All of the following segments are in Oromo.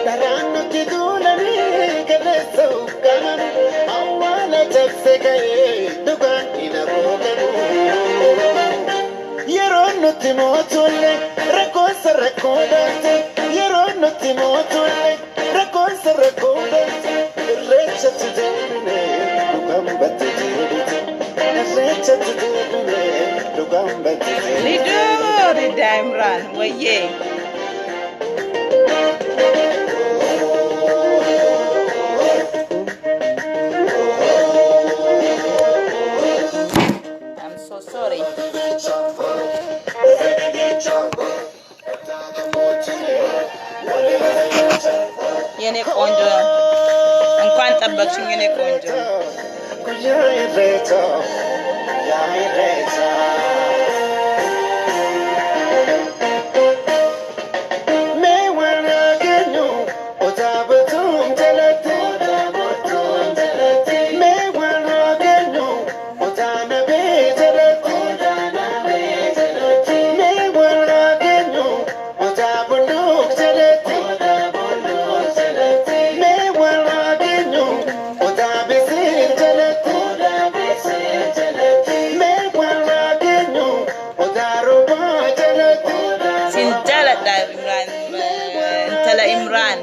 Dharaan nutti duulanii kaleessa ukkaamamu. Awwaala cabse ka'ee dhugaan hin haguugamu. Yeroo nutti mootulle rakkoonsa rakkoo daalte. Yeroo nutti mootulle rakkoonsa rakkoo daalte. Irreechatti deebine dhugaan batte deebite. Irreechatti deebine dhugaan batte deebite. Liduu Ridaa Imraan wayyee. I'm so sorry. የኔ ቆንጆ እንኳን ጠበቅሽኝ የኔ ቆንጆ። Guyyaa Irreechaa, guyyaa Irreechaa. Mee waan hageenyu odaa bultuun jalatti. Mee waan hageenyu odaa nabee jalatti. Mee waan hageenyu odaa bulluuf jalatti. Mee waan hageenyu odaa bisiin jalatti. Mee waan hageenyu odaa roobaa jalatti. Sin jaaladha Imraan, intala Imraan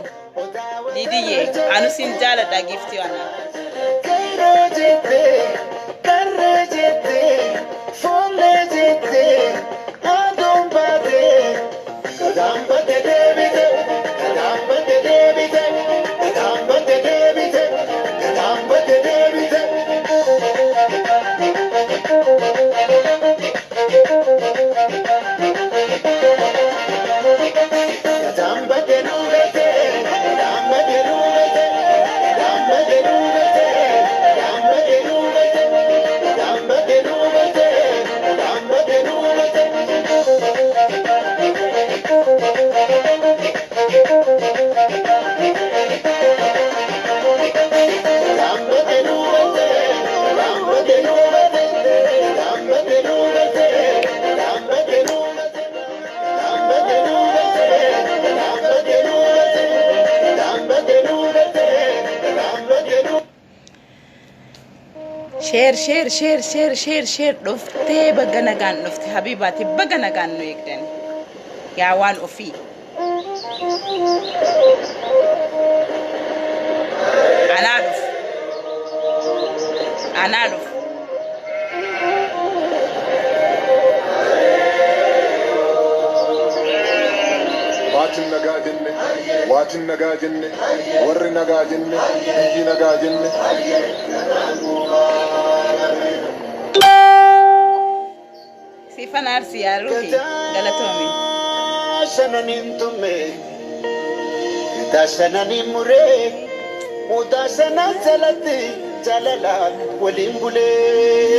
Lidiyyee, anu sin jaaladha giiftii ana. Kairoo jettee, karree jettee, foollee jettee, aduun baatee, gadaan batte deebite, gadaan batte deebite, gadaan batte deebite, gadaan batte deebite. Gadaan batte nuugate, gadaan batte nuugate, gadaan batte nuugate, gadaan batte nuugate, gadaan batte nuugate, gadaan batte nuugate. Gadaan batte nuugate, gadaan batte nuugate, gadaan batte nuugate, gadaan batte nuugate, gadaan batte nuugate, gadaan batte nuugate, gadaan batte nuugate, gadaan batte nuugate. Share, share, share, share, share, share. Dhuftee baga nagaan dhufte habiibaati, baga nagaan nu eegdan yaa waan ofii. Anaa dhufu, anaa dhufu. Baatiin nagaa jenne, waatiin nagaa jenne, warri nagaa jenne, biyyi nagaa jenne. Siifan Arsii yaa ruhi galatoomi. Gadaa shananiin tume, gadaa shananiin muree, mudaa shanan jalatti jaalalaan waliin bulee.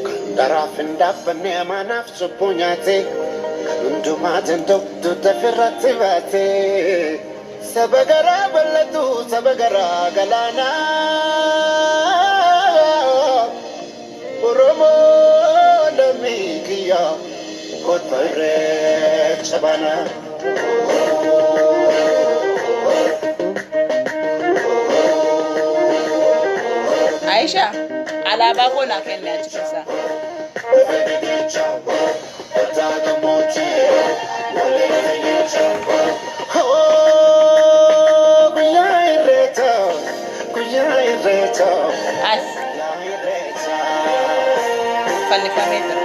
Kan daraaf hin dhaabbanne amaanaaf cubbuu nyaate, kan hundumaa danda'u dugda ofirratti baate. Saba garaa bal'atu, saba garaa galaanaa. Oromoo lammii kiyya kottu Irreecha baanaa. Aisha, alaabaa koo naa kenni achi keessaa. Guyyaa Irreechaa, guyyaa Irreechaa, As guyyaa Irreechaa. Fannifamee jira.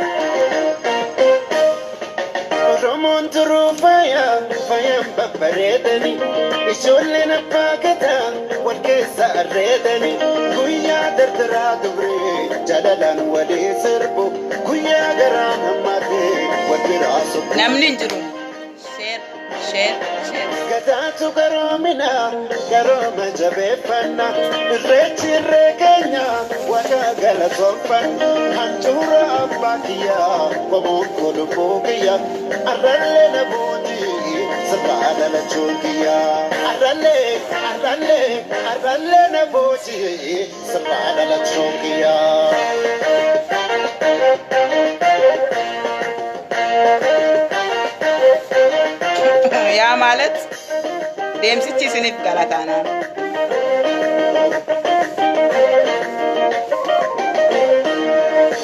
Oromoon turuu faaya, faayaan babbareedani. Ijoolleen abbaa gadaa wal keessa arreedani. Guyyaa dardaraa dubree jaalalaan walii sirbu. Guyyaa garaa hammaatee wal biraa sukku. Namni hin jiru. Share, share, share. Gadaatu garoomina, garooma jabeeffanna. Irreechi irree keenya, waaqa galatoonfanna. Handhuura abbaa kiyyaa, qomoon koo lubbuu kiyya. Arrallee na boojii, sirraa dhalachuun kiyya. Arrallee, arrallee, arrallee na boojii, sirraa dhalachuun kiyya. Yaa ማለት deemsichi isiniif gala taanaan.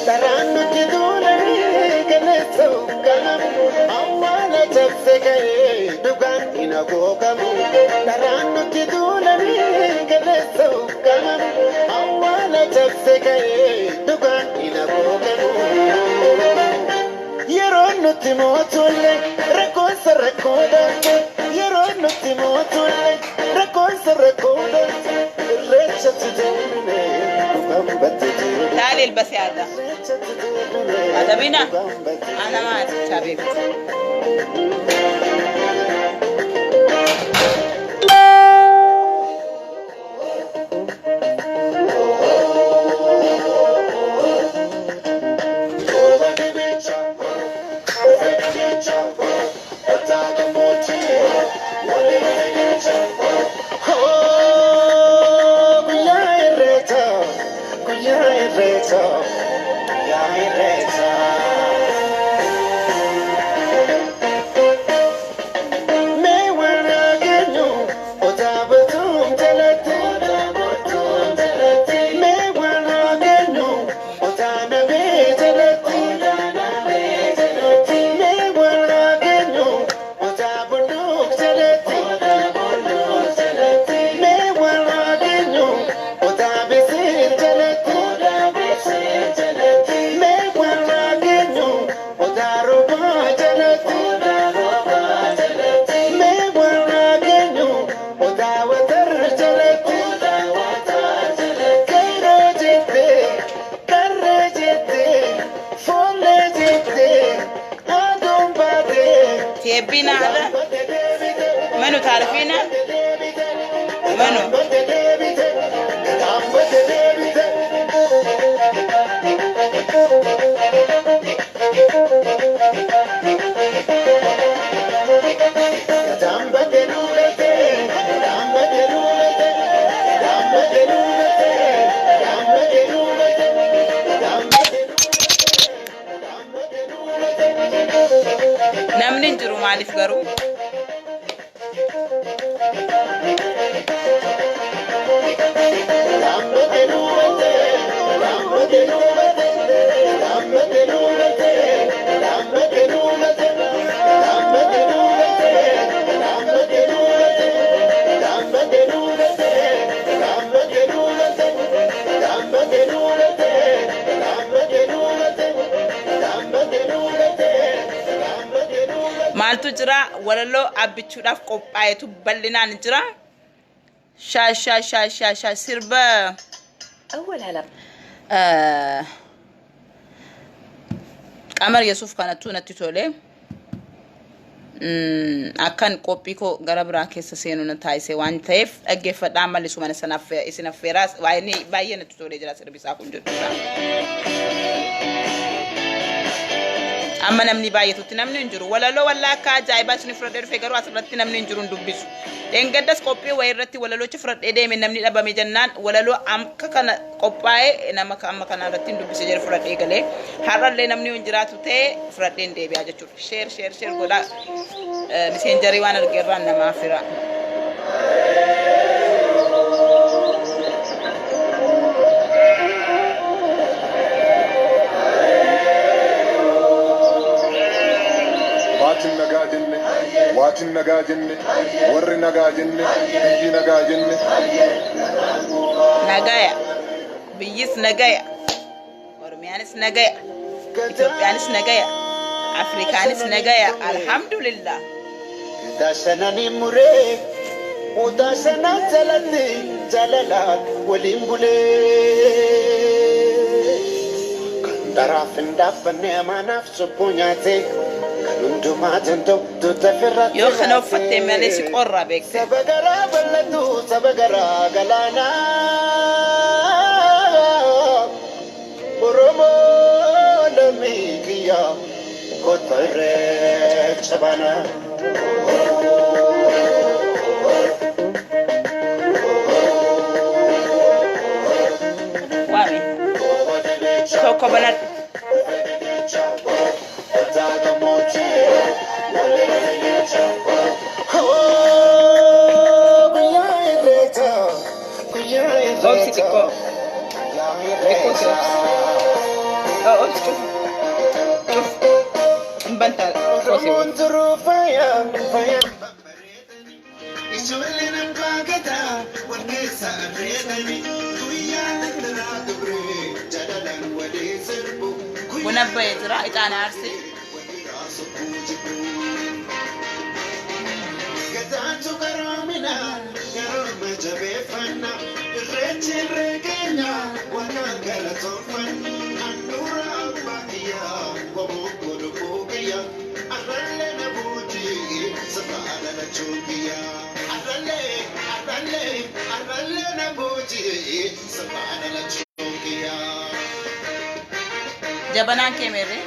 Karaan nuti duulanii kaleessa ukkaamamu, awwaala cabse ka'ee dhugaan hin hagoogamu. Karaan nuti duulanii kaleessa ukkaamamu, awwaala cabse ka'ee dhugaan hin hagoogamu. Yeroo nuti mootulle rakkoonsa rakkoo dhabde, yeroo nuti mootulle rakkoonsa rakkoo dhabde, irreechatti deemine dhugaan batte deemine. تعالي البسي هذا. هذا بينا. أنا ما حبيبتي. تحبين هذا؟ منو تعرفينه؟ منو؟ Namni hin jiru maaliif garuu? Maaltu jira? Walaloo abbichuudhaaf qophaa'etu bal'inaan jira. Shaa shaa shaa shaa shaa sirba أول علاقة Qamar Yesuuf kanattuu natti tole. Akkan qophii koo gara biraa keessa seenuu na taasise waan ta'eef dhaggeeffadhaa mallisuu mana sanaaf isin affeeraa baay'ee natti tolee jira sirbi isaa kun jechuudha. Amma namni baay'atutti namni hin jiru. Walaloo wallaa akka ajaa'ibaa isin fudhadhee dhufe garuu asirratti namni hin jiru hin dubbisu. Dheengaddas qophii wayii irratti walaloochi fudhadhee deeme namni dhabame jennaan walaloo akka kana qophaa'ee nama amma kana irratti hin dubbise jedhe fudhadhee galee har'allee namni hin jiraatu ta'e fudhadhee hin deebi'a jechuudha. Share share share godhaa Messengerii waan argeerraan namaa fira. Maatiin nagaa jenne, waatiin nagaa jenne, warri nagaa jenne, biyyi nagaa jenne. Nagaya. Biyyis nagaya. Oromiyaanis nagaya. Itoophiyaanis nagaya. Afrikaanis nagaya. Alhamdulillah. Daashanani muree udaashana jalatti jalalaan waliin bulee. Kan daraaf hin dhaabbanne amaanaaf cubbuu nyaate kan hundumaa danda'u tuuta firratti. Yoo kana uffatte malee si qorra beekte. Saba garaa bal'atu saba garaa galaanaa. Oromoo lammii kiyyaa kottu irreecha baanaa. Waami. Tokko banadhu. Obsi xiqqoo. Xiqqoo si obsi. Oh, obsi cuf. Cuf. Hin bantaa xiqqoo si obsi. Ijoolleen abbaa gadaa wal keessa areedanii guyyaa daldalaa dubree jalalaan walii sirbu. Buna bahee jira ixaana aarsi. Walirraa sokkuu jibbu. Gadaatu garoomina garooma jabeeffanna irreechi irree keenya waan galatoonfanna handhuura abbaa kiyyaa qomoo godhuu kiyya arrallee na buutii sirraa dhalachuu kiyya arrallee arrallee arrallee na buutii sirraa dhalachuu kiyya. Jabanaan kee meerre?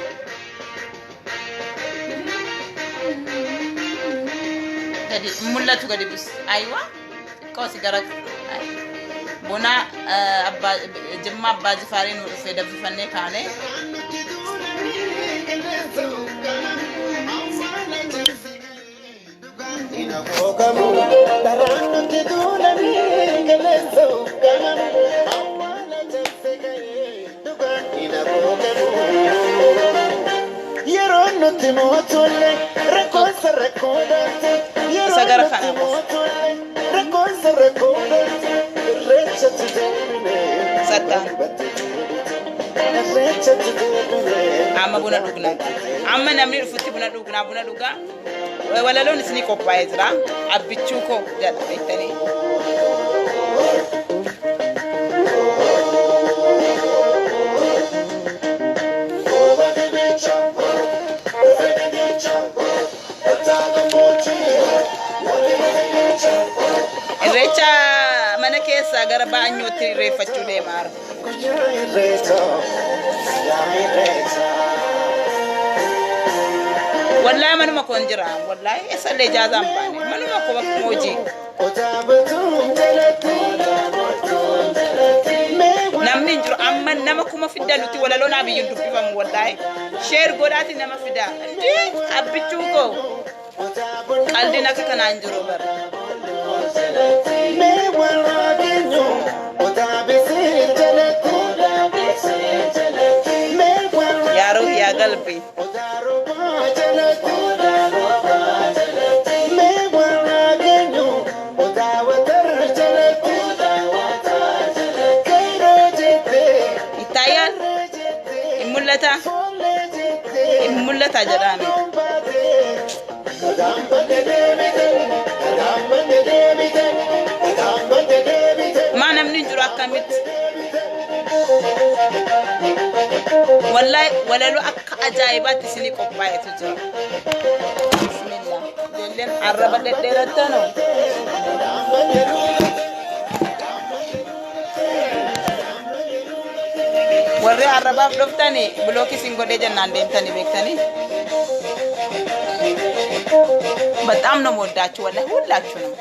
Gadi mul'atu gadi bus. Aywa. Xiqqoo si gara. Ay. Buna abbaa Jimma abbaa Jifaarii nu dhufee danfifannee kaane. Daraan nuti duulanii qilleensa ukkaanamu awwaala cabse ga'ee dhugaan hin aboogamu. Yeroo nuti mootolle rakkoonsa rakkoo daalte Isa yeroo gara nuti kana qofa. mootolle rakkoonsa rakkoo daalte irreechatti deebine Sattaan. batte deebite irreechatti deebine. Amma buna dhugnaa. Amma namni dhufutti buna dhugnaa buna dhugaa. Walaloon isinii qophaa'ee jira. Abbichuu koo jedha beektanii. Irreecha mana keessaa gara baanyootti irreeffachuu deemaa jira. Guyyaa irreechaa yaa irreechaa. Wallaahi manuma koon jira. Wallaahi eessallee ijaazaan baane. Manuma koo bakkuma hojii. Namni hin jiru amma nama kuma fidda nuti walaloon abiyyiin dubbifamu wallaahi. Share godhaati nama fida. Indii abbichuu koo qaldiin akka kanaan jiru bara. Yaa ruhi yaa galbi. Ittaayaan hin mul'ata? Hin mul'ata jedhaame. Maa namni hin jiru akkamitti? Wallahi walaloo akka ajaa'ibaatti isinii qophaa'etu jira. Bismillah. Ijoolleen arraba dhedheerattanoo. Warri arrabaaf dhuftani block isin godhee jennaan deemtanii beektanii. በጣም ነው የምወዳችሁ ወላሂ ሁላችሁንም።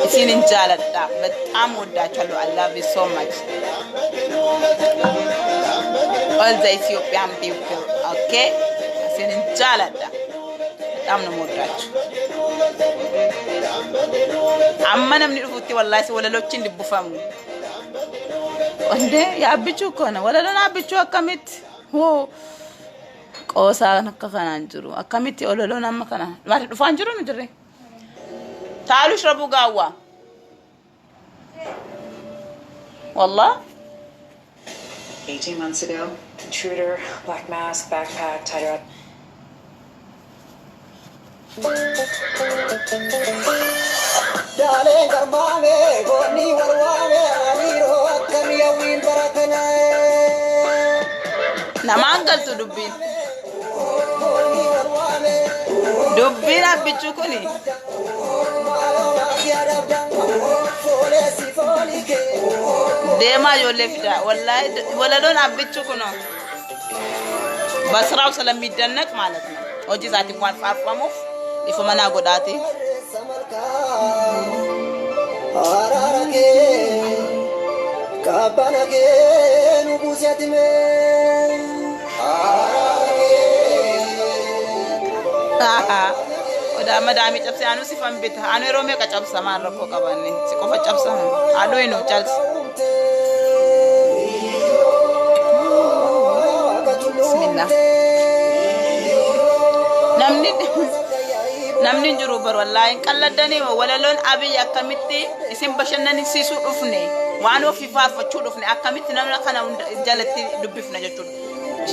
Isinin jaaladha. በጣም ወዳችኋለሁ። I love you so much. All the Ethiopian people, okay? Isinin jaaladha. በጣም ነው የምወዳችሁ። Amma namni dhufutti wallahi walalochi hin dubbifamu. እንዴ yaabbichuu እኮ ነው. Walaloon abbichuu akkamitti? Hoo qoosaan akka kanaan jiru. Akkamitti walaloon amma kana? Maal dhufaan jiru nu jirre? تعالوا اشربوا قهوة والله 18 months ago. Intruder, black mask, backpack, tied her up. Daaleen garmaame goonni wal waame hariiroo akkamii hawwiin baratana. Namaan galtu dubbiin Goonni wal waame dubbiin abbichuu kuni maaloo yaadabda fooleessi foolii kee. Deemaa ijoollee fidaa wallaahi walaloon abbichuu kunoo በስራው ስለሚደነቅ ማለት ነው። Hojii isaatiin waan faarfamuuf ifa manaa godhaati. Barreessa malkaa araara kee qabbana kee nu buuse atime araara kee. Fidaa madaamii cabse anuu sifan bita. Anuu yeroo meeqa cabsa maal rakkoo qabanne si qofa cabsa halluu hin calsi. Bismillah. Namni namni hin jiru bar wallaahi hin qalladdanii walaloon Abiy akkamitti isin bashannansiisuu dhufne waan ofii faarfachuu dhufne akkamitti namna kana hunda jalatti dubbifna jechuudha.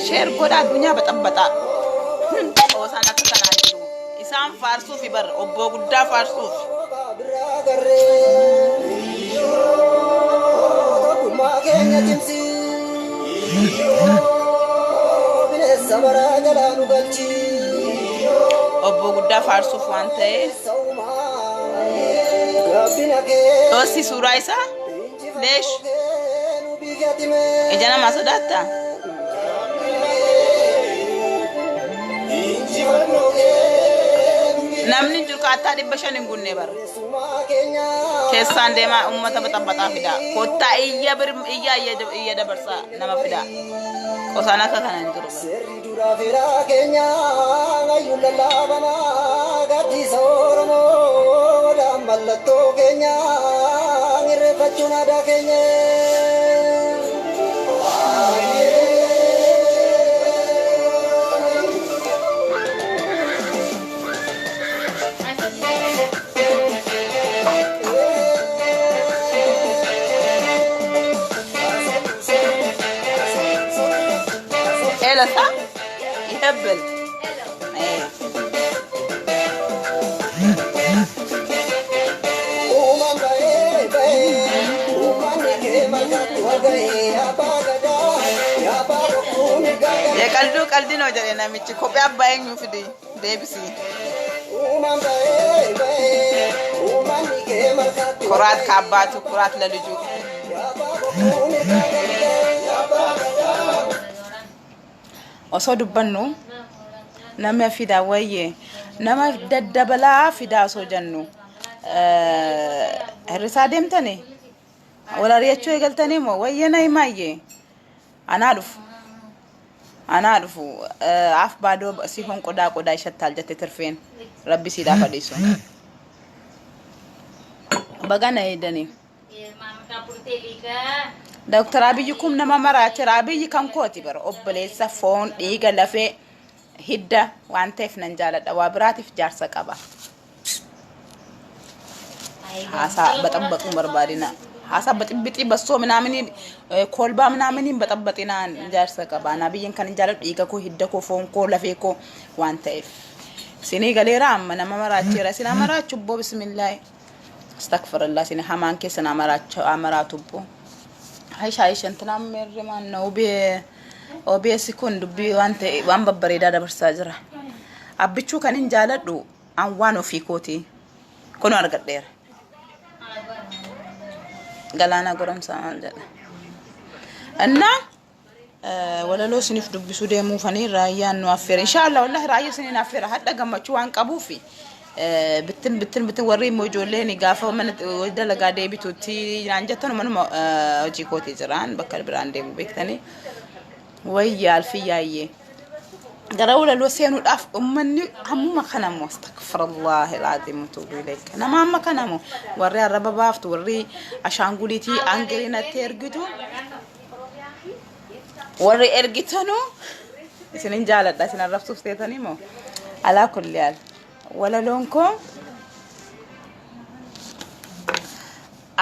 Sheer godhaa addunyaa baxabbaxaa. Qoosaan akka kanaa jiru. Isaan faarsuufi bar obboo guddaa faarsuufi. Tokkummaa keenya cimsi. Bineensa baraa jalaa nu galchi. Obboo guddaa faarsuuf waan ta'eef. Gabbina kee Toossi suuraa isaa leesh nu biyyatime. Ija namaa sodaattaa? Injifannoo kee nu biyya Namni hin jiru kaattaa 500 hin gunne bara. Keessumaa keenya. Keessaan deemaa uummata baxabbaxaa fidaa. Kottaa iyya bir iyya iyya iyya dabarsaa nama fidaa. Qosaan akka kana hin jiru bara. Seerri duudhaa feeraa keenya hayyuun lallaabamaa gaaddisa Oromoo odaan mallattoo keenya irreeffachuun aadaa keenya. Ela sa? Yhebbel. Eh. Uumaan ba'ee ba'ee uummanni kee malkaatti wal ga'ee abbaa gadaa yaa abbaa bokkuu mirgaa Yeqalduu qaldi noo jedhe namichi kophee abbaa eenyuu fidi deebisi. Uumaan ba'ee ba'ee uummanni kee malkaatti wal ኩራት ga'ee ከአባቱ ኩራት ለልጁ። yaa abbaa bokkuu mirgaa yaa abbaa gadaa. Osoo dubbannu nama fidaa wayye nama daddabalaa fidaa osoo jennu hirrisaa deemtani wal ari'achuu eegaltanii moo wayye na himaayyee anaa dhufu anaa dhufu af ባዶ ሲሆን ቆዳ ቆዳ ይሸታል jette tirfeen rabbi siidhaaf adhiisu bagana eedanii. Dooktar Abiyyi kun nama maraacheera. Abiyyi kan kooti bara obboleessa foon dhiiga lafee hidda waan ta'eef nan jaaladha. Waa biraatiif jaarsa qaba. Haasaa baxabbaxuun barbaadina. Haasaa baxibixii bassoo ምናምን kolbaa ምናምን baxabbaxinaan jaarsa qaba. Abiyyiin kan hin jaaladhu dhiiga koo hidda koo foon koo lafee koo waan ta'eef. Isinii galeera amma nama maraacheera. Isin maraachu boo bismillaahi. Astagfirullah isin hamaan keessa na maraatu boo. Aisha Aisha እንትና meerre ማን ነው OBS kun dubbii waan ta'e waan babbareedaa dabarsaa jira. Abbichuu kan hin jaaladhu an waan ofii kooti. Kun argadheera. Galaana goromsaa maal jedha. እና walaloo isiniif dubbisuu deemuufanii raayyaan nu affeera. Inshaallah wallahi raayyaa isiniin affeera. Hadha gammachuu waan qabuufi bittin bittin bittin warri immoo ijoolleen gaafa mana dalagaa deebitutti naan jettan manuma hojii kootii jiraan bakka biraan deemu beektanii. Wayya alfiyyaayyee. Gara walaloo seenuudhaaf uummanni hammuma kanamoo astagfirullahi alazim tuubu ilayk. Nama amma kanamoo warri arraba baaftu warri ashaanguliitii angiriinatti ergitu warri ergitanuu isinin jaaladha isin arrabsuuf seetanii moo alaa kulli haal walaloon koo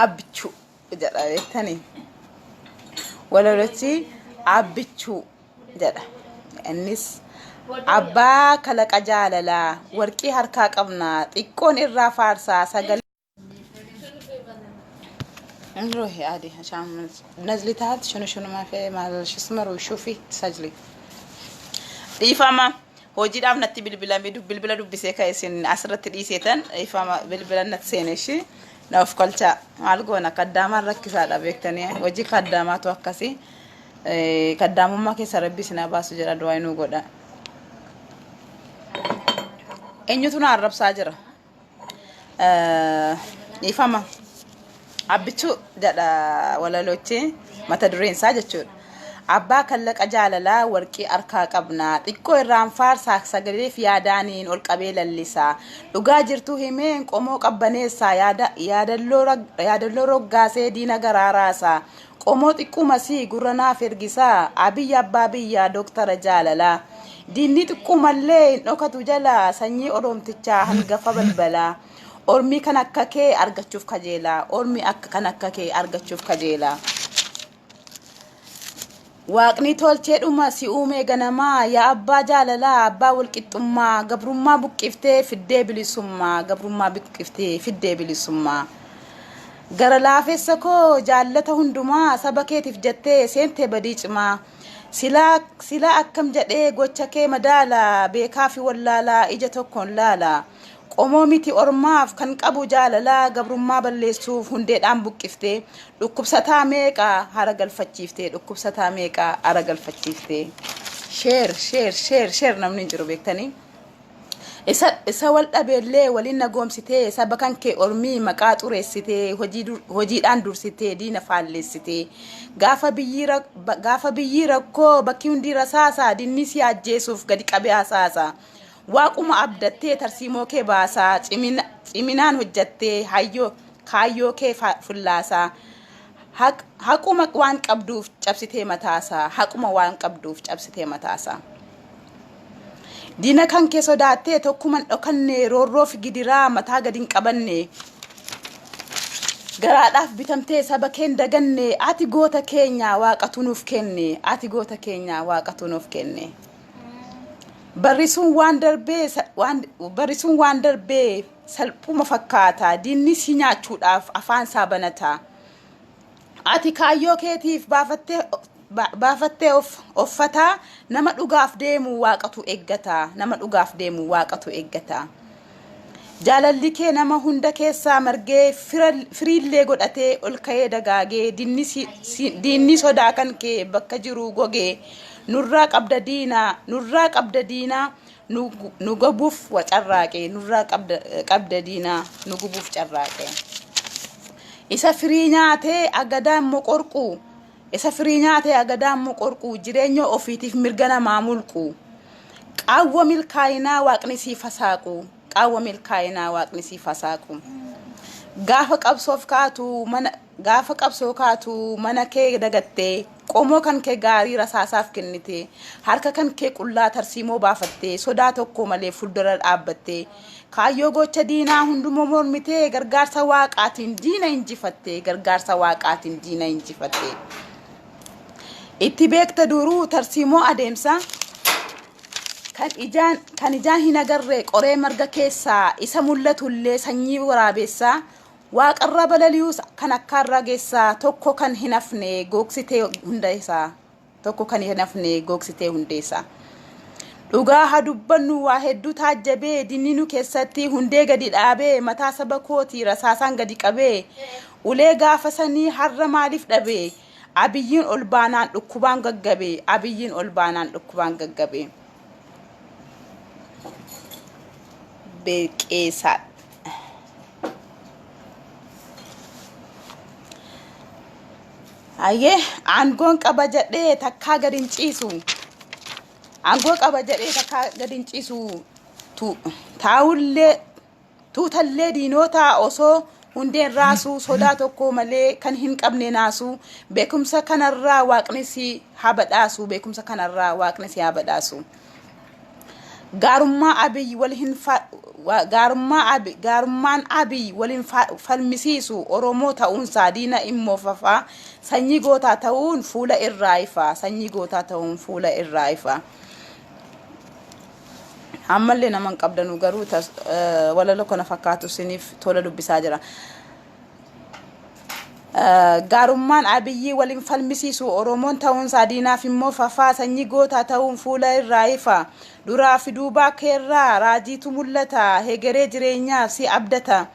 abbichuu jedha beektanii walalochi abbichuu jedha. Innis abbaa kalaqa jaalalaa warqii harkaa qabnaa xiqqoon irraa faarsaa sagalee روحي عادي عشان نزلي تحت شنو شنو ما في مع شو اسمه روحي شوفي تسجلي. Dhiifama hojiidhaaf natti bilbilame bilbila dubbisee ka isin asirratti dhiiseetan dhiifama bilbila natti seene ishii na of kolchaa maal goona kaddaamaan rakkisaadha beektanii hojii kaddaamaatu akkasii kaddaamummaa keessa rabbi isin haa baasu jedha du'aa inuu godha. Eenyutu na arrabsaa jira? Dhiifama. Abbichuu jedha walalochi mata dureen isaa jechuudha. Abbaa kallaqa jaalalaa warqii harkaa qabna. Xiqqoo irraan faarsaa sagaleef yaadaaniin ol qabee lallisaa. Dhugaa jirtuu himeen qomoo qabbaneessaa yaadalloo roggaasee diina garaa raasaa. Qomoo xiqqumasii gurra naaf ergisaa. Abiyyi abbaa biyyaa dooktara jaalalaa. Diinni xiqqumallee hin dhokatu jalaa sanyii Oromtichaa hangafa balbalaa. Ormi kan akka kee argachuuf kajeelaa. Ormi akka kan akka kee argachuuf kajeelaa. Waaqni tolcheedhuma si uumee ganamaa, yaa abbaa jaalalaa, abbaa walqixxummaa, gabrummaa buqqiftee fiddee bilisummaa, gabrummaa buqqiftee fiddee bilisummaa. Gara laafessa koo jaallata hundumaa, saba keetiif jettee seentee badii cimaa. Silaa silaa akkam jedhee gocha kee madaala, beekaa fi wallaalaa ija tokkoon laala. Qomoo miti ormaaf kan qabu jaalalaa, gabrummaa balleessuuf hundeedhaan buqqiftee, dhukkubsataa meeqa hara galfachiiftee, dhukkubsataa meeqa hara galfachiiftee. Share, share, share, share, namni hin jiru beektanii. Isa wal dhabeellee waliin nagoomsitee, saba kan kee ormii maqaa xureessitee, hojiidhaan dursitee diina faalleessitee, gaafa biyyi rakkoo bakki hundi rasaasa, dinni si ajjeesuuf gadi qabee hasaasa. Waaquma abdattee tarsiimoo kee baasaa, ciminaan hojjattee hayyoo kaayyoo kee fullaasaa. Haquma waan qabduuf cabsitee mataasaa, haquma waan qabduuf cabsitee mataasaa. Diina kan kee sodaattee tokkuma hin dhokanne, roorroo fi gidiraa mataa gadi hin qabanne. Garaadhaaf bitamtee saba kee hin daganne, ati goota keenya waaqatu nuuf kenne, ati goota keenya waaqatu nuuf kenne. Barri sun waan darbee salphuma fakkaata, diinni si nyaachuudhaaf afaan isaa banata. Ati kaayyoo keetiif baafattee offataa, nama dhugaaf deemu waaqatu eeggata, nama dhugaaf deemu waaqatu eeggata. Jaalalli kee nama hunda keessaa margee, firiillee godhatee ol ka'ee dagaagee, diinni sodaa kan kee bakka jiru gogee, nurraa qabda diinaa, nurraa qabda diinaa nu gubuuf carraaqee, nurraa qabda diinaa nu gubuuf carraaqee. Isa firii nyaatee agadaan moqorqu, isa firii nyaatee agadaan moqorqu, jireenya ofiitiif mirga namaa mulqu. Qaawwa milkaa'inaa waaqni siif hasaaqu, qaawwa milkaa'inaa waaqni siif hasaaqu. Gaafa qabsoo kaatu mana kee dagattee, qomoo kan kee gaarii rasaasaaf kennite, harka kan kee qullaa tarsiimoo baafattee, sodaa tokko malee fuuldura dhaabbattee, kaayyoo gocha diinaa hundumaa mormitee, gargaarsa waaqaatiin diina injifattee, gargaarsa waaqaatiin diina injifattee. Itti beekta duruu tarsiimoo adeemsa kan ijaan hin agarre qoree marga keessaa, isa mul'atullee sanyii waraabessaa, waaqarra balali'us kan akkaarra geessaa, tokko kan hin hafne googsitee hunda isaa, tokko kan hin hafne googsitee hundeessaa. Dhugaa haa dubbannu, waa hedduu taajjabee, diinni nu keessatti hundee gadi dhaabee, mataa saba kootii rasaasaan gadi qabee, ulee gaafa sanii har'a maaliif dhabee? Abiyyiin ol baanaan dhukkubaan gaggabee, Abiyyiin ol baanaan dhukkubaan gaggabee. Beeqeesaa. Hayyee, aangoon qaba jedhee takkaa gadi hin ciisu. Aangoo qaba jedhee takkaa gadi hin ciisu. Taa'ullee tuutallee diinota osoo hundeen raasuu, sodaa tokko malee kan hin qabne naasu, beekumsa kanarraa waaqni si haa badhaasu, beekumsa kanarraa waaqni si haa badhaasu. Gaarummaan Abiy wal hin falmisiisu, Oromoo ta'uunsaa diina immoo fafaa, sanyii gootaa ta'uun fuula irraa ifa, sanyii gootaa ta'uun fuula irraa ifa. Ammallee nama hin qabdanu garuu walaloo kana fakkaatu isiniif tola dubbisaa jira. Gaarummaan Abiyyii waliin falmisiisu, Oromoon ta'uunsaa diinaaf immoo fafaa, sanyii gootaa ta'uun fuula irraa ifa. Duraa fi duubaa keerraa raajiitu mul'ata, hegeree jireenyaaf si abdata,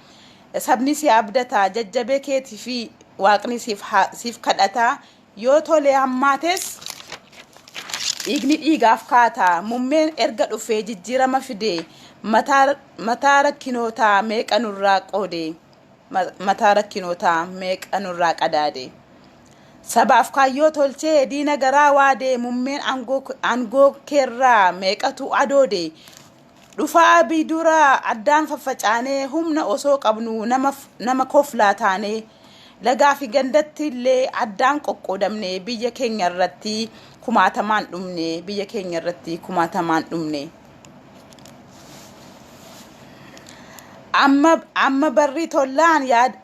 sabni si abdata, jajjabee keetii fi waaqni siif kadhata. Yoo tole hammaates dhiigni dhiigaaf kaata. Mummeen erga dhufee jijjiirama fide, mataa rakkinootaa meeqa nurraa qoode, mataa rakkinootaa meeqa nurraa qadaade. Sabaaf kaayyoo tolchee diina garaa waadee, mummeen aangoo keerraa meeqatu adoode. Dhufaa bidura addaan faffacaanee, humna osoo qabnu nama koflaa taanee, lagaa fi gandatti illee addaan qoqqoodamne, biyya keenya irratti kumaatamaan dhumne, biyya keenya irratti kumaatamaan dhumne. Amma barri tollaan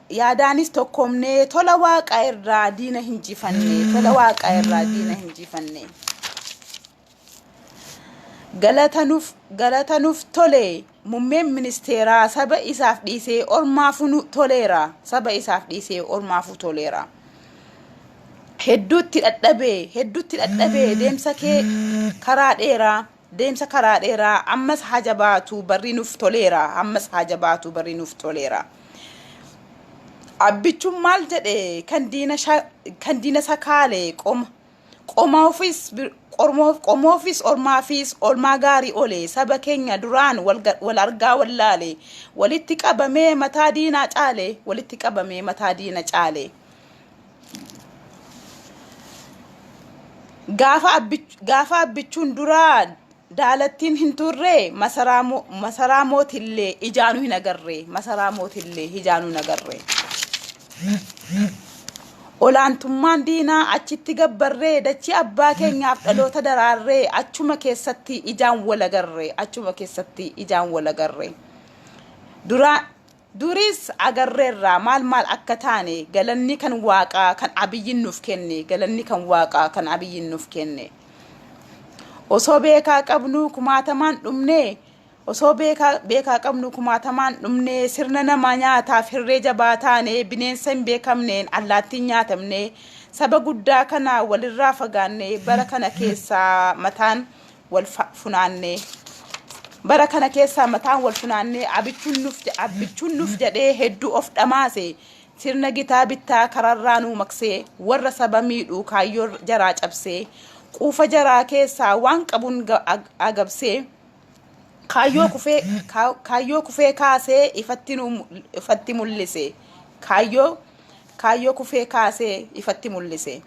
yaadaanis tokkomne, tola waaqa irraa diina hinjifanne, tola waaqa irraa diina hinjifanne. Galata nuuf tole muummeen ministeeraa, saba isaaf dhiisee ormaafuu nu toleera, saba isaaf dhiisee ormaafuu toleera. Hedduutti dadhabee, hedduutti dadhabee, deemsa kee karaa dheeraa, deemsa karaa dheeraa, ammas haa jabaatu barri nuuf toleera, ammas haa jabaatu barri nuuf toleera. Abbichuun maal jedhe? Kan diina sakaalee, qoma qomoofis ormaafis olmaa gaarii oole, saba keenya duraan wal argaa wallaale, walitti qabamee mataa diinaa caale, walitti qabamee mataa diina caale. Gaafa abbichuun duraa daalattiin hin turre, masaraa mootillee ijaanuu hin agarre, masaraa mootillee ijaanuu hin agarre. Olaantummaan diinaa achitti gabbarree, dachii abbaa keenyaaf dhaloota daraarree, achuma keessatti ijaan wal agarre, achuma keessatti ijaan wal agarre. Duris agarreerraa maal maal akka taane, galanni kan waaqaa kan Abiyyiin nuuf kenne, galanni kan waaqaa kan Abiyyiin nuuf kenne. Osoo beekaa qabnu kumaatamaan dhumne, osoo beekaa qabnu kumaatamaan dhumne, sirna nama nyaataaf hirree jabaa taane, bineensa hin beekamneen allaattiin nyaatamne, saba guddaa kana walirraa fagaanne, bara kana keessaa mataan wal funaanne. Bara kana keessaa mataan wal funaannee, abbichuun nuuf jedhee hedduu of dhamaase, sirna gitaa bittaa kararraa nuu maqsee, warra saba miidhuu kaayyoo jaraa cabsee, quufa jaraa keessaa waan qabuun agabsee, kaayyoo kufee kaasee ifatti mul'ise, kaayyoo kufee kaasee ifatti mul'ise.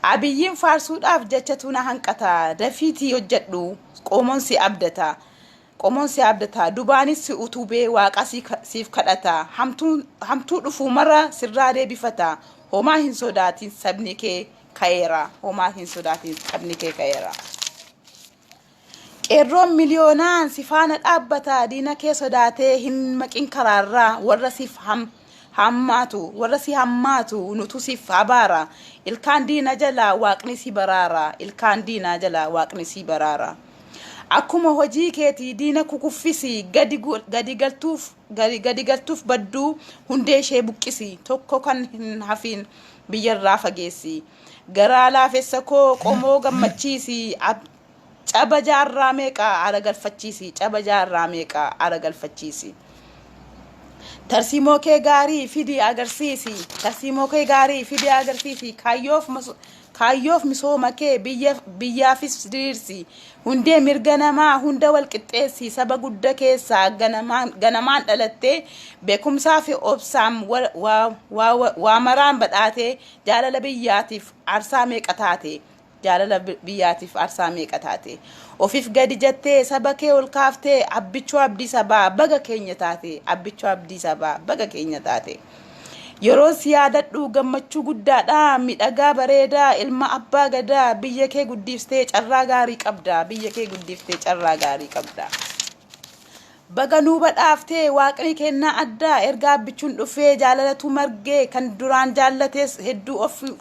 Abiyyiin faarsuudhaaf jechatu na hanqata, dafiitii hojjedhu, qomoon si abdata. Qomoon si abdata, dubaanis si utubee waaqa siif kadhata, hamtuu dhufuu mara sirraa deebifata, homaa hin sodaatin, sabni kee ka'eera, homaa hin sodaatin, sabni kee ka'eera. Qeerroon miliyoonaan si faana dhaabbata, diina kee sodaatee hin maqin karaarraa, warra siif hammaatu, warra si hammaatu nutu siif abaara, ilkaan diina jalaa waaqni si baraara, ilkaan diinaa jalaa waaqni si baraara. Akkuma hojii keetii diina kukuffisi, gadi galtuuf badduu hundee ishee buqqisi, tokko kan hin hafin biyyarraa fageessi. Garaa laafessa koo qomoo gammachiisi, caba jaarraa meeqa ara galfachiisi, caba jaarraa meeqa ara galfachiisi. Tarsiimoo kee gaarii fidii agarsiisi, tarsiimoo kee gaarii fidii agarsiisi, kaayyoof misooma kee biyyaafis diriirsi, hundee mirga namaa hunda wal qixxeessi, saba guddaa keessaa ganamaan dhalattee, beekumsaa fi obsaan waa maraan badhaatee, jaalala biyyaatiif aarsaa meeqa taate, jaalala biyyaatiif aarsaa meeqa taate, ofiif gadi jettee saba kee ol kaaftee, Abbichuu abdii sabaa baga keenya taate, Abbichuu abdii sabaa baga keenya taate. Yeroo si yaadadhu gammachuu guddaadha, miidhagaa bareedaa ilma abbaa gadaa, biyya kee guddiftee carraa gaarii qabda, biyya kee guddiftee carraa gaarii qabda. Baga nuu badhaaftee waaqni kennaa addaa, erga Abbichuun dhufee jaalalatu margee, kan duraan jaallates hedduu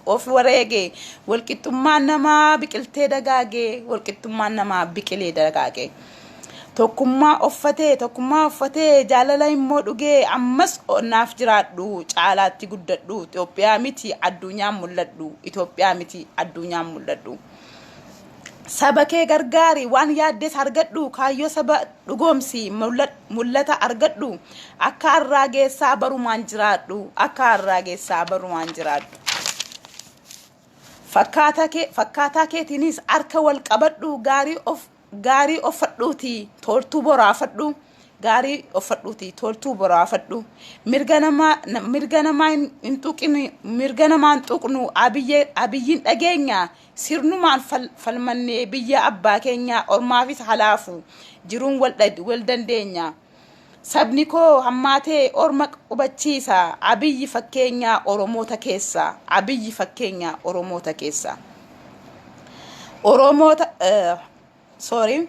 of wareege, walqixxummaan namaa biqiltee dagaage, walqixxummaan namaa biqilee dagaage. Tokkummaa uffatee jaalala immoo dhugee, ammas naaf jiraadhu, caalaatti guddadhu, Itoophiyaa miti addunyaan mul'adhu, Itoophiyaa miti addunyaan mul'adhu. Saba kee gargaari, waan yaaddes argadhu, kaayyoo saba dhugoomsi, mul'ata argadhu, akka harraageessaa barumaan jiraadhu, akka harraageessaa barumaan jiraadhu. Fakkaataa keetiinis harka wal qabadhu, gaarii of fadhuuti toltuu boraafadhu. Gaarii uffadhuuti toltuu boraafadhu. Mirga namaa mirga namaa hin tuqin, mirga namaa hin tuqnu. Abiyyiin dhageenya sirnumaan falmannee biyya abbaa keenya ormaafis halaafu jiruun wal dandeenya. Sabni koo hammaatee orma qubachiisa. Abiyyi fakkeenya Oromoota keessa. Abiyyi fakkeenya Oromoota keessa. Oromoota, sorry,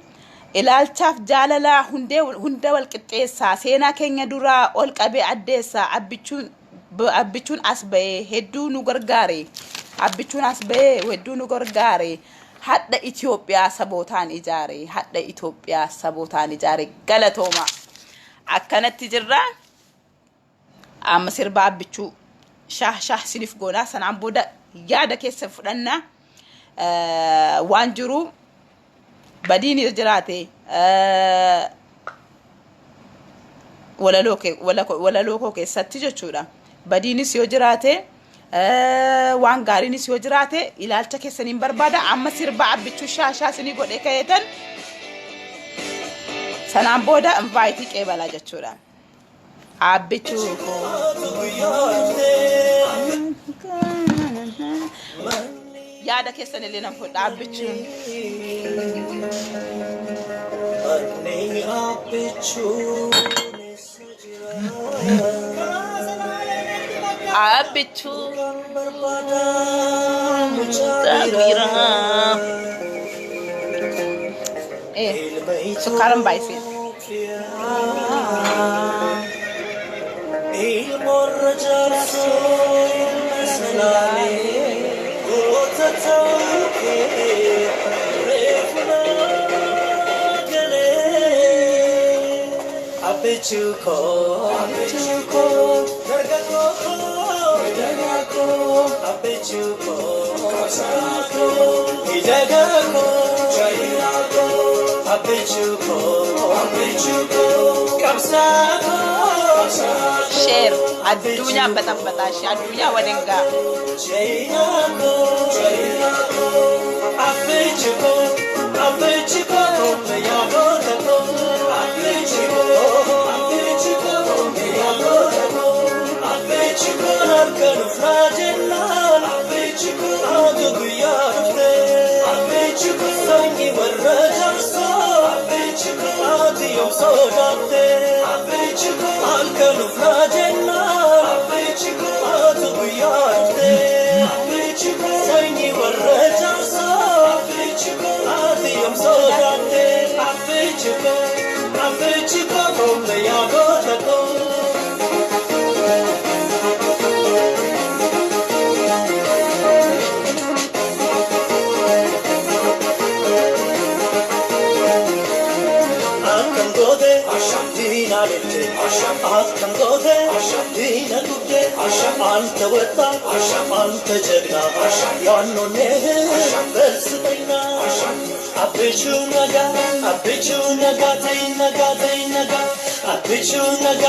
ilaalchaaf jaalalaa hundee hunda wal qixxeessaa, seenaa keenya duraa ol qabee addeessaa. Abbichuun as ba'ee hedduu nu gargaare. Abbichuun as ba'ee hedduu nu gargaare. Hadha Itoophiyaa sabootaan ijaare. Hadha Itoophiyaa sabootaan ijaare. Galatooma. Akkanatti jirra. Amma sirba Abbichuu shaah shaah sinif goonaa, sanaan booda yaada keessa fudhannaa. Waan jiru badiin yoo jiraate, walaloo koo keessatti jechuudha. Badiinis yoo jiraate, waan gaariinis yoo jiraate, ilaalcha keessaniin barbaada. Amma sirba Abbichuu shaashaa isinii godhee ka'eetan sanaan booda invite qeebalaa jechuudha. Abbichuu koo. Yaada keessan illee nan fudha, Abbichuun. Manni Abbichuun eessa jira? Abbichuu. Kan barbaada mucaa dhiiraa. Ilma Sukkaaran baay'isee. Itoophiyaa. Ilmoorra jaarsoo ilma salaalee goota ta'uu kee reefu naa galee. Abbichuu koo, abbichuu koo, dargaggoo koo, miidhagaa koo, abbichuu koo, qabsaa koo, miidhagaa koo, jayinaa koo, abbichuu koo, abbichuu koo, qabsaa koo, qabsaa koo. Share addunyaan baxabbaxaa ishee addunyaa waliin ga'a. Jayinaa koo, jayinaa koo, abbichuu koo, abbichuu koo, yaa goota koo, abbichuu koo, abbichuu koo, yaa goota koo, abbichuu koo harka dhufnaa jennaan, abbichuu koo haatu guyyaa dhuftee, abbichuu koo sanyii warra jaarsoo, abbichuu koo haati yoom sodaatte, abbichuu koo harka dhufnaa jennaan, abbichuu koo haatu guyyaa dhuftee, abbichuu koo sanyii warra jaarsoo, abbichuu koo haati yoom sodaatte, abbichuu koo, abbichuu koo, yaa goota koo. Akkam goote diinaa lette, akkam goote diina gubde, አንተ ወጣት አንተ ጀግና ያኖኔህ በልስጠኛ። አብቹ ነጋ፣ አብቹ ነጋ፣ ተይ ነጋ፣ ተይ ነጋ፣ አብቹ ነጋ፣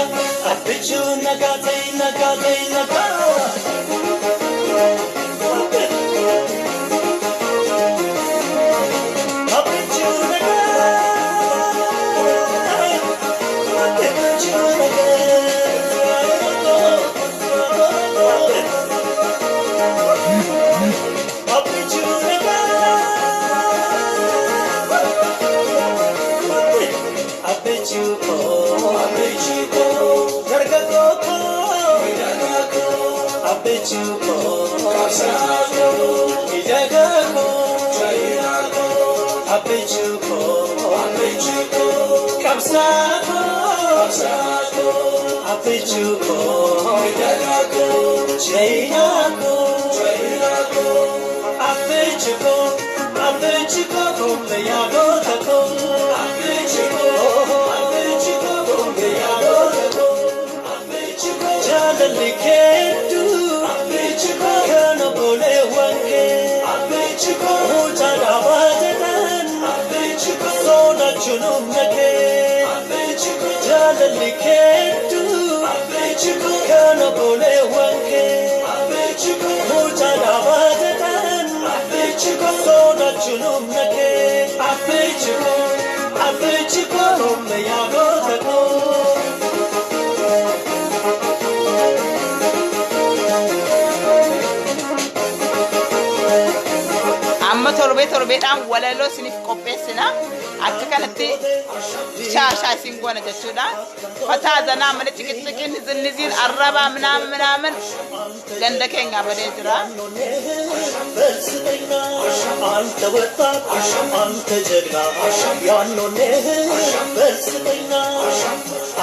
አብቹ ነጋ፣ ተይ ነጋ፣ ተይ ነጋ። አብቹ ነጋ፣ አብቹ ነጋ፣ አብቹ ነጋ፣ አብቹ koo, አብቹ koo, dargaggoo koo, miidhagaa koo, abbichuu koo, qabsaa koo, miidhagaa koo, jayinaa koo, abbichuu koo, abbichuu koo, qabsaa koo, qabsaa koo, abbichuu koo, miidhagaa koo, jayinaa koo, jayinaa koo, abbichuu koo, abbichuu koo, yaa goota koo, abbichuu koo, abbichuu koo, yaa goota koo, abbichuu koo, jaalalli keedduu, abbichuu koo, kana boleewwan kee, abbichuu koo, mucaa dhaabaa jedhan, abbichuu koo, sodaachuun humna kee, abbichuu koo, jaalalli keedduu, abbichuu koo, kana boleewwan kee, abbichuu koo, mucaa dhaabaa jedhan, abbichuu koo, sodaachuun humna kee, abbichuu koo, abbichuu koo, yaa goota koo. Torbeedhaan walaloo isiniif qopheessina. Akka kanatti shaashaa isin goona jechuudha. Fataa zanaa malee ciqiciqiin zinniziin arrabaa minaamin minaamin ganda keenyaa badee jira. አንተ ወጣት አንተ ጀግና ያኖኔ በልስጠኛ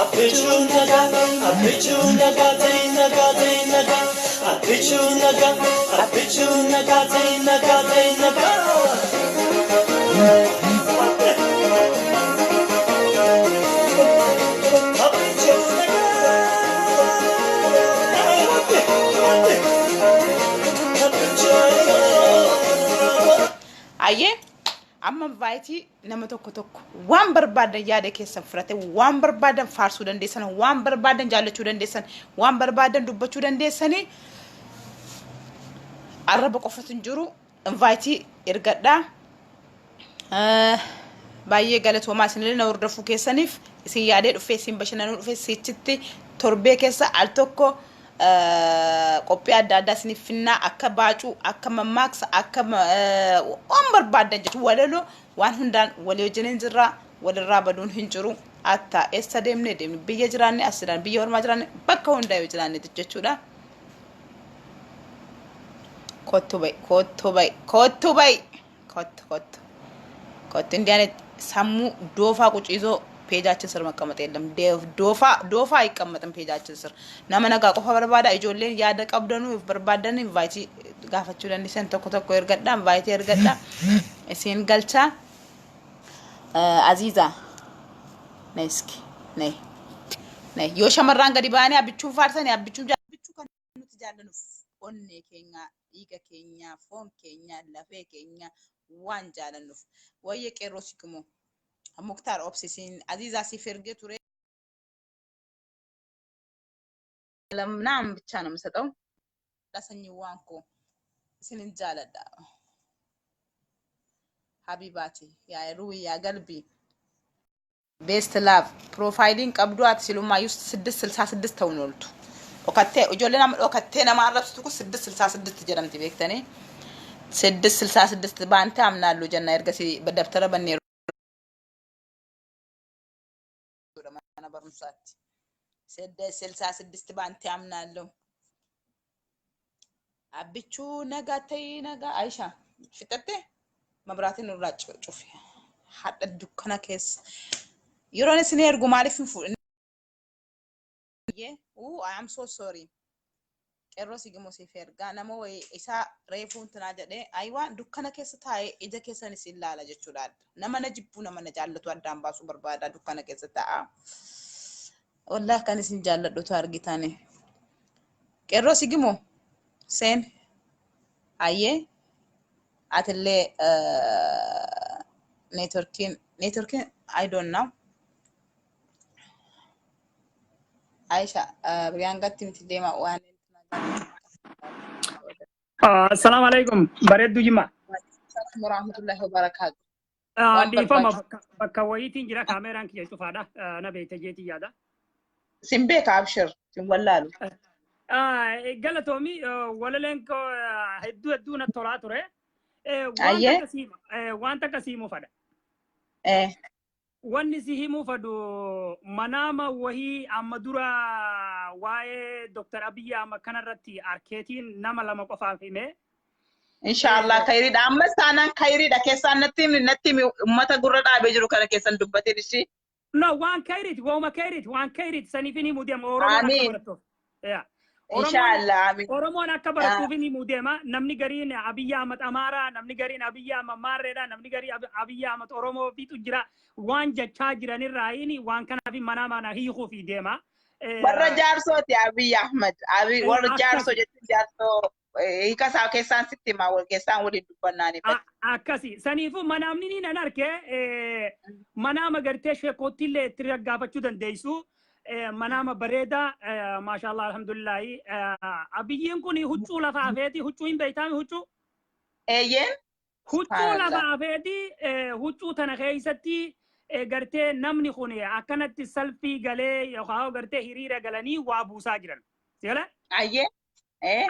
አብቹ ነጋ አብቹ ነጋ ተይ ነጋ ተይ ነጋ አብቹ ነጋ አብቹ ነጋ ተይ ነጋ ተይ ነጋ። አብቹ ነጋ አብቹ ነጋ። Ayyee, amma invite nama tokko tokko waan barbaadan yaada keessan fudhate, waan barbaadan faarsuu dandeessan, waan barbaadan jaallachuu dandeessan, waan barbaadan dubbachuu dandeessanii, arraba qofatu hin jiru. Invite ergadhaa. Baay'ee galatoomaa isinillee na hordofuu keessaniif. Isin yaadee dhufee, isin bashannanuu dhufee. Sichitti torbee keessa al tokko qophii adda addaa isiniif finnaa, akka baacuu, akka mammaaksa, akka waan barbaadan jechuudha, walaloo, waan hundaan walii wajjiniin jirra. Walirraa baduun hin jiru. Atta eessa deemne deemne, biyya jiraanne as jiraanne, biyya ormaa jiraanne, bakka hundaa yoo jiraanne jechuudha. Kottu ba'i, kottu ba'i, kottu ba'i, kottu, kottu, kottu. እንዲህ አይነት ሰሙ ዶፋ ቁጭ ይዞ page ኣችን ስር መቀመጥ የለም። ዶፋ ዶፋ አይቀመጥም page ኣችን ስር። Nama nagaa qofa barbaada. Ijoolleen yaada qabdanuu barbaadan invite gaafachuu dandeessan. Tokko tokko ergadha, invite ergadha, isin galcha. Aziiza, ነይ እስኪ ነይ ነይ። Yoo shamarraan gadi ba'anii abbichuun faarsanii, abbichuun abbichuu kan nuti jaallanuuf onnee keenya, dhiiga keenya, foon keenya, lafee keenya waan jaalannuuf. Wayyee qeerroo sikimoo Muktaar obsisiin Aziizaa siif ergee ture. ምናምን ብቻ ነው የምሰጠው። Sanyiiwwan koo, isinin jaaladha. Habibaati yaa ruwi yaa galbi best love profile iin qabdu ati silumaayyuu 666 ta'uun ooltu. Dhokattee ijoollee nama dhokattee nama arrabsitu kun 666 jedhamti, beektanii. 666 baantee amnaallu jenna ergasii dabtara bannee mana barumsaatti. 666 baantee amnaallu. Abbichuu nagaa ta'ii nagaa Aisha fixattee mabraatiin nurraa cufe. Hadha dukkana keessa. Yeroon isin ergu maaliif hin fuudhin? I am so sorry. Qeerroo sigimoo siif ergaa nama wayii isaa reefuu intinaa jedhee ayiwaa dukkana keessa taa'ee ija keessan isin ilaala jechuudha. Nama na jibbuu, nama na jaallatu addaan baasuu barbaada, dukkana keessa taa'a. Wallahi kan isin jaalladhutu argitani. Qeerroo sigimoo seen ayyee atillee network iin I don't know. Aisha Biriyaangatti miti deema waan. Assalamu alaikum. Bareedduu Jimma. Warahmatullahi wabarakaatu. Waan Dhiifama, barbaachisu. bakka wayiitiin jira, kaameeraan kiyya cufaadha. Na beekte jeetii yaada. Sin beeka, abshir, sin wallaalu. Galatoomi, walaleen koo hedduu hedduu natti tolaa ture. Waan takka siima waan takka siimuu fadha. Wanni si himuu fadhu, manaama wahii amma dura waa'ee Dr. Abiyyi Ahmad kanarratti arkeetiin nama lama qofaaf hime. Inshaallah kayriidha. Ammas taanaan kayriidha. Keessaan natti himi, natti himi, ummata gurra dhaabee jiru kana keessan dubbateen ishii. No, waan kayriiti, waanuma kayriiti, waan kayriiti saniif hin himuu deema Oromoon akka barattuuf. Yeah. Oromoon Inshaallah, amiin. Oromoon akka barattuuf hin himuu deema. Namni gariin Abiyyi Ahmad Amaaraa, namni gariin Abiyyi Ahmad Maarreedha, namni gariin Abiyyi Ahmad Oromoo fiixu jira. Waan jechaa jiranirraa waan kanaaf manaa mana hiikuuf deema. Warra jaarsooti Abiy Ahmad. Abiy warra jaarsoo jechuun jaarsoo hiika isaa keessaan sitti himaa, wal keessaan waliin dubbannaan ifatti. Akkasi. Saniifuu manaamni ni nan arke, manaama gartee sheekootillee itti raggaafachuu dandeessu. Manaama bareedaa, maashaallah, alhamdulillahi. Abiyyiin kun huccuu lafa hafeeti, huccuu hin beektaami, huccuu. Eeyyeen. Huccuu Subhanallah. lafa hafeeti, huccuu tana keessatti gartee namni kun akkanatti salfii galee yookaan gartee hiriira galanii waa buusaa jiran. Sigala? Ayyee.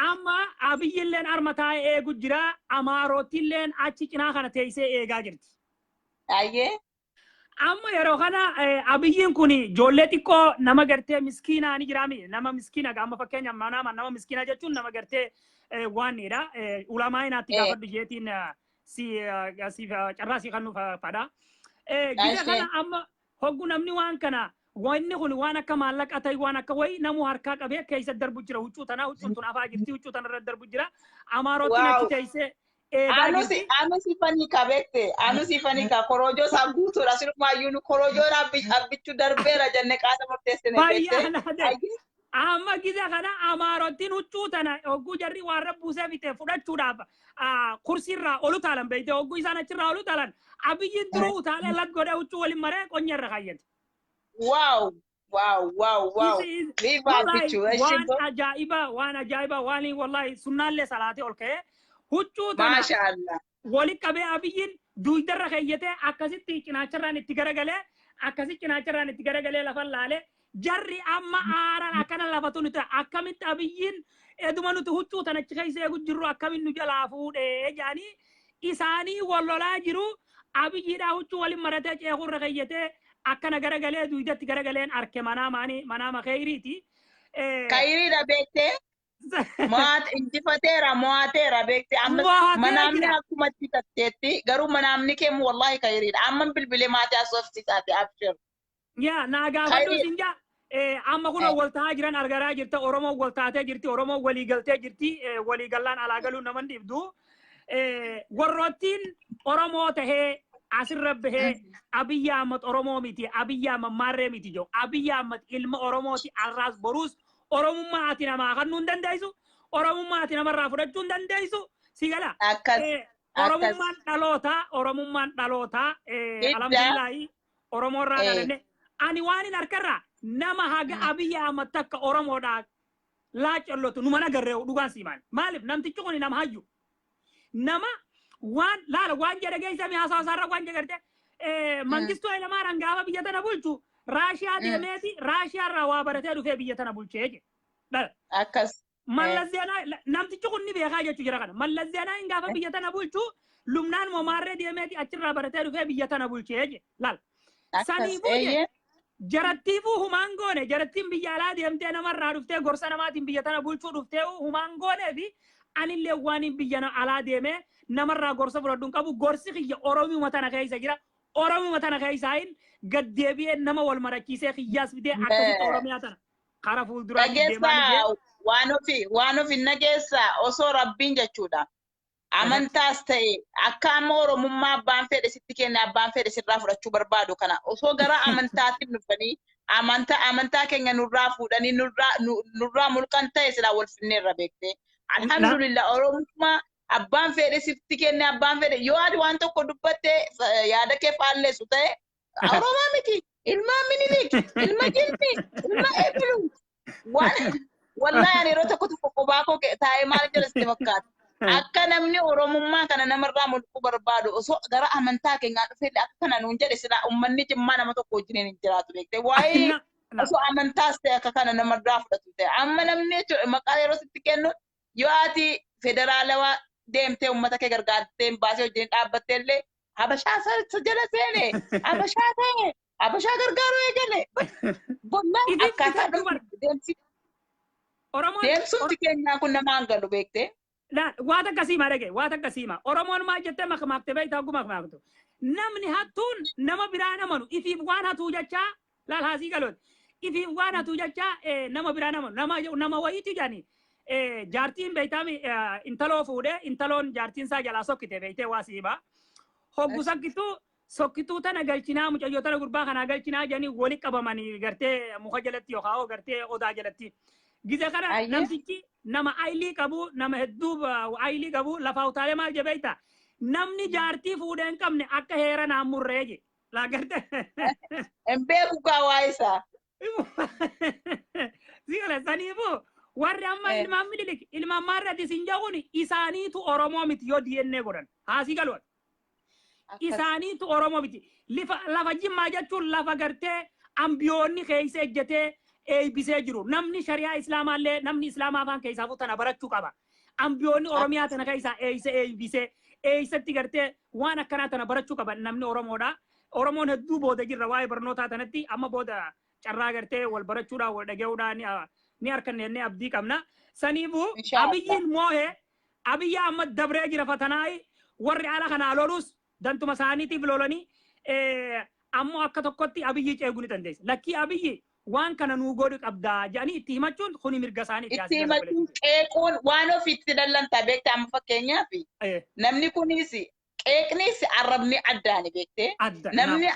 Amma Abiyyilleen arma taa'ee eegu jira. Amaarottilleen achi cinaa kana teessee eegaa jirti. Ayyee. Amma yeroo kana Abiyyiin kun ijoollee xiqqoo nama gartee miskiinaa ni jiraami. Nama miskiina amma fakkeenyaaf nama miskiina jechuun nama gartee waanidha. Ulamaa inaatti gaafadhu jeetiin si carraa si kennuuf fadha. Gisa kana amma hoggu namni waan kana wanni kun waan akka maallaqa ta'e waan akka wayi namu harkaa qabee keessa darbu jira. Huccuu tana huccuun tun afaa jirti, huccuu tana irra darbu jira. Amaarottiin achi teessee eegaa jirti. Anu sifanii ka beekte, anu sifanii ka korojoo isaa guutuudha. Sirumayyuu nu korojoon abbichuu darbeera jenne qaasa murteessine beekte. Amma gisa kana Amaarottiin huccuu tana hogguu jarri waan rabbuusee fite fudhachuudhaaf kursiirraa ol utaalan beekte. Hogguu isaan achirraa ol utaalan Abiyyiin duruu utaalee lag godhee huccuu waliin maree qonya irra kaayyate. Wow! Wow! Wow! Wow! Viva Abbichuu! Waan ajaa'iba, waan ajaa'iba, waan wallahi sunnaallee salaatee ol ka'ee huccuu tana Maasha Allah. wali qabee Abiyyiin duudarra keeyyatee akkasitti cinaacharraan itti garagalee, akkasi cinaacharraan itti garagalee lafa laalee, jarri amma aaraan akkana lafatu nuti akkamitti Abiyyiin eduma nuti huccuu tana achi keessa eegu jirru akkamitti nu jalaa fuudhee jedhanii isaanii wal lolaa jiru. Abiyyiidhaa huccuu waliin maratee ceekurra keeyyatee akkana garagalee duudatti garagaleen arke manaamaani manaama keeyriiti. Kayiriidha beektee? Injifateera, mo'ateera beekte. Amma manaamni akkuma itti tatteetti garuu manaamni keemu wallahi kayiriidha. Amma bilbilee maatii asoofsiisaati abshir. Yaa naa gaafadhu isin jaa amma kun wal ta'aa jiran argaraa jirta. Oromoo wal taatee jirti, Oromoo walii galtee jirti, walii gallaan alaa galuun nama dhibdu. Warroottiin Oromoo tahee asirra bahee Abiyyi Ahmad Oromoo miti, Abiyyi Ahmad maarree miti jiru. Abiyyi Ahmad ilma Oromooti, arraas boruus Oromummaa ati namaa kennuu hin dandeessu. Oromummaa ati namarraa fudhachuu hin dandeessu. Si gala. Oromummaan dhalootaa, Oromummaan dhalootaa, alhamdulillahi Oromoo irraa dhalanne. Ani waan hin harkarraa nama haga Abiyyi Ahmad takka Oromoodhaa laacollotu numa nagarree dhugaan siimaan. Maaliif namtichi kun nama hayyu. Nama waan laala waan jedhe geessa mi haasaa isaarra waan jedhe Mangistuu Hayilamaariyaam gaafa biyya tana bulchu Raashiyaa deemeeti Raashiyaa irraa waa baratee dhufee biyya tana bulchee jedhe. Akkas. Mallas Zeenaa namtichi kun ni beekaa jechuu jira kana. Mallas Zeenaa gaafa biyya tana bulchu Lubnaan moomaarree deemeeti achirraa baratee dhufee biyya tana bulchee jedhe. Laala. Saniifuu jedhe jarattiifuu humaan goone, jarattiin biyya alaa deemtee namarraa dhuftee gorsa namaatiin biyya tana bulchuu dhuftee humaan goonee fi anillee waan biyya alaa deemee namarraa gorsa fudhadhu hin qabu. Gorsi kiyya Oromuma tana keessa jira. Oromuma tana keessaa hin gaddeebi'ee nama wal marachiisee kiyyaas fidee akkasitti Oromiyaa tana karaa fuulduraa Dhageessaa waan ofi nageessaa osoo Rabbiin jechuudha. Amantaas ta'e akka amma Oromummaa abbaan fedhe sitti kenne abbaan fedhe sirraa fudhachuu barbaadu kana osoo gara amantaatiin dhufanii amantaa keenya nurraa fuudhanii nurraa mulqan ta'e silaa wal finneerra beekte. Alhamdulillah Oromummaa abbaan fedhe sitti kenne abbaan fedhe yoo ati waan tokko dubbatte yaada kee faalleessu ta'e Oromaa miti, ilma Minilik, ilma Jilmi, ilma Ebilu. Wallahi ani yeroo tokko tokko kophaa koo taa'ee maal jedha sitti fakkaata. Akka namni Oromummaa kana namarraa mulquu barbaadu osoo gara amantaa keenyaa dhufee akka kana nuun jedhe silaa uummanni Jimmaa nama tokko wajjin hin jiraatu beekte. Waa'ee osoo amantaas ta'e akka kana namarraa fudhatu ta'e. Amma namni maqaa yeroo sitti kennu yoo ati federaalawaa deemtee uummata kee gargaartee baasee wajjin dhaabbattee illee Habashaa jala seene, Habashaa ta'e, Habashaa gargaaruu eegale. Bollaa akkaataa deemsumti keenyaa kun nama hangalu beekte. Waan akkasii maa dhagaye, waan akkasii maa. Oromoon maal jettee makmaakte beektaa oguu makmaaktu. Namni hattuun nama biraan amanu ifiif waan hatuu jechaa laal haasii galooti. Ifiif waan hatuu jechaa nama biraan amanu. Nama wayiitu jedhanii jaartiin beektaami intaloo fuudhee intaloon jaartiin isaa jalaa sokkite beektee waa siibaa. Hoggu sokkituu tana galchinaa mucayyoo tana gurbaa kanaa galchinaa jedhanii wali qabamanii gartee muka jalatti yookaan gartee odaa jalatti. Gize kana namtichi nama aylii qabu, nama hedduu aylii qabu lafaa utaalee maal jebeeyta. Namni jaartii fuudhee hin qabne akka heera naan murree je. Laa garte. Hin beeku kaa waa isaa. Sigala saniifuu warri amma ilmaan Minilik ilmaan maarratti isin jedhuun isaaniitu Oromoo miti yoo DNA godhan. Haasii galuudha. Isaaniitu Oromoo miti. Lafa Jimmaa jechuun lafa gartee ambiyoonni keessa ejjetee eeybisee jiru. Namni shari'aa Islaamaallee, namni Islaamaa afaan keessaafuu tana barachuu qaba. Ambiyoonni Oromiyaa tana keessaa eeyse eeybisee eeysatti gartee waan akkanaa tana barachuu qaba namni Oromoodha. Oromoon hedduu booda jirra waa'ee barnootaa tanatti. Amma booda carraa gartee wal barachuudhaan, wal dhaga'uudhaan ni harkanne jennee abdii qabna. Saniifuu Inshaallah. Abiyyiin moohee, Abiyyi Ahmad dabree jira fatanaayi. Warri ala kanaa lolus dantuma isaaniitiif lolanii, ammoo akka tokkotti Abiyyi ceeguu ni dandeessa. Lakkii, Abiyyi waan kana nuu godhu qabdaa jedhanii itti himachuun kuni mirga isaaniiti. Itti himachuun, qeequun waan ofiitti dallantaa beektaa. Amma fakkeenyaaf namni kunis qeeqnis arrabni addaani beektee. Adda. Namni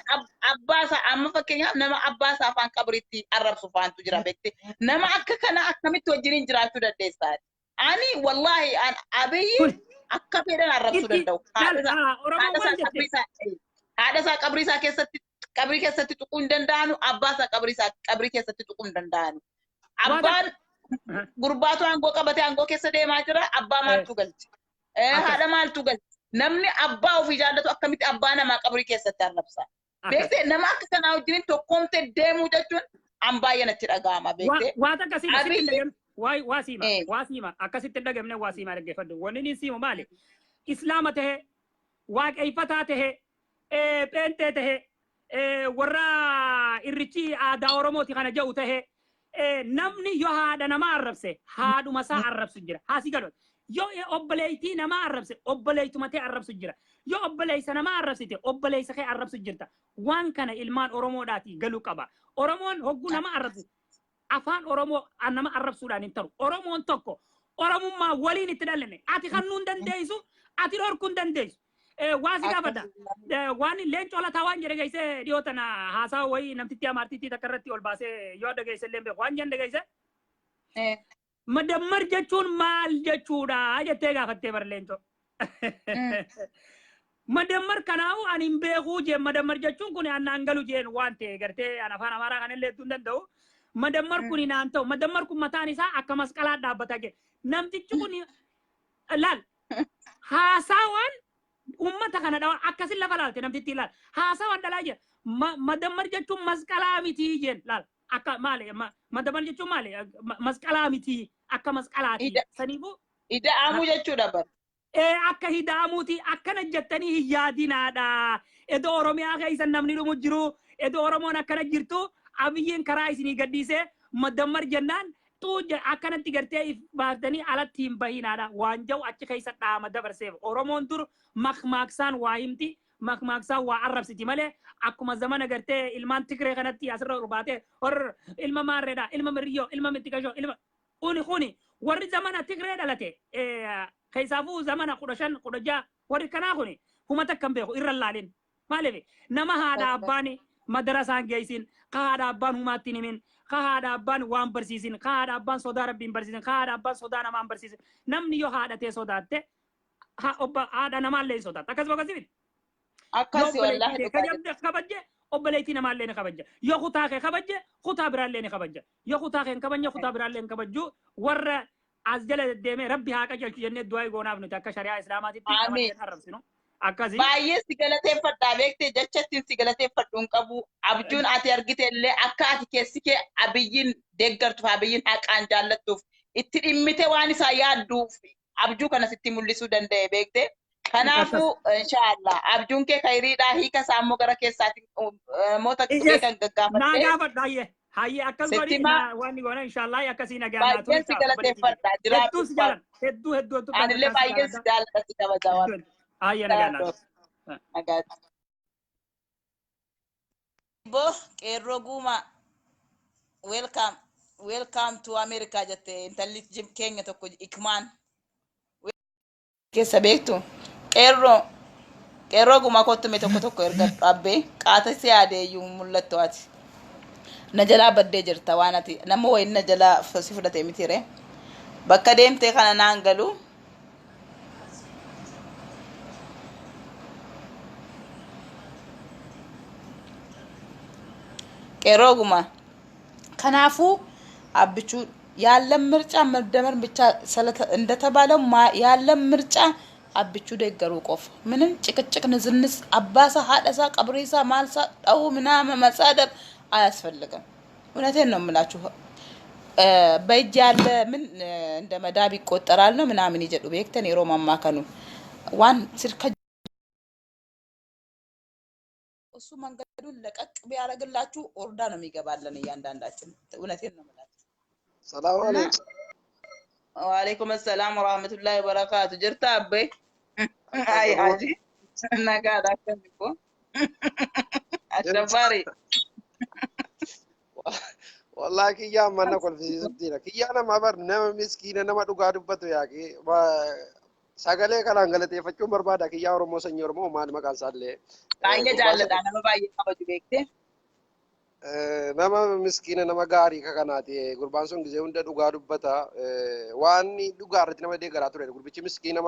abbaa isaa, amma fakkeenyaaf nama abbaa isaa afaan qabriitti arrabsu faantu jira beekte. Nama akka kana akkamitti wajjiniin jiraachuu dandeessaa? Ani wallaahi an Abiyyi Kun akka fedhan arrabsuu danda'u. Haadha isaa Oromoo haadha maal isaa jette? qabrii isaa, haadha isaa qabrii isaa keessatti, qabrii keessatti tuquu hin danda'anu. Abbaa isaa qabrii isaa qabrii keessatti tuquu hin danda'anu. Abbaan gurbaatu aangoo qabatee aangoo keessa deemaa jira. Abbaa maaltu galche? Haadha maaltu galche? Namni abbaa ofii jaallatu akkamitti abbaa namaa qabrii keessatti arrabsa? Beektee, nama akka kanaa wajjin tokkoomtee deemuu jechuun an baay'ee natti dhaga'ama beektee. Waa takka siima sitti hin dhagamne. Waa siima, waa siima, akkasitti hin dhagamne, waa siima dhaggeeffadhu. Wanni inni siimu maali? Islaama tahe, waaqeeffataa tahe, pheenxee tahe, warra irrichi aadaa Oromooti kana jedhu tahe, namni yoo haadha namaa arrabse haadhuma isaa arrabsu jira. Haasii galu. Yoo obboleettii namaa arrabse obboleettuma ta'e arrabsu jira. Yoo obboleessa namaa arrabsite obboleessa kee arrabsu jirta. Waan kana ilmaan Oromoodhaati galuu qaba. Oromoon hogguu nama arrabsu afaan Oromoo nama arrabsuudhaan hin ta'u. Oromoon tokko Oromummaa waliin itti dhalanne. Ati kan nuun dandeessu, ati dhorkuu hin dandeessu. Waa si gaafadha. Waan Leencoo Lataa waan jedhe geessee dhiyoo tana haasaa wayii namtittii amaartittii takka irratti ol baasee yoo dhageesse illee beeku. Waan jedhan dhageesse. Madammar jechuun maal jechuudha jettee gaafattee bara Leencoo. Madammar kanaa'u ani hin beekuu jeen. Madammar jechuun kun annaan galu jeen. Waan ta'e gartee an afaan Amaaraa kan illee hedduu hin danda'u. Madammar kun naan ta'u, madammar kun mataan isaa akka masqalaa dhaabbataa jeen. Namtichi kun laal haasawaan ummata kana dhawa akkasin lafa laalte namtitti laal haasawaan dhalaa jira. Madammar jechuun masqalaa mitii jeen. Laal akka maali madammar jechuun maali? Masqalaa mitii, akka masqalaati. Saniifuu Ida'amuu jechuudha bara. Akka hidaamuuti akkana jettanii hin yaadinaadha. Iddoo Oromiyaa keessa namni dhumu jiru, iddoo Oromoon akkana jirtu, Abiyyiin karaa isinii gadhiisee madammar jennaan xuuja akkanatti gartee if baaftanii alatti hin bahinaadha. Waan jau achi keessa dhaama dabarseef. Oromoon dur makmaaksaan waa himti, makmaaksaan waa arrabsiti malee akkuma zamana gartee ilmaan Tigree kanatti asirra ol baatee hor ilma maarreedha, ilma mirriyyoo, ilma mittikashoo, ilma kuni kuni warri zamana Tigree dhalate, keessaafuu zamana 15, 16, warri kanaa kuni huma takka hin beeku irra laalin. Maaliif? Nama haadha abbaan madarasaan geessin, ka haadha abbaan humaatti hin himin, ka haadha abbaan waan barsiisin, ka haadha abbaan sodaa rabbiin barsiisin, ka haadha abbaan sodaa namaan barsiisin. Namni yoo haadhatee sodaatte obba haadha namaallee hin sodaata. Akkasuma akkasii miti. Yoo Akkasi wallaahi obboleettii kee dhugaa jirti. kabajje obboleettii namaallee ni kabajja. Yoo kutaa kee kabajje kutaa biraallee ni kabajja. Yoo kutaa kee hin kabajne kutaa biraallee hin kabajju. Warra as jala deddeemee Rabbi haa qajeelchu jennee du'aa goonaaf nuti akka shari'aa Islaamaatitti nama Amiin. illee arrabsinu. Akkasii. Baay'ee si galateeffadhaa beektee, jecha ittiin si galateeffadhu hin qabu. Abjuun ati argite illee akka ati keessi kee Abiyyiin deeggartuuf, Abiyyiin haqaan jaallattuuf, itti dhimmite waan isaa yaadduuf abjuu kana sitti mul'isuu danda'e beektee. Kanaafuu inshaallah abjuun kee kayriidhaa, hiika isaa immoo gara keessaatiin moota beekan Naa gaggaafattee gaafadhu, hayyee. Hayyee, akkas sitti godhi himaa. na waan ni goona inshaallah akkasii nagaa naa Baay'een turi si galateeffadha. Hedduu Jiraatu si jaaladha. Hedduu hedduu hedduu Anillee takkaan si baay'een si jaaladha. jaalladha, si kabaja waan. Hedduu. Hayyee, nagaa naa turi. Nagaatti. Bo qeerroo guumaa, welcome, welcome to America jette intalli keenya tokko ikmaan keessa beektu. Qeerroo guumaa kottume tokko tokko erga dhaabbee qaata si yaadeeyyuu mul'attu. Ati na jalaa baddee jirta, waan ati nama wayin na jalaa si fudhate mitire bakka deemtee kana naan galu. Qeerroo gumaa. Kanaafuu አብቹ ያለን ምርጫ መደመር ብቻ እንደተባለው ያለን ምርጫ አብቹ deeggaruu qofa. ምንም ጭቅጭቅ፣ ንዝንዝ፣ አባሳ ሀደሳ ቀብሪሳ ማልሳ ጠው ምናምን መሳደብ አያስፈልግም። እውነቴን ነው የምላችሁ። በእጅ ያለ ምን እንደ መዳብ ይቆጠራል ነው ምናምን jedhu beektan yeroo ammaa kanu waan sirka እሱ መንገዱን ለቀቅ ቢያደርግላችሁ ኦርዳ ነው የሚገባለን እያንዳንዳችን። እውነቴን ነው የምላችሁ። ሰላም እና አለይኩም። ወአለይኩም ሰላም ወራህመቱላሂ ወበረካቱ። Jirta አበይ አይ ሀጂ nagaadha akkami ko አሸባሪ Wallahi kiyyaa amma na kolfisiisutti. Kiyyaa nama bar nama miskiina nama dhugaa dubbatu yaaqee sagalee kanaan galateeffachuun barbaada. Kiyyaa Oromoo sanyii Oromoo maal maqaan isaallee baay'ee gurbaa jaalladha, nama baay'ee kabaju beekte. Nama miskiina nama gaarii ka kanaati. Gurbaan sun gisee hunda dhugaa dubbata. Waan dhugaa irratti nama deeggaraa ture. Gurbichi miskiina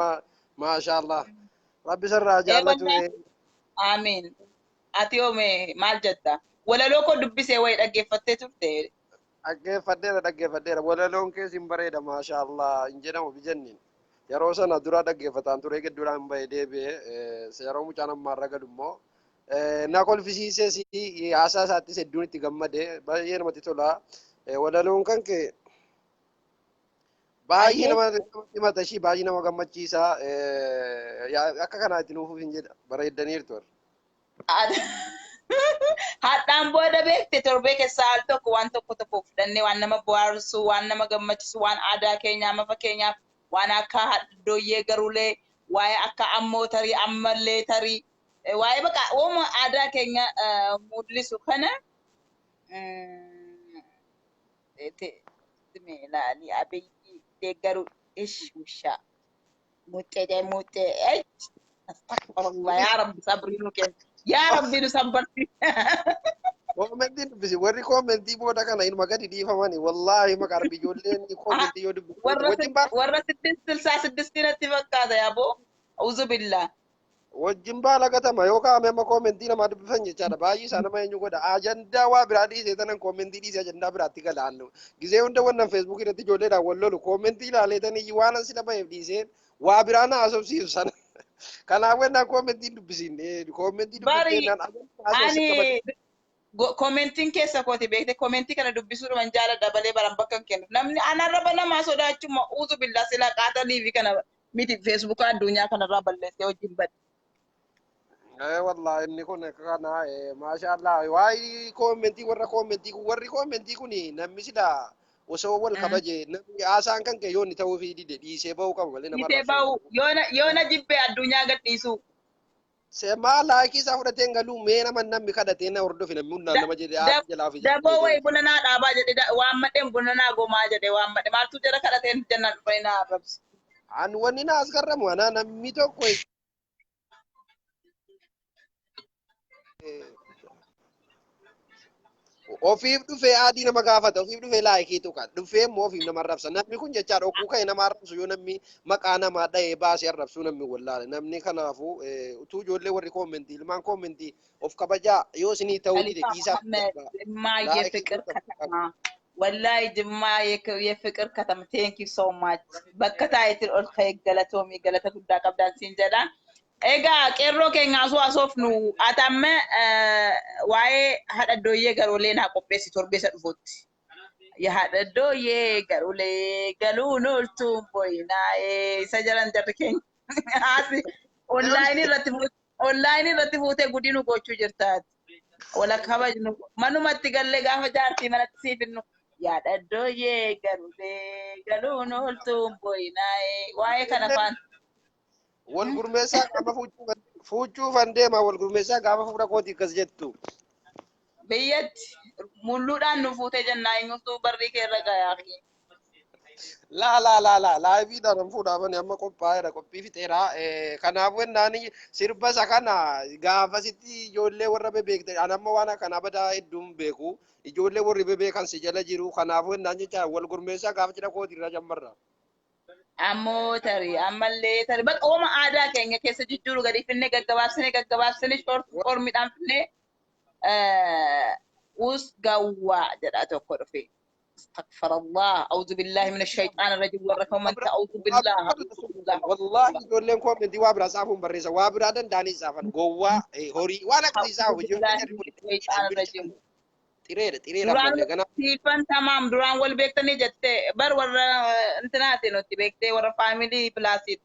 maashaallah. Rabbi sarraa Ee jaallatu. Wallahi amiin. Ati yoome maal jetta? Walaloo koo dubbisee wayi dhaggeeffattee turte. Dhaggeeffadheera, dhaggeeffadheera. Walaloon kees hin bareeda, maashaallah hin jedhamu bijanniin. Yeroo sana dura dhaggeeffataan ture, gidduudhaan bahee deebi'ee yeroo mucaan ammaarra gadu immoo na kolfisiises, haasaa isaattis hedduun itti gammade, baay'ee namatti tola. Walaloon kan kee baay'ee Ayyee. Nama himata ishii baay'ee nama gammachiisa. Akka kanaa itti nuufuuf hin jedha bareeddaniirtu. Hadhaan booda beekte torbee keessaa al tokko waan tokko tokko fudhannee waan nama bohaarsu, waan nama gammachiisu, waan aadaa keenyaa amma fakkeenyaaf waan akka haddooyyee garuulee, waa'ee akka ammoo tarii ammallee tarii waa'ee baqa ooma aadaa keenya mul'isu kana ilaali Abiyyi deeggaru ish wishaa muxxee muxxee astagfirullah, yaa Rabbi sabrii nu kenni, yaa Rabbi nu sabbarsi. Koomentiin dubbisi, warri koomentii booda kana inuma gadi dhiifamani, wallaahi maqaa rabbi ijoolleen koomentii yoo dubbisi warra wajjin baala warra 666 natti fakkaata yaaboo auzu billah. Wajjin baala gatama yoo kaa'ame amma koomentii namaa dubbifan jechaadha. Baay'ee isaa nama eenyu godha, ajandaa waa biraa dhiisee tanan koomentii dhiisee ajandaa biraatti galaannu gisee hunda wannan Feesbuuk irratti ijoolleedhaan wal lolu koomentii ilaalee tanii waan an sila baheef dhiisee waa biraa na haasofsiisu sana. Kanaaf wannaan koomentii dubbisiin koomentii Bari dubbistee naan ajandaa haasofsi ani qabate. Koomentiin keessa kooti beekte, koomentii kana dubbisuudhuman jaaladha balee baran bakka hin kennu. Namni anarraba namaa sodaachuma uuzu billaa silaa qaatanii fi kana miti Feesbuuka addunyaa kanarraa balleessee wajjin bade. Wallahi inni kun akka kana maashaallah, waa'ee koomentii warra koomentii kun, warri koomentii kun namni sila osoo wal kabaje namni haasaan kan kee yoo inni ta'uufii dide dhiisee bahuu qaba malee nama Dhiisee arrabsuu bahu hin qabu. yoona jibbee addunyaa gadhiisuu. Semaa laayikii isaa fudhatee hin galuu mee nama namni kadhatee na hordofi namni hundaan nama jedhee haati jalaa fi Daboo jedhee wayi buna naa dhaabaa jedhe, waan madheen buna naa gomaa jedhe, waan madhe maaltu jara kadhateen jennaan dhufanii naa arrabsu. An wanni na as garramu ana namni tokko ofiif dhufee adii nama gaafata, ofiif dhufee laayikii tuqa, dhufee immoo ofiif nama arrabsa. Namni kun jechaa dhokkuu ka'e nama arrabsu yoo namni maqaa namaa dha'ee baasee arrabsuu namni wallaale. Namni kanaafuu utuu ijoollee warri koomentii ilmaan koomentii of kabajaa yoo isinii ta'uu dide ከሊፋ dhiisaa መሐመድ ጅማ laayikii የፍቅር tuqa. ከተማ ወላሂ ጅማ የፍቅር ከተማ፣ thank you so much. Bakka taa'eetiin ol ka'e galatoomii galata guddaa qabdaan siin jedha. Egaa qeerroo keenya asoo asoofnu ati amma waa'ee haadha garoolee naa qopheessi torbeessa dhufuutti. Haadha garoolee galuun ooltuun boyinaa'ee isa jalan jarri keenya. Asi onlaayinii irratti fuutee gudii nu gochuu jirtaati. Wala kabajnu manumatti gallee gaafa jaartii manatti siifinnu yaadadooyee galuulee galuun ooltuun boyinaa'ee waa'ee kana faan. Wal gurmeessaa gaafa fuuchuufan deema, wal gurmeessaa gaafa fuudha kooti akkas jettu. Biyyatti mulluudhaan nu fuutee jennaa eenyutu barrii kee irra gayaa. Laa laa laa laa, laayiviidhaan fuudhaafani amma qophaa'eera, qophii fixeera. Kanaafuu ennaan sirba isa kana gaafasitti ijoollee warra bebeekte an amma waan akkanaa badaa hedduun beeku, ijoollee warri bebeekan si jala jiru, kanaafuu ennaan jecha wal gurmeessaa gaafa cidha kooti irra jammarra. Ammoo tarii ammallee tarii bakka ooma aadaa keenya keessa jijjiiru gadi finnee gaggabaabsinee gaggabaabsinee ormiidhaan finnee us gawwaa jedha tokko dhufe. Astagfirullah, auzu billahi mina shayxaan rajim, warra kamanta auzu billah, auzu billah. Wallahi ijoolleen koomentii waa biraa saafuun barreessa, waa biraa danda'anii saafan gowwaa horii waan akkasii saafu Auzu ijoolleen billahi jarri kun mina shayxaan rajim. Xireedha xireedha Duraan ammallee ganaa. Siifan tamaam duraan wal beektanii jette bar warra intinaati nuti beektee warra faamilii pilaasiidha.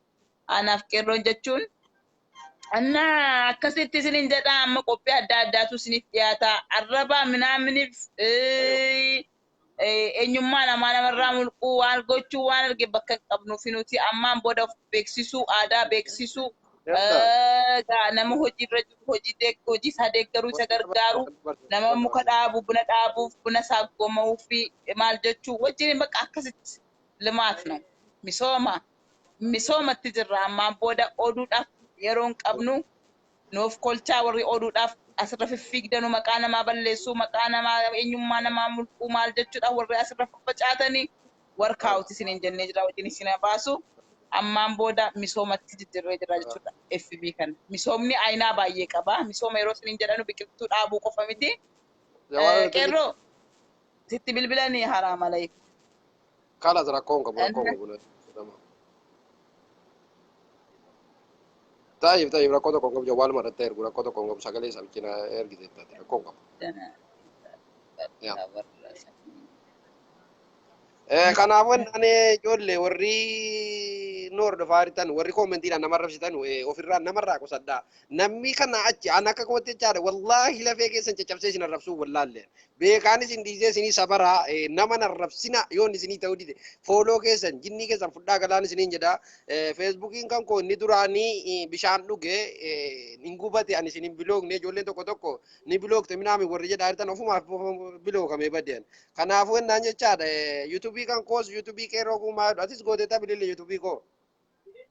Anaaf qeerroon jechuun anna akkasitti isinin jedha. Amma qophii adda addaatu isiniif dhiyaata. Arraba minaaminiif eenyummaa namaa namarraa mulquu waan gochuu waan arge bakka hin qabnuufi nuti ammaan booda of beeksisuu, aadaa beeksisuu, nama hojii irra jiru hojii hojii isaa deeggaruu, isa gargaaru, nama muka dhaabu buna dhaabuuf buna isaa goma'uu fi maal jechuu wajjin bakka akkasitti limaat ነው misooma misoomatti jirra. Ammaan booda oduudhaaf yeroo hin qabnu. Nuuf kolchaa warri oduudhaaf asirra fiffiigdanu, maqaa namaa balleessuu, maqaa namaa, eenyummaa namaa mulquu maal jechuudha, warri asirra faffacaatanii warkaawuti isiniin jennee jira. Wajjin isin baasu. Ammaan booda misoomatti jijjiirree jira jechuudha. FB kana misoomni ayinaa baay'ee qaba. Misooma yeroo isiniin jedhanu biqiltuu dhaabuu qofa miti. Qeerroo sitti bilbilanii haraam alaykum. Kalas, rakkoon qabu, rakkoon qabu. Taayif taayif, rakkoo tokko hin qabu. Jawwaaluma irratti ergu, rakkoo tokko hin qabu. Sagalee isaa bichina ergite taate, rakkoo hin qabu. Yaa. Kanaafuu ani ijoollee warri nu hordofaa jirtan, warri koomentiidhaan nama arrabsitan, ofirraa namarraa qusadhaa. Namni kana achi an akka kootti jechaadha, wallaahi lafee keessan caccabsee isin arrabsuu wallaallee. Beekaan isin dhiisee isinii sabaraa, nama arrabsina yoon isinii ta'uu dide follow keessan jinnii keessan fudhaa galaan isiniin jedha. Feesbuukiin kan koo inni duraanii bishaan dhuge hin gubate. Ani isin hin biloogne. Ijoolleen tokko tokko ni bilookte minaami warri jedhaa jirtan ofumaaf bilookamee badeen. Kanaafuu ennaan jechaadha, yuutuubii kan koos yuutuubii qeerroo gumaa atis gooteetta bilille yuutuubii koo.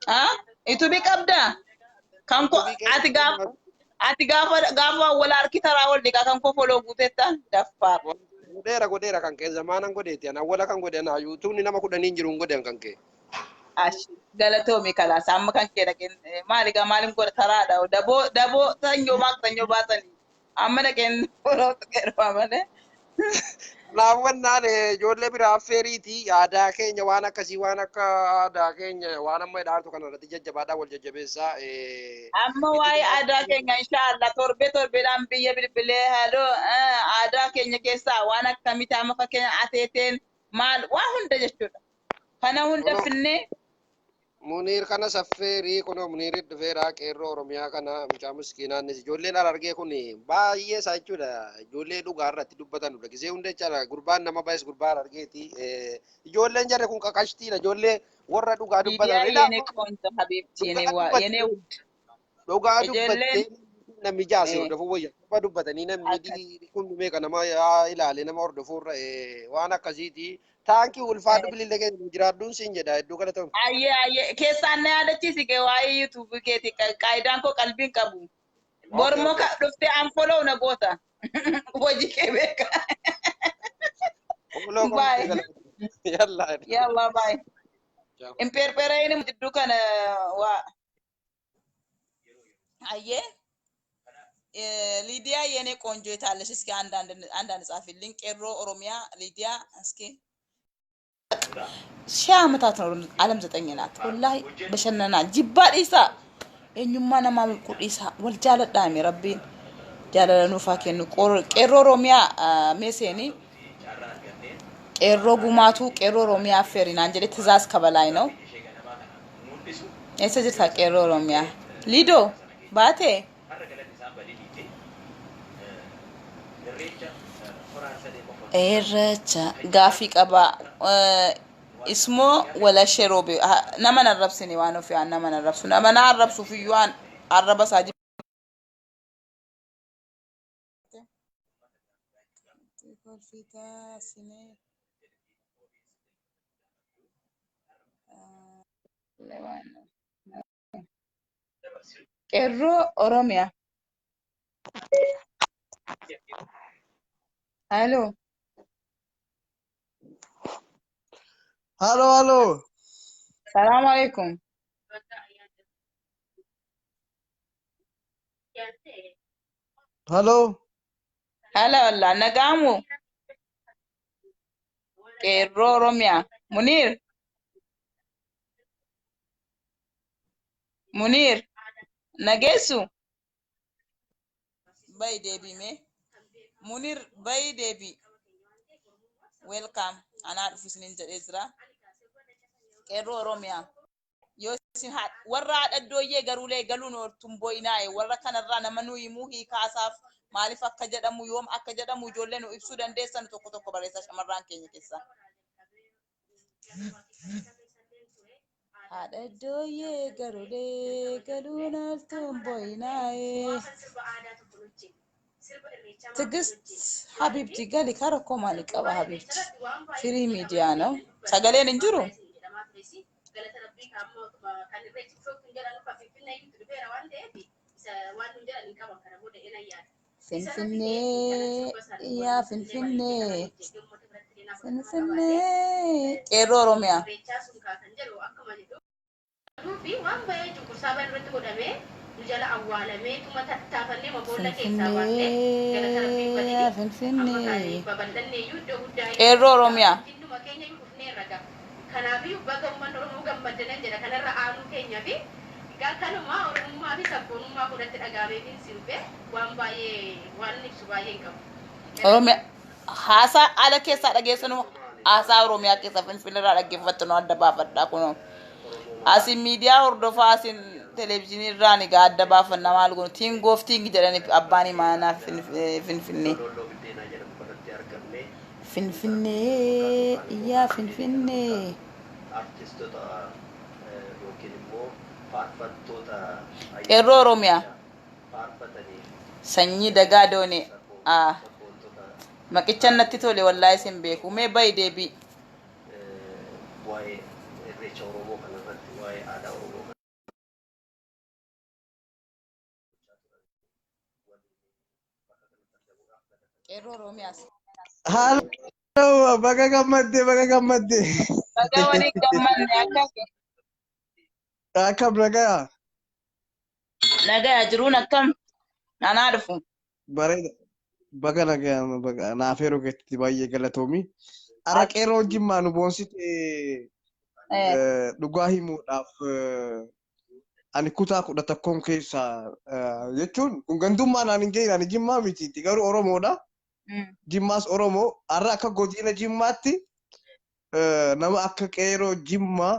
Ah, yuutuubii qabdaa? Kan koo Yuutuubii ati qeerroo gaafa gumaa. Ati gaafa gaafa wal harki taraa wal dhiqaa kan koo follow guuteetta daffaar. Godheera, godheera, kan kee zamaanan godheeti. Ana awwala kan godhe ana. Yuutuubni nama 10n jiru hin godhan kan kee. Ashi galatoomi. Kalaas amma kan kee dhaqeen maali gaa maalin godha taraadha daboo daboo sanyoo maak sanyoo baasanii amma dhaqeen follow tuqeerfaa malee. Kanaafuu wannaan ijoollee biraa affeeriiti aadaa keenya waan akkasii, waan akka aadaa keenya waan amma hidhaartu kana irratti jajjabaadhaa wal jajjabeessaa. Amma Itti waa'ee aadaa keenya inshaallah torbee torbeedhaan biyya bilbilee haaloo aadaa keenya keessaa waan akkamitti amma fakkeenya ateeteen maal waan hunda jechuudha. Kana hunda Kunoo finnee Muniir kana saffeerii, kunoo Muniirii dhufeera. Qeerroo Oromiyaa kana mucaa miskiinaannis ijoolleen Harargee kun baay'ee isaa jechuudha, ijoollee dhugaa irratti dubbatanudha gisee hunda jechaadha. Gurbaan nama baay'ees gurbaa Harargeeti. Ijoolleen jarri kun qaqashtiidha, ijoollee warra dhugaa Liidiyaa dubbatan. የኔ ቆንጆ ሀቢብቲ የኔ Dhugaa ዋ dubbatte የኔ ውድ dhugaa ijoolleen dubbattee namni jaase hordofuu wayya. Dhugaa dubbatanii namni akkas kun meeqa nama yaa ilaale nama hordofuurra waan akkasiiti. Taankii ulfaadhu, bilillee keessa jiraadhuun siin jedha, hedduu galatoom. Ayyee ayyee, keessaan na yaadachiisi kee waa'ee yuutuubii keeti qaayidaan koo qalbiin qabu. Okay. Bormoo Okay. ka dhuftee unfollow na goota. Hojii kee beeka. Follow Bye. qofa galatoom. Yalla. Yalla, bye. Ciao. Imperpereen jidduu kana waa. አየህ ሊዲያ የኔ ቆንጆ የታለሽ? እስኪ አንዳንድ አንዳንድ ጻፊልኝ። ቄሮ ኦሮሚያ ሊዲያ እስኪ ሺህ ዓመታት ነው ዓለም ዘጠኝ ናት። ወላሂ በሸነና ጅባ ዲሳ eenyummaa namaa mulquu dhiisaa, wal jaaladhaame. Rabbiin jaalala nuufaa kennu. Qeerroo Oromiyaa meeseeni qeerroo gumaatu qeerroo Oromiyaa affeerinaan jedhe ትእዛዝ ከበላይ ነው። Eessa jirta qeerroo Oromiyaa? Liidoo baatee Irreecha gaafii qaba. Ismoo walashee roobe nama nan arrabsine waan ofii aan nama nan arrabsu, nama na arrabsuuf iyyuu aan arraba isaa jibba. Sinee qeerroo Oromiyaa. Halo. Halo, halo. Salaamu alaikum. Halo. Hala walla nagaamu qeerroo Oromiyaa. Muniir. Muniir. Nageessu. Bay deebime. Munir bayi deebi. Welcome. Anaa dhufu isiniin jedhee jira. Qeerroo Oromiyaa. Yoo isin warra haadha dooyyee garuulee galuun ooltuun boo'inaaye warra kanarraa nama nu himuu hiikaasaaf maaliif akka jedhamu yoom akka jedhamu ijoollee nu ibsuu dandeessan tokko tokko barreessaa shamarraan keenya keessaa. Haadha dooyyee garuulee galuun ooltuun boo'inaaye. Tigist Habibti gali kara koo maali qaba Habibti? Firii miidiyaa ነው. Sagaleen hin jiru? Finfinnee yaa Finfinnee Finfinnee Qeerroo Oromiyaa. Finfinnee yaa Finfinnee Qeerroo Oromiyaa. Oromiyaa haasaa ala keessaa dhageessinu haasaa Oromiyaa keessa Finfinneerraa dhaggeeffattu adda baafadhaa kunoo. Asin miidiyaa hordofaa asin televezyiinii irraan egaa adda baafanna maal goonu tiingoof tiingi jedhani abbaan imaanaa Finfinnee. Finfinnee yaa Finfinnee. Qeerroo Oromiyaa. Sanyii dagaa doonee. Maqichaan natti tole wallaahi isin beeku. Mee bayi deebii. Qeerroo Oromiyaas. Haaloo baga gammadde baga gammadde. Baga waliin gammanne akkam. Akkam nagaya. Nagaya jiruun akkam. Anaa dhufu. Bareeda. Baga nagaya baga naaf yeroo keetti baay'ee galatoomi. Ara qeerroo jimmaa nu boonsite dhugaa himuudhaaf ani kutaa 11 keessa jechuun kun gandummaa naan hin geenye ani jimmaa mitiitti garuu Oromoodha. Jimmaas Oromoo har'a akka godina jimmaatti nama akka qeerroo jimmaa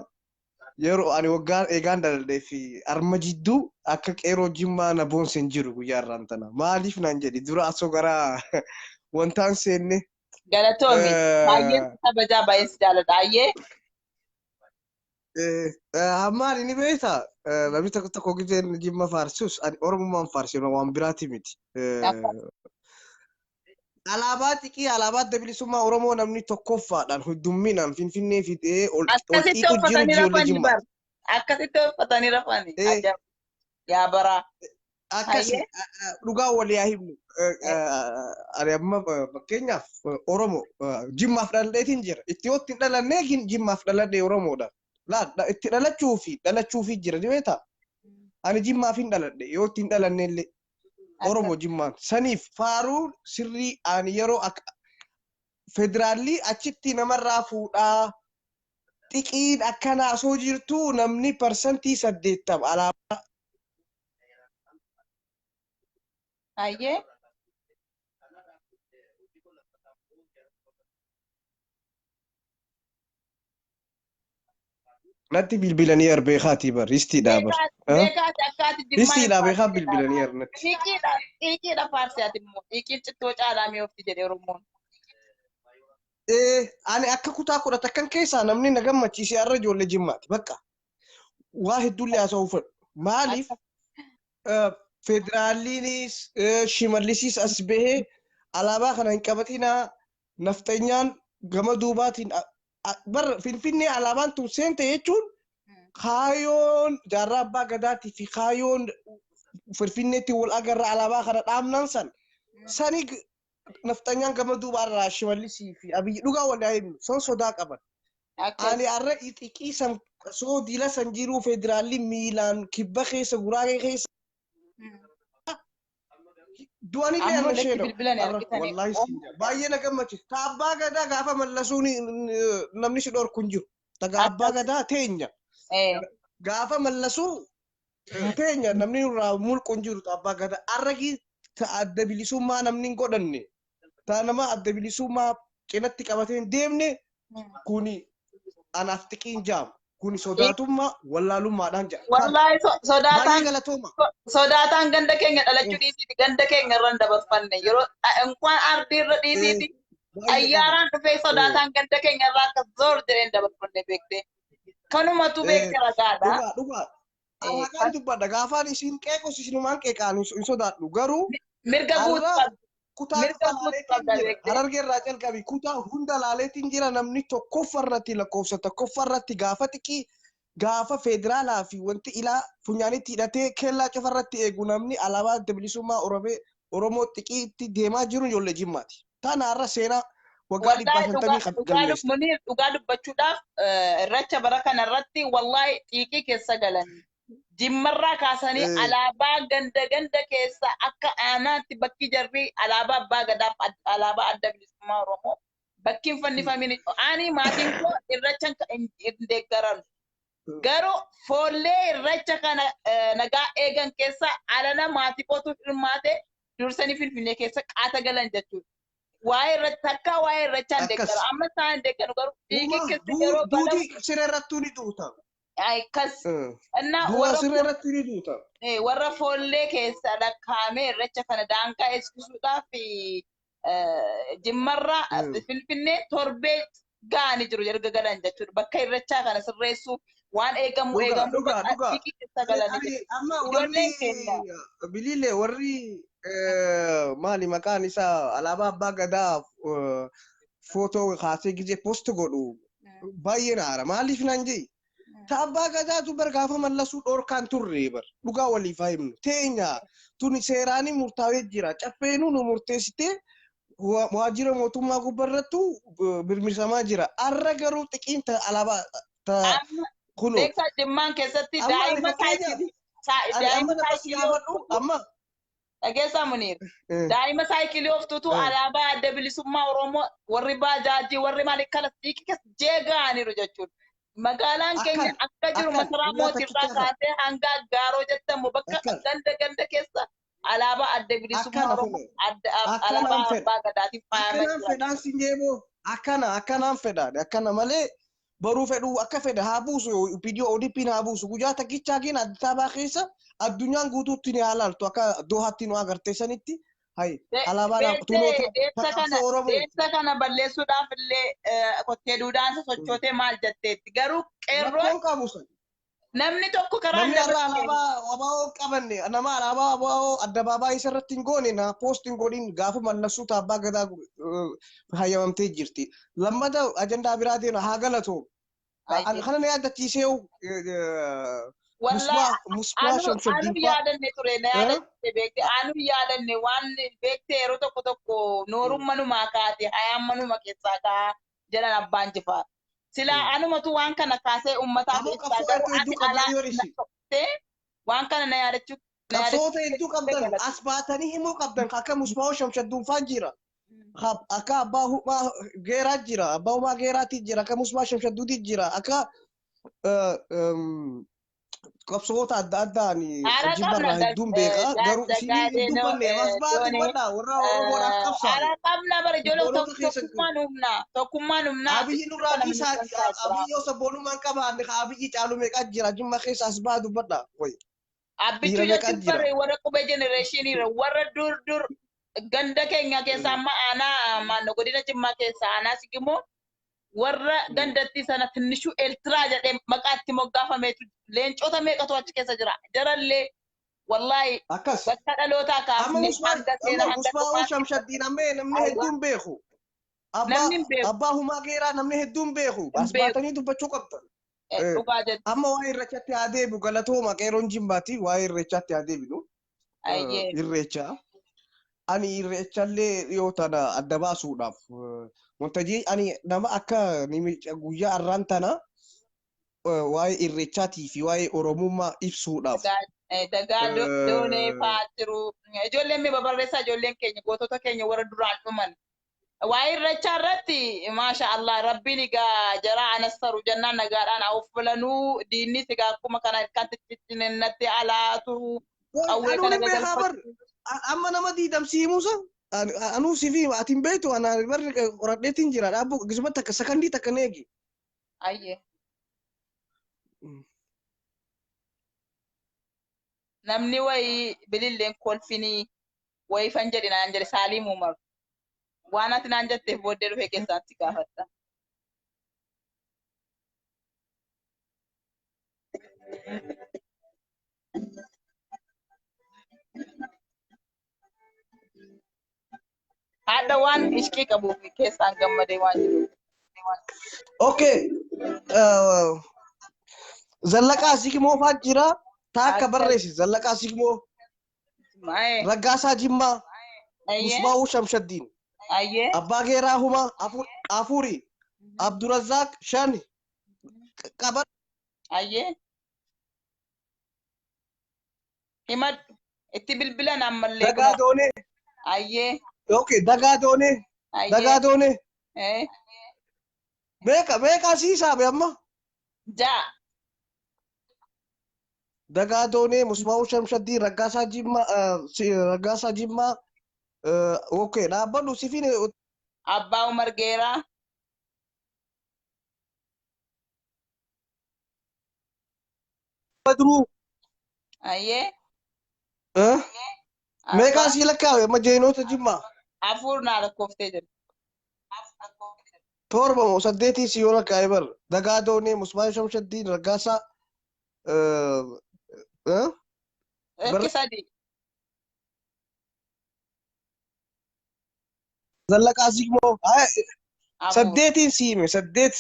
yeroo ani waggaa eegaan daladhee fi arma jidduu akka qeerroo jimmaa na boonse hin jiru guyyaa irraan tana. Maaliif naan jedhi dura asoo gara wantaan seenne. Galatoomi. Baay'een kabajaa baay'een si jaaladha. Ayyee. Hammaan inni beektaa namni tokko tokko giseen jimma faarsus ani Oromummaan faarsu waan biraati miti. Alaabaa xiqqii alaabaa adda bilisummaa Oromoo namni tokkoffaadhaan heddumminaan Finfinnee fidee ol Akkasitti xiiqu jiru uffatanii ijoollee rafani jimmaa. bar. Akkasitti uffatanii rafani. Ajab. Yaa baraa. Akkasi Ayyee. dhugaa walii haa himnu. Ani amma fakkeenyaaf Oromoo jimmaaf dhaladheetiin jira. Itti yoo itti hin dhalannee jimmaaf dhaladhee Oromoodha. Laa itti dhalachuu fi dhalachuufi jira ni beektaa? Ani jimmaaf hin dhaladhe yoo itti hin dhalanne illee Oromoo jimmaan. Saniif faaruu sirrii ani yeroo akka federaalli achitti namarraa fuudhaa xiqiin akkanaa osoo jirtu namni 80% alaabaa Ayyee. Natti bilbilanii arbeekaatii bar ristiidhaa bar. Beekaati akkaati jimmaa hin Ristiidhaa beekaa faarsineedha. bilbilanii natti. Xiiqiidha xiiqiidha faarsi ati immoo xiiqiin cittoo caalaa mi'oofti jedhe Oromoon. Ani akka kutaa 11 keessaa namni na gammachiise har'a ijoollee jimmaati bakka. Waa hedduullee haasa'uu fedhu. Maaliif federaalliinis shimallisiis as bahee alaabaa kana hin qabatinaa nafxanyaan gama duubaatiin bar Finfinnee alaabaan tun seente jechuun kaayoon jaarraa abbaa gadaatii fi kaayoon Finfinneetti wal agarra alaabaa kana dhaabnaan san sani nafxanyaan gama duubaarraa shimallisii fi abiyyi dhugaa wal haa himnu san sodaa qaban. Ani har'a xiqqii san osoo diila san jiruu federaalli miilaan kibba keessa guraagee keessa du'anillee Ammoo har'a walitti ishee bilbilanii har'a argitanii. wallaahi siin jedha. Baay'ee na gammachiisa. Ta abbaa gadaa gaafa mallasuun namni si dhorku hin jiru. Taga abbaa gadaa teenya. Gaafa mallasuu teenya namni nurraa mulqu hin jiru ta abbaa gadaa. Har'a ta adda bilisummaa namni hin godhanne. Ta nama adda bilisummaa cinatti qabatee hin deemne kuni anaaf xiqiin jaamu. Kuni sodaatummaa wallaalummaadhaan jedha. Wallaahi Baay'ee sodaataan galatooma. Sodaataan ganda keenya dhalachuu dhiisiiti ganda keenya irra hin dabarfanne yeroo inkwaan ardii irra dhiisiiti Baay'ee qaba. xayyaaraan dhufee sodaataan ganda keenya irraa akka zoor jedhee hin dabarfanne beekte. Kanumatu beekte ragaadha. Dhugaa dhugaa. Ragaan dubbadha. Gaafaan isin qeequs isinumaan qeeqaan hin sodaadhu. Garuu Mirga guutuu har'a qabda. kutaa Mirga cufa guutuu laaleetiin qabda jira. beekte. Harargee irraa jalqabi kutaa hunda laaleetiin jira namni tokkoffaa irratti lakkoofsa tokkoffaa irratti gaafa xiqqii gaafa federaalaa fi wanti ilaa funyaanitti hidhatee kellaa cufa irratti eegu namni alaabaa adda bilisummaa Oromoo xiqiitti deemaa jiru ijoollee Jimmaati. Tana har'a seenaa waggaa dhibbaa Wallaahi shantamii dhugaa dhugaa galmeessite. Muniir dhugaa dubbachuudhaaf irracha bara kana irratti wallaahi xiiqii keessa galanii Jimmarraa kaasanii alaabaa ganda ganda keessa akka aanaatti bakki jarri alaabaa abbaa gadaaf alaabaa adda bilisummaa Oromoo bakki hin fannifamin ani maatiin koo irracha hin deeggaran. Garuu foollee irracha kana nagaa eegan keessa alana maatii kootu hirmaate dursanii Finfinnee keessa qaata galan jechuudha. Waa'ee irratti takkaa waa'ee irrachaa hin Akkas. deeggaru. Amma isaan hin deeggaru garuu xiiqii Uumaa keessa yeroo banamu duuti siree irrattuu ni duuta. Akkas. Innaa Du'a warra siree irrattuu ni duuta. Warra foollee keessa lakkaa'amee irracha kana daangaa eegsisuudhaaf Jimmarraa Finfinnee torbee ga'anii jiru erga galan jechuudha. Bakka irrachaa kana sirreessuu waan eegamu Dhugaa eegamu dhugaa bakka dhugaa. xiiqii keessa galanii Ani jiru. amma warri Ijoolleen keenya. biliilee warri maali maqaan isaa alaabaa abbaa gadaa footoo kaasee gizee post godhu baay'ee naara. Maaliif naan jee? Ta abbaa gadaatu bar gaafa mallasuu dhorkaan turre bar dhugaa waliif haa himnu. Teenya tuni seeraanii murtaawee jira. Caffeenuu nu murteessitee waajjira mootummaa gubbarrattu mirmirsamaa jira. Arra garuu xiqiin ta alaabaa ta Amma kunoo. beektaa Jimmaan keessatti Amma ani daa'ima fakkeenyaaf saayikilii ani daa'ima amma nama si saayikilii gaafadhu ooftutu amma dhageessaa Muniir. Daa'ima saayikilii ooftutu alaabaa adda bilisummaa Oromoo warri baajaajii warri maali kana xiiqii keessa jeega'aniiru jechuudha. Magaalaan keenya Akkan akka jiru akkan masaraa guyyaa mootirraa takkichaa kan kaasee hanga Aggaaroo jettamu bakka akkan ganda ganda keessa alaabaa adda bilisummaa akkana Oromoo kunoo adda akkanaan alaabaa fedha abbaa gadaatiin faayamee akkanaan jira. fedhaan sin jeeboo akkana akkanaan fedhaan akkana malee baruu fedhuu akka fedha haa buusu viidiyoo ODP'n haa buusu guyyaa takkichaa keenya Addis Ababaa keessa addunyaan guutuutti ni haalaaltu akka Dohaatti nu agartee sanitti hay alaabaan tunoo Beektee deemsa kana qabsoo Oromoo. deemsa kana balleessuudhaaf illee kottee duudaan sochootee maal jetteetti garuu qeerroon Rakkoon qabu san. namni tokko karaa Namni har'a dabarse alaabaa ABO qabanne nama alaabaa ABO addabaabaa isa irratti hin goone na poost hin godhin gaafa mallasuu abbaa gadaa hayyamamtee jirti. Lammata ajandaa biraa deema haa galatoomu. Kana na yaadachiisee Wallaahi Musbaa anu anu Shamsuddin fa'aa. yaadanne ture na yaadachiise beekte anu yaadanne waan beekte yeroo tokko tokko nooruun manumaa kaate hayaan manuma keessaa kaa jedhan abbaan jifaa. Silaa anumatu waan kana kaasee uummataaf Ammoo ibsaa qabsoo garuu hedduu ati qabdan alaa yoo dhisi. na waan kana na yaadachuu na Qabsoota yaadachiise hedduu qabdan galata. as baatanii himuu qabdan akka Musbaa Shamsuddin fa'aa jira. Akka abbaa humaa geeraa jira. Abbaa humaa geeraati jira. Akka Musbaa Shamsuddiin jira. Akka qabsoota adda addaan Haaraa qabna jibbarraa hedduun beeka. Garuu isinii hin dagaadee dubbanne as baa doonee dubbadhaa warra Oromoodhaaf qabsaa'e. haaraa qabna bara ijoollee Sabboonota keessan kun. tokkummaan humna tokkummaan humna Abiyyi nurraa kana dhiisaa milkeessaa jira. Abiyyi yoo sabboonummaan qabaanne ka Abiyyi caalu meeqaa jira Jimma keessa as baa dubbadhaa. Wayi Abbichuu dhiira meeqaa jechuun jira. bare warra qubee jenereeshinii warra dur dur ganda keenya keessa amma aanaa maanno godina Jimmaa keessa aanaa Sigimoo warra gandatti sana tinnishuu Eeltiraa jedhee maqaatti moggaafameetu leencota meeqatu achi keessa jira. Jarallee wallaahi Akkas. bakka dhalootaa Amma kaasnee Musbaa hanga seera amma hanga Musbaa dhumaatti Shamshaddin amma namni aywa hedduun beeku. Abbaa namni hin beeku abbaa humaa geeraa namni hedduun beeku. hin As beeku baatanii dubbachuu qabdan. Dhugaa jettu. Amma waa'ee irreechatti haa deebi'u galatooma qeeroon Jimmaati waa'ee irreechatti haa deebinu. Ayyee. Irreecha. Ani irreechallee dhiyoo tana adda baasuudhaaf wanta jee ani nama akka namicha guyyaa har'aan tana waa'ee irreechaatii fi waa'ee Oromummaa ibsuudhaaf. Dagaa doonee fa'aa jiru. Ijoolleen mee babarreessaa ijoolleen keenya gootota keenya warra duraan dhuman. Waa'ee irreechaa irratti maasha Allah rabbiin egaa jaraa anassaru jennaan nagaadhaan haa uffalanuu diinnis egaa akkuma kana ilkaan xixiqqinatti alaatu qawwee Anuu kana ni beekaa bar gagalfachuu. Amma nama diidamsiimuusa. Anuu si fi ati hin beektu ana barri qoradheetiin jira dhaabbuu gisuma takka sakandii takka neegi. Ayyee. Namni wayii bililleen kolfinii wayii fan jedhi naan jedhe Saaliim Umar. Waan ati naan jetteef booddee dhufee keessaatti gaafadha. Haadha waan ishqii qabuuf keessaan gammadee waan jiru. Okay. Zallaqaa Sigmoo fa'aa jira. Taakka barreessi. Zallaqaa Sigmoo. Raggaasaa Jimmaa. Musbaahuu Shamshaddiin. Abbaa Geeraa Humaa afuri. Abdurazzaaq shan. Qaban. Ayyee. Himadhu. Itti bilbilan ammallee. Dagaa Doonee. Ayyee. Okay, Dagaa Doonee. Dagaa Doonee. Meeqa meeqa sii saabe amma? Ja'a. Dagaa Doonee, Musbaahuu Shamshaddiin, Raggaasaa Jimmaa, Raggaasaa Jimmaa. Okay, dhaabbadhu sifiin. Abbaa Umar Geeraa. Badruu. Ayyee. Meeqaa sii lakkaawe amma jeenoota Jimmaa? Afur naa lakkooftee jira. Torba moo saddeetii si yoo lakkaa'e bar. Dagaa Doonee, Musbaahuu Shamshaddiin, Raggaasaa. Lakki sadi. Zallaqaa Sigmoo. Saddeetiin siime saddeet.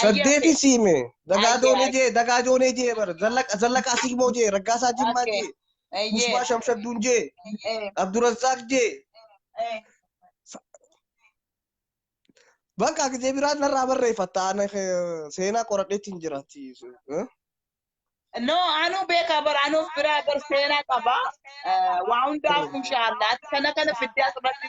Saddeetiin siime. Dagaa Doonee jee, Dagaa Doonee jee bar. Zallaqaa Sigmoo jee, Raggaasaa Jimmaa jee. Musbaa Shamshadduun jee. Abdurazzaaq jee. Bakka gisee biraan narraa barreeffatta. Ana seenaa qoradheetiin jiraatti. No, anuu beekaa bara anuuf biraa bar seenaa qaba. Waa hundaaf inshaallah. Ati kana kana fiddee asirratti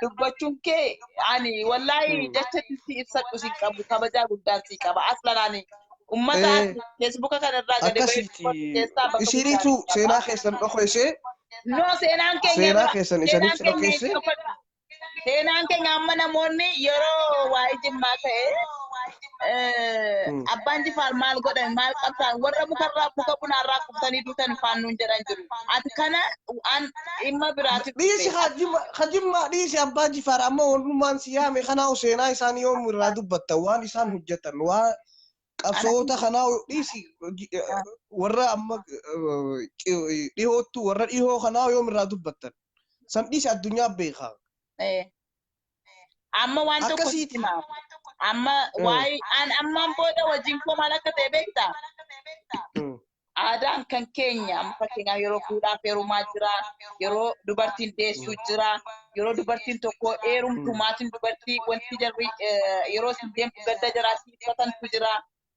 dubbachuun kee ani wallaahi jecha si ibsadhu si qabu kabajaa guddaan si qaba. Aslan ani ummata Feesbuuka kanarraa gadi bahee keessaa bakka Isiniitu seenaa keessan dhokoysee. No, seenaan keenya Seenaa keessan isinitti dhokeesse. Seenaan keenya amma namoonni yeroo waa'ee Jimmaa ta'e abbaan Jifaar maal godhan maal qabsaan warra mukarraa muka bunaarraa kuftanii duutan faannuun jedhan jiru. Ati kana an dhimma biraati. Dhiisi hajimmaa dhiisi abbaa Jifaar amma walummaan si yaame kanaa seenaa isaanii yoom irraa dubbattan waan isaan hojjetan waan qabsoota kanaa dhiisi warra amma dhihoottu warra dhihoo kanaa yoom irraa dubbattan san dhiisi addunyaa beekaa. Amma waan tokko hima. Amma waa'ee an ammaan booda wajjin koo maal akka ta'e beektaa? Aadaan kan keenya amma fakkeenyaaf yeroo fuudhaaf heerumaa jira, yeroo dubartiin deessuu jira, yeroo dubartiin tokko heerumtu maatiin dubartii wanti jarri yeroo isin deemtu gadda jaraatti ibsatantu jira.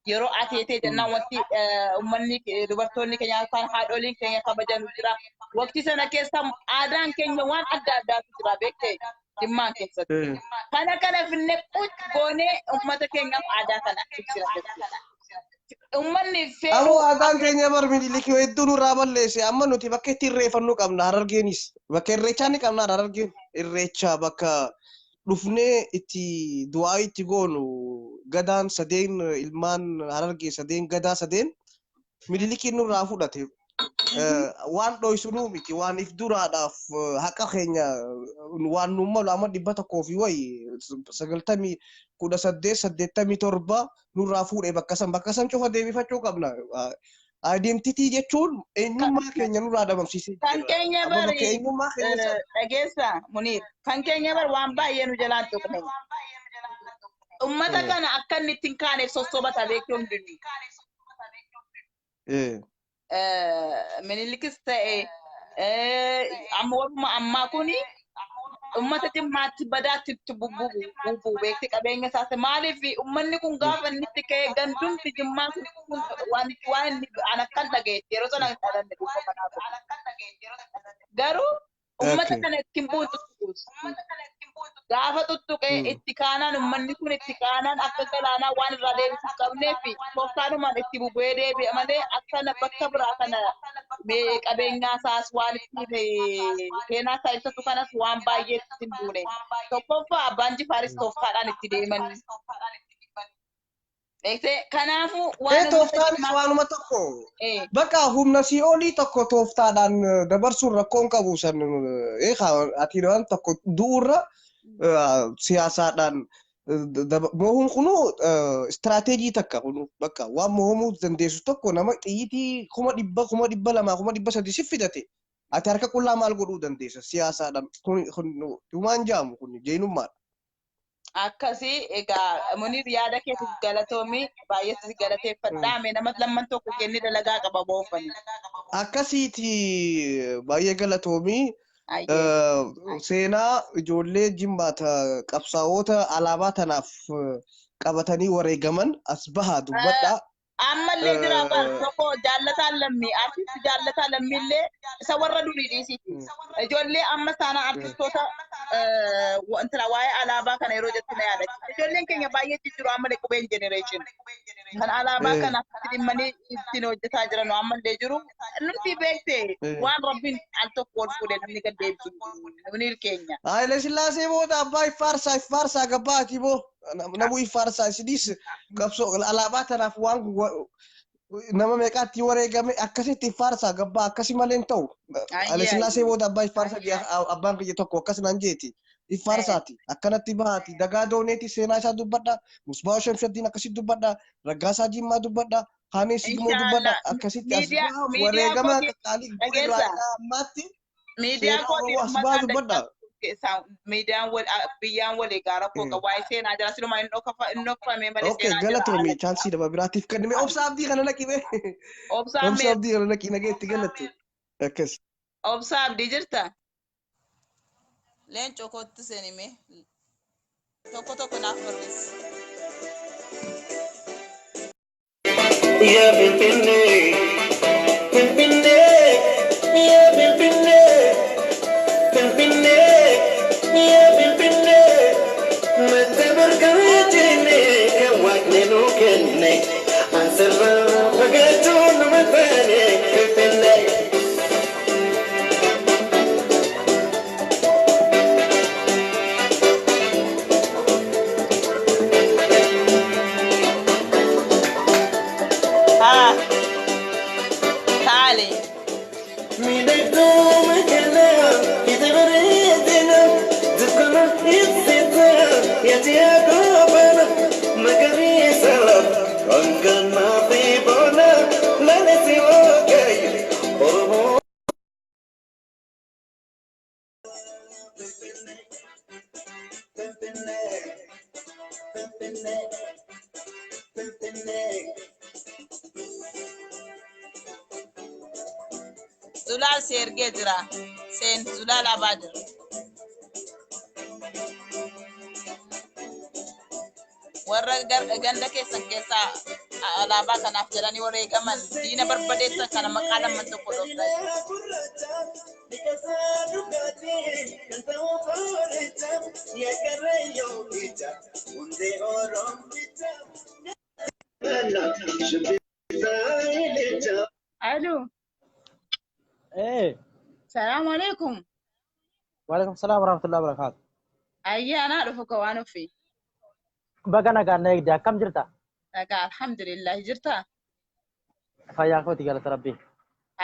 Yeroo ateetee jennaan wanti uummanni dubartoonni keenya yookaan haadholiin keenya kabajanu jira. Waqtii sana keessa aadaan keenya waan adda addaatu jira beektee Jimmaan keessatti. Kana kana finne quc goonee uummata keenyaaf aadaa kana ibsina jechuudha. Uummanni fedhu. Ammoo aadaan keenya bar Minilik hedduu nurraa balleesse amma nuti bakka itti irreeffannu qabna Harargeenis. Bakka irreechaa ni qabna Harargeen. Irreecha bakka dhufnee itti du'aa itti goonu gadaan sadeen ilmaan Harargee sadeen gadaa sadeen Minilikiin nurraa fudhate. Waan dhoysunuu miti waan if duraadhaaf haqa keenya waan nuun malu amma 100 fi wayi 90 18 87 nurraa fuudhe bakka san cufa deebifachuu qabna. Identity jechuun eenyummaa keenya nurraa dhabamsiisee Kan keenya bari dhageessa Muniir kan keenya bari waan baay'ee nu jalaan tuqne. Uummata kana akka inni ittiin kaaneef sossobata beektuu hundinuu. Minilikis ta'e amma warruma ammaa kuni uummata Jimmaatti badaatti itti bubbuu beekti qabeenya isaas maaliif uummanni kun gaafa inni itti ka'e gandumti Jimmaa kun waan inni an akkan dhagayetti yeroo sana hin dhalanne dhuunfa kanaaf. Garuu uummata kana ittiin buutu gaafa tuttuqee itti kaanaan uummanni kun itti kaanaan akka galaanaa waan irraa deebisuu qabneef toftaanumaan itti bubu'ee deebi'a malee akkana bakka biraa kana Qabeenyaa isaas waan ittiin seenaa isaa ibsatu kanas waan baay'ee ittiin buune. Tokkoffaa abbaan Jifaaris tooftaadhaan itti deeman. Beektee kanaafuu waan uummata Tooftaanis Jimmaa waanuma tokko. Bakka humna si'oolii tokko tooftaadhaan dabarsuun rakkoon qabu san ati waan tokko du'urra siyaasaadhaan mohuun kunu istiraateejii takka kunu bakka waan mohamuu dandeessu tokko nama xiyyitii 100,000 200,000 300,000 si fidate ati harka qullaa maal godhuu dandeessa siyaasaadhaan kun humaan jaamu kun jeenummaadha. Akkasii egaa Muniir, yaada keetiif galatoomi, baay'ee si galateeffadha. Mee nama lamman tokko kennee dalagaa qaba boofani. Akkasiiti, baay'ee galatoomii. Ayyee. Seenaa ijoollee Jimmaata qabsaa'ota alaabaa tanaaf qabatanii wareegaman as bahaa dubbadhaa. Ammallee jira baal tokko, Jaallataan Lammii, artisti Jaallataa Lammiillee isa warra durii dhiisiiti. Ijoollee amma saana artistoota wantina waa'ee alaabaa kana yeroo jettu na yaadachiisa. Ijoolleen keenya baay'ee jijjiiru ammallee, qubeen generation. Kan alaabaa kana dhimmanii ittiin hojjetaa jiran ammallee jiru. Nuti beekte waan Rabbiin al tokko ol fuudhe namni gad deebisu Muniir keenya. Haayile Sillaasee booda abbaa iffaarsaa iffaarsaa gabbaati boo namuu iffaarsaa isinis qabsoo alaabaa tanaaf waan nama meeqaatti wareegame akkasitti iffaarsaa gabbaa akkasi malee hin ta'u. Haayile Sillaasee booda abbaa iffaarsaa abbaan kiyya tokko akkas naan jeeti. Iffaarsaati akkanatti bahaati Dagaa Dooneeti seenaa isaa dubbadha, Musbaa Shamshaddiin akkasitti dubbadha, Raggaasaa Jimmaa dubbadha, Haanee Sigmoo dubbadha, akkasitti as bahaa Miidiyaa wareegama kootii qaqqaalii dhageessa. irraa ammaatti Miidiyaa seenaa kootii Oromoo as bahaa uummataan dubbadha. Miidiyaan wal biyyaan walii gaara koo qabu waa'ee seenaa jira, silumaa hin dhokfame malee Okay, seenaa jira. galatoomi, chaansii nama biraatiif kennime. Obsa Abdii kana naqime. Obsaan Obsa mee Abdii kana naqi nagee itti galatu. Akkas. Obsa Abdii jirta? Leencoo kootti seenime. Tokko tokko naaf barreessi. Ya Finfinnee, Finfinnee, ya Finfinnee, Finfinnee, ya Finfinnee, madda barqaa jennee kan Waaqni nuu kenne, asirraa fagaachuun numa taane Finfinnee. Haa taale. Miidhagduu magaalaa, ija bareedina, dukkana ibsita, yaada goobana, magariisa hangannaa fi boona, lalisi waaqayyo, Oromoo. Finfinnee, Finfinnee, Finfinnee. Zulaal si ergee jira. Seen Zulaal Abaadir. Warra ganda keessan keessaa alaabaa kanaaf jedhanii wareegaman diina barbadeessan kana maqaa lamman tokko dhooftan. Aloo. Salaamu alaikum. Waalaikum salaam warahmatullahi wabarakatuh. Ayyaanaa dhufu ka waan ofii. Baga nagaan na eegde, akkam jirta? Nagaa, alhamdulillah, jirta? Fayyaa kooti, galata Rabbii.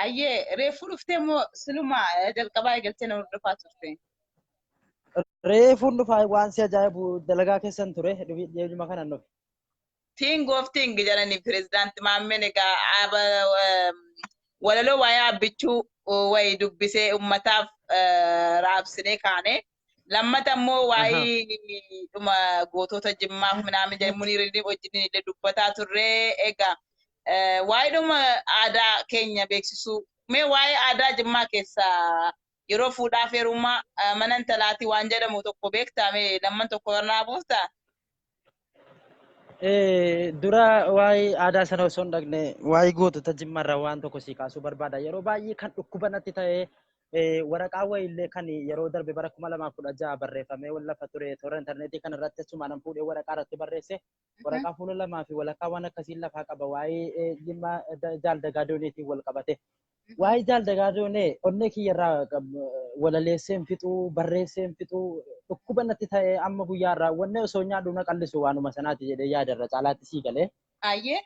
Ayyee, reefuu dhuftee moo siluma jalqabaa eegaltee nama hordofaa turte? Reefuun dhufaa, waan si ajaa'ibu dalagaa keessan ture dhiyeenya kana dhufe. King of King jedhanii pirezidaanti Maammeen egaa walaloo waa'ee Abbichuu wayi dubbisee uummataaf raabsinee kaane. Lammata immoo waa'ee dhuma gootota Jimmaaf minaamin jedhanii Muniirii wajjin illee dubbataa turre. Egaa waa'ee dhuma aadaa keenya beeksisuu, mee waa'ee aadaa Jimmaa keessaa yeroo fuudhaaf heerumaa mana intalaatii waan jedhamu tokko beektaa? Mee lamman tokko naa buuftaa? Dura waa'ee aadaa sana osoo hin dhaqne waa'ee gootota Jimmaarraa waan tokko si kaasuu barbaada. Yeroo baay'ee kan dhukkuba natti ta'ee waraqaa wayiillee kan yeroo darbe bara 2016 barreeffamee lafa ture toora intarneetii kana irratti achuma nan fuudhee waraqaa irratti barreesse. Waraqaa fuula 2.5 waan akkasiin lafaa qaba waa'ee dhimma Jaal Dagaa Dooniitiin wal qabate. Waa'ee Jaal Dagaa Doonee onnee kiyyarraa walaleesseen fixuu, barreesseen fixuu, dhukkuba natti ta'ee amma guyyaarraa wanni osoo nyaadhu na qallisu waanuma sanaati jedhee yaadarra caalaatti sii galee. Ayyee.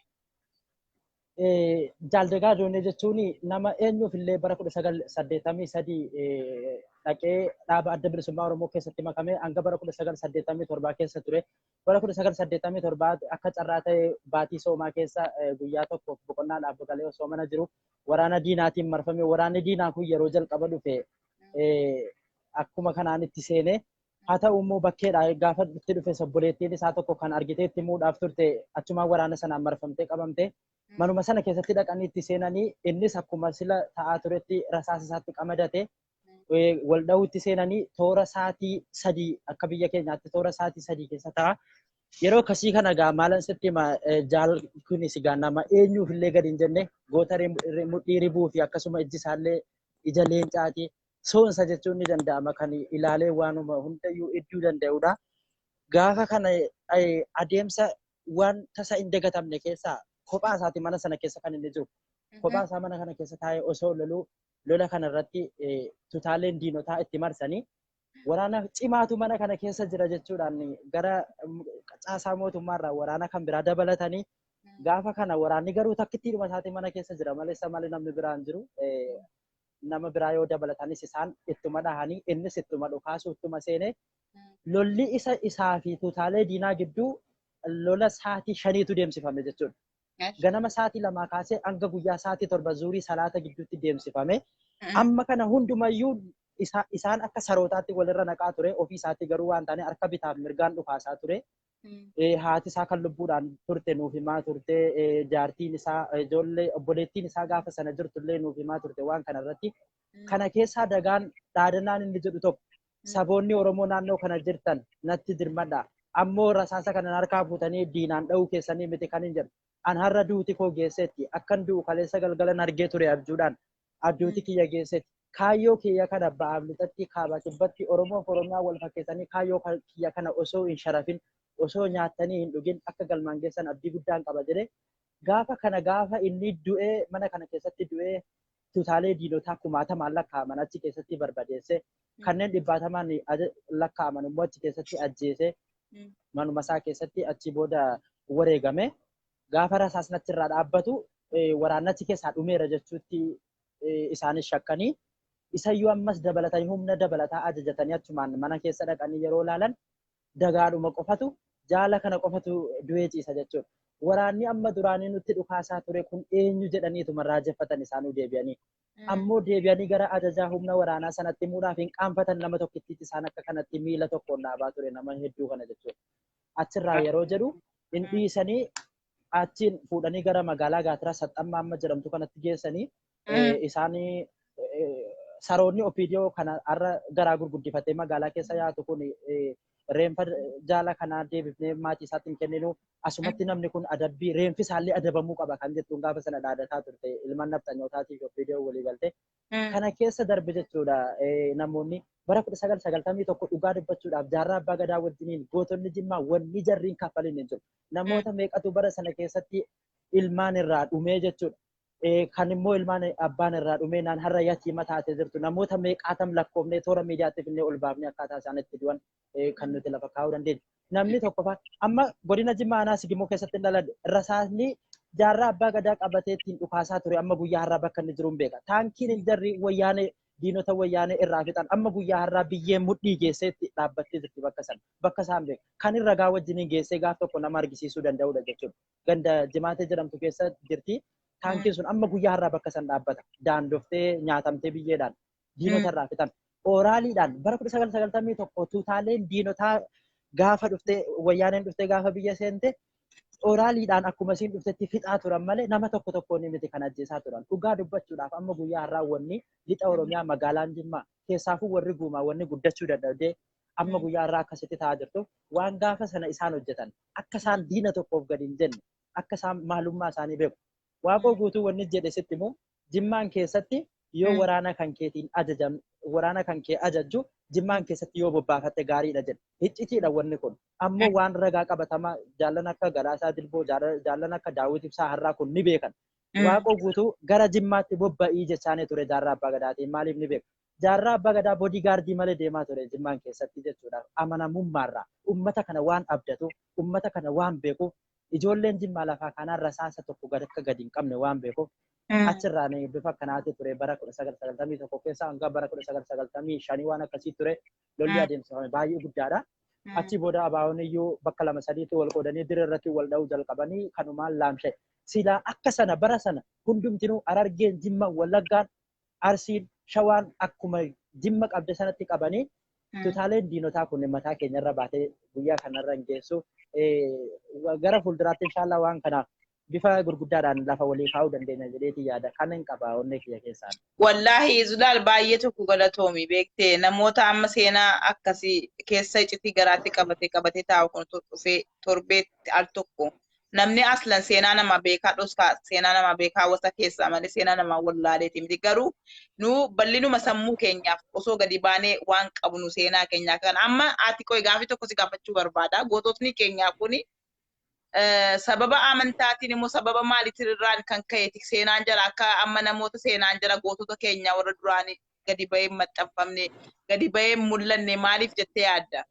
Jaal Dagaa Doonee jechuun nama eenyuuf illee bara 1983 dhaqee dhaaba Adda Bilisummaa Oromoo keessatti makamee hanga bara 1987 keessa ture. Bara 1987 akka carraa ta'e baatii soomaa keessa guyyaa tokkoof boqonnaadhaaf galee osoo mana jiru waraana diinaatiin marfame. Waraanni diinaa kun yeroo jalqaba dhufe akkuma kanaan itti seenee, haa ta'u immoo bakkeedha gaafa itti dhufe obboleettiin isaa tokko kan argitee itti himuudhaaf turte achumaan waraana sanaan marfamtee qabamte. Manuma sana keessatti dhaqanii itti seenanii, innis akkuma sila ta'aa turetti rasaasa isaatti qamadate, wal dha'uutti seenanii toora sa'aatii 3, akka biyya keenyaatti toora sa'aatii 3 keessa ta'a. Yeroo akkasii kana gaa maalan sitti hima, jaal kunis gaa nama eenyuuf illee gadi hin jenne, goota mudhii ribuu fi akkasuma ijji isaallee ija leencaati. Soonsa jechuun ni danda'ama, kan ilaalee waanuma hundayyuu idduu danda'udha. Gaafa kana adeemsa waan tasa hin dagatamne keessaa kophaa isaati mana sana keessa kan inni jiru. Kophaa isaa mana kana keessa taa'ee osoo loluu, lola kana irratti tutaaleen diinotaa itti marsanii, waraana cimaatu mana kana keessa jira jechuudhaan gara caasaa mootummaarraa waraana kan biraa dabalatanii, gaafa kana waraanni garuu takkittiidhuma isaatii mana keessa jira malee isa malee namni biraa hin jiru. Nama biraa yoo dabalatanis isaan ittuma dhahanii, innis ittuma dhukaasu ittuma seenee, lolli isa isaa fi tutaalee diinaa gidduu lola sa'aatii 5tu deemsifame jechuudha. Ganama sa'aatii 2 kaasee hanga guyyaa sa'aatii 7 zuurii salaata gidduutti deemsifame. Amma kana hundumayyuu isaan akka sarootaatti walirra naqaa ture, ofii isaatti garuu waan taane harka bitaaf mirgaan dhukaasaa ture. Haati isaa kan lubbuudhaan turte nuuf himaa turte, jaartiin isaa, ijoollee obboleettiin isaa gaafa sana jirtullee nuuf himaa turte waan kana irratti. Kana keessaa Dagaan dhaadannaan inni jedhu tokko, "Saboonni Oromoo naannoo kana jirtan natti dirmadha. Ammoo rasaasa kana harkaa fuutanii diinaan dha'uu keessanii miti kan hin jedhu. An har'a duuti koo geessetti, akkan du'u kaleessa galgalan argee ture abjuudhaan. Abjuuti kiyya geessetti. Kaayyoo kiyya kana ba'aaf lixatti, kaaba kibbatti, Oromoof Oromiyaa wal fakkeessanii kaayyoo kiyya kana osoo hin sharafin, osoo nyaattanii hin dhugin akka galmaan geessan abdii guddaan qaba" jedhee, gaafa kana gaafa inni du'ee mana kana keessatti du'ee, tutaalee diinotaa kumaatamaan lakkaa'aman achi keessatti barbadeesse, kanneen dhibbaatamaan lakkaa'aman immoo achi keessatti ajjeese, manuma isaa keessatti achi booda wareegame. Gaafa rasaasni achirraa dhaabbatu waraanni achi keessaa dhumeera jechuutti isaanis shakkanii, isayyuu ammas dabalatanii humna dabalataa ajajatanii achumaan mana keessa dhaqanii yeroo ilaalan Dagaadhuma qofatu, jaala kana qofatu du'ee ciisa jechuudha. Waraanni amma duraanii nutti dhukaasaa ture kun eenyu jedhaniituma raajeffatan isaanuu deebi'anii. Ammoo deebi'anii gara ajajaa humna waraanaa sanatti himuudhaaf hin qaanfatan, nama tokkittiitti isaan akka kanatti miila tokkoon dhaabaa ture nama hedduu kana jechuudha. Achirraa yeroo jedhu hin dhiisanii, achiin fuudhanii gara magaalaa Gaatiraa Saxxammaa amma jedhamtu kanatti geessanii, isaan saroonni OPDO kana har'a garaa gurguddifatee magaalaa keessa yaatu kun, "Reenfa jaala kanaa deebifnee maatii isaatti hin kenninu, asumatti namni kun adabbii reenfi isaallee adabamuu qaba" kan jettuun gaafa sana dhaadataa turte ilmaan nafxanyootaatii fi OPDO walii galte. Kana keessa darbe jechuudha namoonni bara 1991. Dhugaa dubbachuudhaaf Jaarraa Abbaa Gadaa wajjiniin gootonni Jimmaa wanni jarriin kaffalin hin jiru. Namoota meeqatu bara sana keessatti ilmaan irraa dhumee jechuudha. Kan immoo ilmaan abbaan irraa dhumee naan har'a yatiima taatee jirtu namoota meeqaatam lakkoofnee toora miidiyaatti finnee ol baafnee akkaataa isaan itti du'an kan nuti lafa kaa'uu dandeenyu. Namni tokko fa'a amma godina Jimmaa aanaa Sigimoo keessatti hin dhaladhe. Rasaasni Jaarraa Abbaa Gadaa qabatee ittiin dhukaasaa ture amma guyyaa har'aa bakka inni jiru hin beeka. Taankiin hin jarri wayyaanee, diinota wayyaanee irraa fixan amma guyyaa har'aa biyyeen mudhii geessee itti dhaabbattee jirti bakka sana. Bakka isaan beeka. Kan irra ragaa wajjiniin geessee gaaf tokko nama argisiisuu danda'udha jechuudha. Ganda Jimaatee jedhamtu keessa jirti. Taankiin sun amma guyyaa har'aa bakka san dhaabbata. Daandoftee nyaatamtee biyyeedhaan diinota irraa fixan. Ooraaliidhaan bara 1991 tuutaaleen diinotaa gaafa dhuftee, wayyaaneen dhuftee gaafa biyya seente, ooraaliidhaan akkuma isiin dhuftetti fixaa turan malee nama tokko tokkoon miti kan ajjeesaa turan. Dhugaa dubbachuudhaaf amma guyyaa har'aa wanni lixa Oromiyaa magaalaan Jimmaa keessaafuu warri Guumaa wanni guddachuu dadhabdee amma guyyaa har'aa akkasitti ta'aa jirtu waan gaafa sana isaan hojjetan, akka isaan diina tokkoof gadi hin jenne, akka isaan maalummaa isaanii beeku. Waaqoo Guutuu wanni jedhe sitti immoo, Jimmaan keessatti yoo waraana kan keetiin ajajam, waraana kan kee ajajju Jimmaan keessatti yoo bobbaafatte gaariidha jedhe. Iccitiidha wanni kun. Ammoo waan ragaa qabatamaa jaallan akka Galaasaa Dilboo, jaallan akka Daawit Ibsaa har'aa kun ni beekan. Waaqoo Guutuu gara Jimmaatti bobba'ii jechaanii ture Jaarraa Abbaa Gadaatiin maaliif ni beeku. Jaarraa Abbaa Gadaa boodigaardii malee deemaa ture Jimmaan keessatti jechuudha. Amanamummaarraa uummata kana waan abdatuuf, uummata kana waan beekuuf, ijoolleen Jimmaa lafaa kanaan rasaasa tokko gad akka gadi hin qabne waan beekuuf achirraan bifa akkanaati ture bara 1991 keessa hanga bara 1995 waan akkasii ture lolli adeemsifame baay'ee guddaadha. Achi booda abaawoon iyyuu bakka lama sadiitti wal qoodanii dirree irratti wal dha'uu jalqabanii kanumaan laamshe. Silaa akka sana bara sana hundumtinuu Harargeen, Jimma, Wallaggaan, Arsiin, Shawaan akkuma Jimma qabde sanatti qabanii tutaaleen diinotaa kun mataa keenyarra baatee guyyaa kanarra hin geessu. Gara fuulduraatti inshaallah waan kana bifa gurguddaadhaan lafa walii kaa'uu dandeenya jedheeti yaada. Kan hin qaba onnee kiyya keessaan. Wallaahi Zulaal, baay'ee tokko galatoomi. Beektee, namoota amma seenaa akkasii keessa icitii garaatti qabatee qabatee taa'u kun dhufee torbeetti al tokko namni aslan seenaa nama beekaa dhoskaa, seenaa nama beekaa wasa keessaa malee seenaa namaa wallaaleeti miti. Garuu nu bal'inuma sammuu keenyaaf osoo gadi baanee waan qabnu seenaa keenyaa kan amma ati qoy gaafii tokko si gaafachuu barbaada. Goototni keenyaa kuni sababa amantaatiin immoo sababa maaliitiin irraan kan ka'e seenaan jira akka amma namoota seenaan jira gootota keenya warra duraanii gadi bahee hin maxxanfamne, gadi bahee hin mul'anne maaliif jettee yaadda?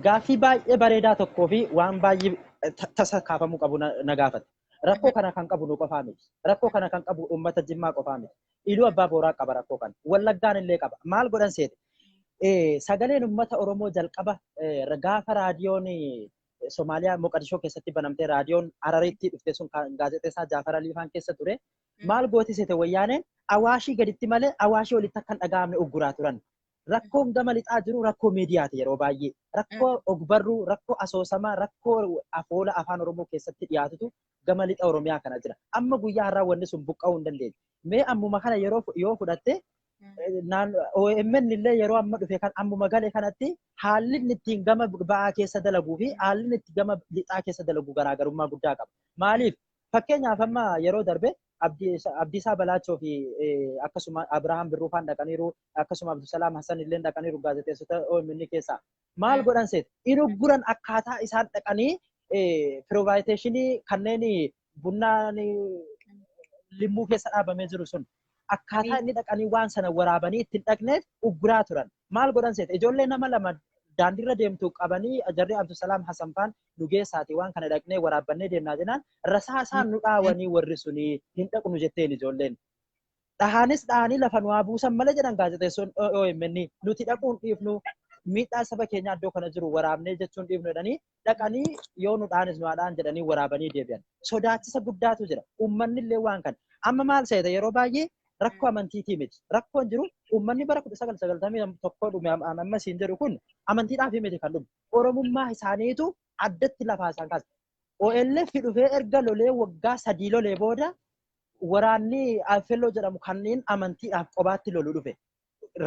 Gaaffii baay'ee bareedaa tokkoo fi waan baay'ee tasa kaafamuu qabu na gaafate. Rakkoo kana kan qabu nu qofaa miti. Rakkoo kana kan qabu uummata Jimmaa qofaa miti. Iluu Abbaa Booraa qaba rakkoo kana. Wallaggaan illee qaba. Maal godhan seete? Sagaleen uummata Oromoo jalqaba gaafa raadiyoon Somaaliyaa Moqadishoo keessatti banamtee raadiyoon Hararitti dhufte sun kan gaazexeessaa Jaafar Aliifaan keessa ture. Maal gooti seete? Wayyaaneen Awaashii gaditti malee Awaashii olitti akka hin dhaga'amne ugguraa turan. Rakkoon gama lixaa jiru rakkoo miidiyaati yeroo baay'ee. Rakkoo ogbarruu, rakkoo asoosamaa, rakkoo afoola afaan Oromoo keessatti dhiyaatutu gama lixa Oromiyaa kana jira. Amma guyyaa har'aa wanni sun buqqa'uu hin dandeenye. Mee ammuma kana yeroo yoo fudhatte, OMN illee yeroo amma dhufe kan ammuma gale kanatti haalli inni ittiin gama ba'aa keessa dalaguu fi haalli inni itti gama lixaa keessa dalagu garaagarummaa guddaa qaba. Maaliif? Fakkeenyaaf amma yeroo darbe Abdiisaa Balaachoo fi akkasuma Abrahaam Birruufaan dhaqaniiru, akkasuma Abdusalaam Hassan illee dhaqaniiru gaazexeessota OMN keessaa. Maal godhan seet? Inugguran akkaataa isaan dhaqanii piroovaayiteeshinii kanneen bunnaan limmuu keessa dhaabamee jiru sun akkaataa inni dhaqanii waan sana waraabanii ittiin dhaqneef ugguraa turan. Maal godhan seet? Ijoollee nama lama daandiirra deemtu qabanii jarri Abdusalaam Hassan faan nu geessaati waan kana dhaqnee waraabbannee deemnaa jennaan rasaasaan nu dhaawanii warri suni hin dhaqnu jetteen ijoolleen. Dhahaanis dhahanii lafa nu haa buusan malee jedhan gaazexeessoon OMN, nuti dhaquun dhiifnu, miidhaa saba keenyaa iddoo kana jiru waraabnee jechuun dhiifnu jedhanii dhaqanii yoo nu dhaanis nu haa dhahan jedhanii waraabanii deebi'an. Sodaachisa guddaatu jira. Uummanni illee waan kana. Amma maal seeta, yeroo baay'ee rakkoo amantiitii miti. Rakkoon jiru uummanni bara 1991 dhume amma siin jedhu kun amantiidhaaf miti kan dhume. Oromummaa isaaniitu addatti lafaa isaan kaase. OLF dhufee erga lolee waggaa 3 lolee booda waraanni Alfelloo jedhamu kanneen amantiidhaaf qobaatti lolu dhufe.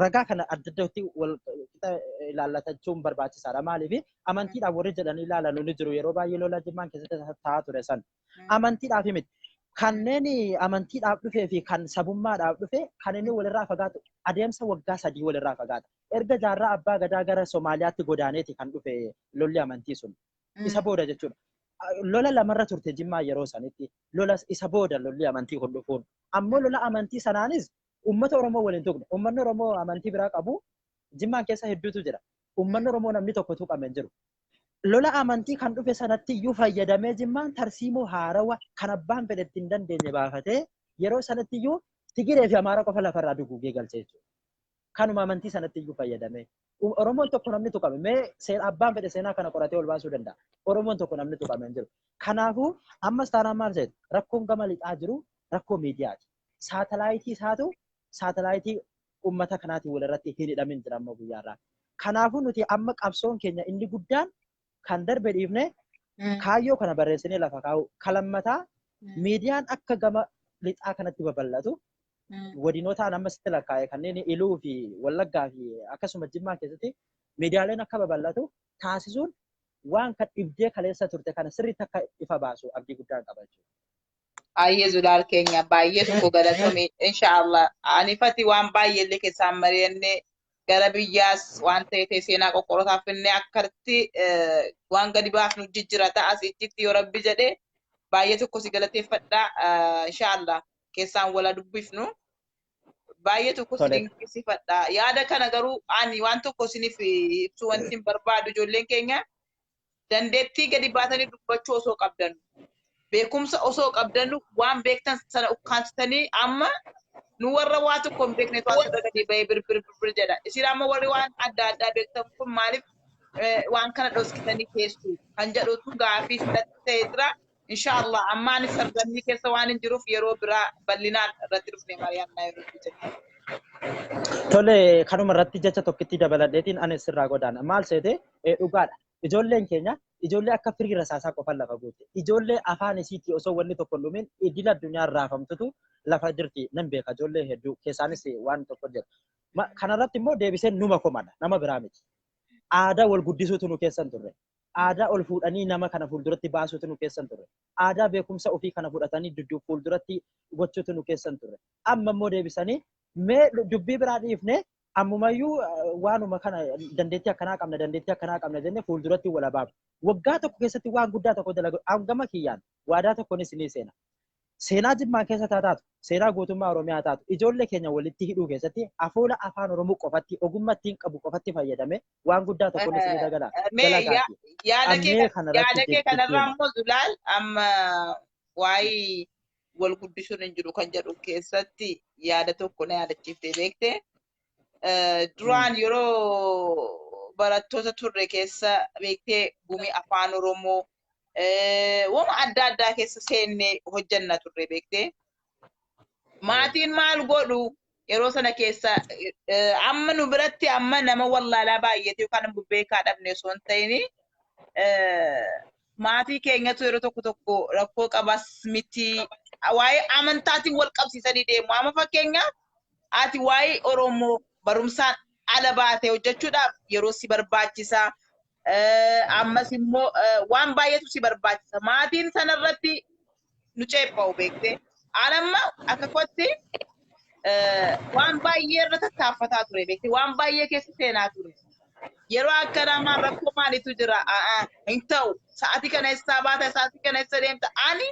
Ragaa kana adda addaatti wal qixa ilaallatachuun barbaachisaadha. Maaliif amantiidhaaf warri jedhanii ilaalan ni jiru, yeroo baay'ee lola Jimmaan keessatti ta'aa ture san. Amantiidhaaf miti. Kanneen amantiidhaaf dhufee fi kan sabummaadhaaf dhufe kan inni walirraa fagaatu adeemsa waggaa 3 walirraa fagaata. Erga Jaarraa Abbaa Gadaa gara Somaaliyaatti godaaneeti kan dhufe lolli amantii sun. Isa booda jechuudha. Lola lamarra turte Jimmaa yeroo sanitti. Lola isa booda lolli amantii kun dhufuun. Ammoo lola amantii sanaanis uummata Oromoo waliin tuqne. Uummanni Oromoo amantii biraa qabu Jimmaan keessa hedduutu jira. Uummanni Oromoo namni tokko tuqame hin jiru. Lola amantii kan dhufe sanatti iyyuu fayyadamee Jimmaan tarsiimoo haarawa kan abbaan fedhe ittiin dandeenye baafatee yeroo sanatti iyyuu Tigiree fi Amaara qofa lafarraa duguugee galchee jechuudha. Kanuma amantii sanatti iyyuu fayyadamee. Oromoon tokko namni tuqame mee abbaan fedhe seenaa kana qoratee ol baasuu danda'a. Oromoon tokko namni tuqame hin jiru. Kanaafuu ammas taanaan maal seetu, rakkoon gama lixaa jiru rakkoo miidiyaati. Saatalaayitii isaatu saatalaayitii uummata kanaatiin walirratti hin hidhamin jira amma guyyaarraa. Kanaafuu nuti amma qabsoon keenya inni guddaan kan darbe dhiifne kaayyoo kana barreessinee lafa kaa'u. Kalammataa miidiyaan akka gama lixaa kanatti babal'atu godinootaan amma sitti lakkaa'e kanneen Iluu fi Wallaggaa fi akkasuma Jimmaa keessatti miidiyaaleen akka babal'atu taasisuun waan kan dhibdee kaleessa turte kana sirriitti akka ifa baasu abdii guddaan qaba jechuudha. Baay'ee Zulaal keenya, baay'ee tokko galatoomi. Inshaallah anifati waan baay'ee illee keessaan mari'annee gara biyyaas waan ta'e ta'e seenaa qoqqorotaaf finnee akkatti waan gadi baafnu jijjiira ta'a asitti yoo rabbi jedhee. Baay'ee tokko si galateeffadha. Inshaallah keessaan wala dubbifnu. Baay'ee tokko si Tole. dinqisiifadha. Yaada kana garuu ani waan tokko isiniif ibsuu wanti hin barbaadu, ijoolleen keenya dandeettii gadi baatanii dubbachuu osoo qabdan, beekumsa osoo qabdan, waan beektan sana ukkaamsitanii, amma nu warra waa tokko hin beekne asirra gadi bahee birbir birbir jedha. Isin amma warri waan adda addaa beektan kun maaliif waan kana dhoksitanii teessu kan jedhutu gaafii natti ta'ee jira. Inshaallah amma ani sardammii keessa waan hin jiruuf yeroo biraa bal'inaan irratti dhufne mari'annaa yeroo jenna. Tole, kanuma irratti jecha tokkitti dabaladheetiin ani sirraa godaana. Maal seete, dhugaadha. Ijoolleen keenya ijoollee akka firii rasaasaa qofan lafa guute. Ijoollee afaan isiitii osoo wanni tokko hin dhumin idil addunyaan raafamtutu lafa jirti. Nan beeka, ijoollee hedduu keessaanis waan tokko jira. Kanarratti immoo deebiseen numa komadha, nama biraa miti. Aadaa wal guddisuutu nu keessan turre. Aadaa ol fuudhanii nama kana fuulduratti baasuutu nu keessan turre. Aadaa beekumsa ofii kana fudhatanii dudduub fuulduratti gochuutu nu keessan turre. Amma immoo deebisanii mee dubbii biraa dhiifne, ammumayyuu waanuma kana dandeettii akkanaa qabna, dandeettii akkanaa qabna jennee fuulduratti wal abaabna. Waggaa tokko keessatti waan guddaa tokko dalagu hangama kiyyaan waadaa tokkonis ni seena. Seenaa Jimmaa keessa taatu, seenaa guutummaa Oromiyaa taatu, ijoollee keenya walitti hidhuu keessatti afoola afaan Oromoo qofatti, ogummaa ittiin qabu qofatti fayyadame waan guddaa tokkonis ni dagala. Mee Dalagaati. yaada kee Ammee kanarratti yaada kee kanarraa deema. immoo Zulaal, amma waa'ee wal guddisuun hin jiru kan jedhu keessatti yaada tokko na yaadachiiftee beekte. Duraan yeroo barattoota turre keessa beektee gumii afaan Oromoo wama adda addaa keessa seennee hojjanna turre beektee. Maatiin maal godhu yeroo sana keessa, amma nu biratti amma nama wallaalaa baay'ate yookaan immoo beekaa dhabne osoo hin ta'in, maatii keenyatu yeroo tokko tokko rakkoo qabas miti, waa'ee amantaatiin wal qabsiisanii deemu. Amma fakkeenyaaf ati waa'ee Oromoo barumsaan ala baatee hojjechuudhaaf yeroo si barbaachisa. Ammas immoo waan baay'eetu si barbaachisa. Maatiin sanarratti nu ceepha'u beektee. Anamma akka kootti waan baay'ee irra tattaaffataa ture beektee, waan baay'ee keessa seenaa ture. Yeroo akkanaa maal rakkoo maaliitu jira? Hin ta'u. Sa'aatii kana eessaa baata? Sa'aatii kana eessa deemta? Ani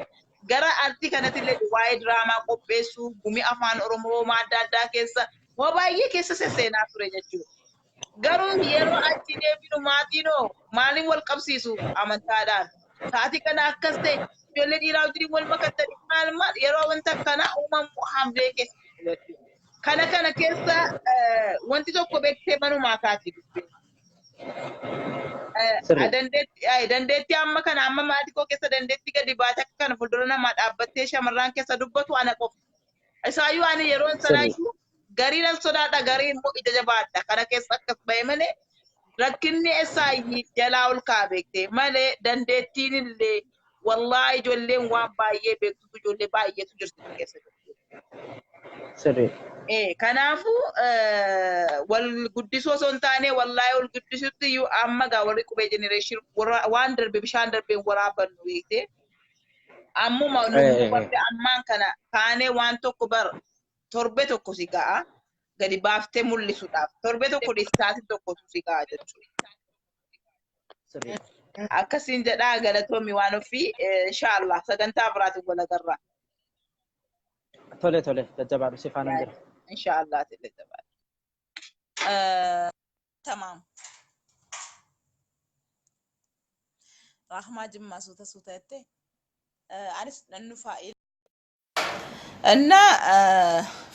gara artii kanatti illee waa'ee diraamaa qopheessuu, gumii afaan Oromoo adda addaa keessa waa baay'ee keessa sesseenaa ture jechuudha. Garuu yeroo achi deebinu maatiinoo maaliin wal qabsiisu amantaadhaan? Sa'aatii kana akkas ta'e, ijoollee dhiiraa wajjin wal makattanii maal maal, yeroo wanta akkanaa uumamu hamlee keessa jechuudha. Kana keessa wanti tokko beektee manumaa kaati dubbiin. Dandeettii amma kana amma maatii koo keessa dandeettii gadi baate akka kana fuuldura namaa dhaabbattee shamarran keessa dubbatu ana qofa. Isaayyuu ani yeroon sanaayyuu garii nan sodaadha, garii immoo ija jabaadha. Kana keessa akkas bahe malee rakkinni esaayyii jalaa ol ka'a beekte malee, dandeettiin illee wallaahi ijoolleen waan baay'ee beektutu, ijoollee baay'eetu jirti keessa. Kanaafuu wal guddisuu osoo hin taane, wallaahi wal guddisuutti iyyuu amma gaa warri qubee generation waan darbe bishaan darbeen waraabannu beekte. Ammuma nu warri ammaan kana kaanee waan tokko bar torbe tokko si ga'a gadi baaftee mul'isuudhaaf, torbe tokko dhiistaatiin tokkotu si ga'a jechuudha. Akkasiin jedhaa, galatoomi waan ofii, inshaallah sagantaa biraatiin wal agarra. Tole tole, jajjabaadhu, si faana jira. Inshaallah jajjabaadhu. Tamaam. Rahmaa Jimmaa suuta suuta jettee anis nan dhufaa. እና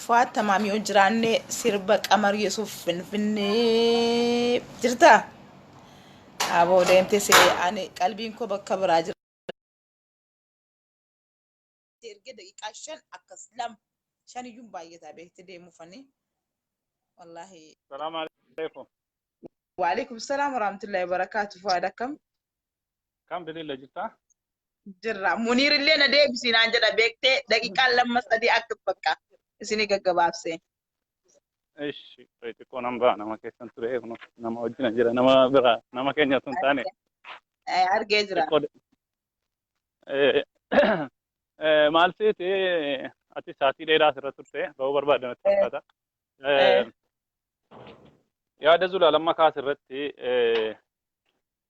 Fu'aad Tamaam yoo jiraanne sirba Qamar Yusuf Finfinnee jirta? Aboo deemte see, ani qalbiin koo bakka biraa jira. Erga daqiiqaa 5 akkas 2 5 iyyuu baay'ataa beekte deemuufanii. Wallaahi. Salaam alaikum. Waalaikum salaam warahmatullahi wabarakatuh. Fu'aad, akkam? Kam bilila jirta? Jirra. Muniir illee na deebisi naan jedha beektee, daqiiqaan 2 3 akka bakka isinii gaggabaabsee. Ishi, xiqqoo nan ba'a, nama keessan ture, kun nama wajjin jira, nama bira, nama keenya osoo hin taane. Argee jira. Xiqqoo maal seete, ati sa'aatii dheeraa asirra turte, ba'uu barbaadde natti fakkaata. Yaada Zulaalamma kaas irratti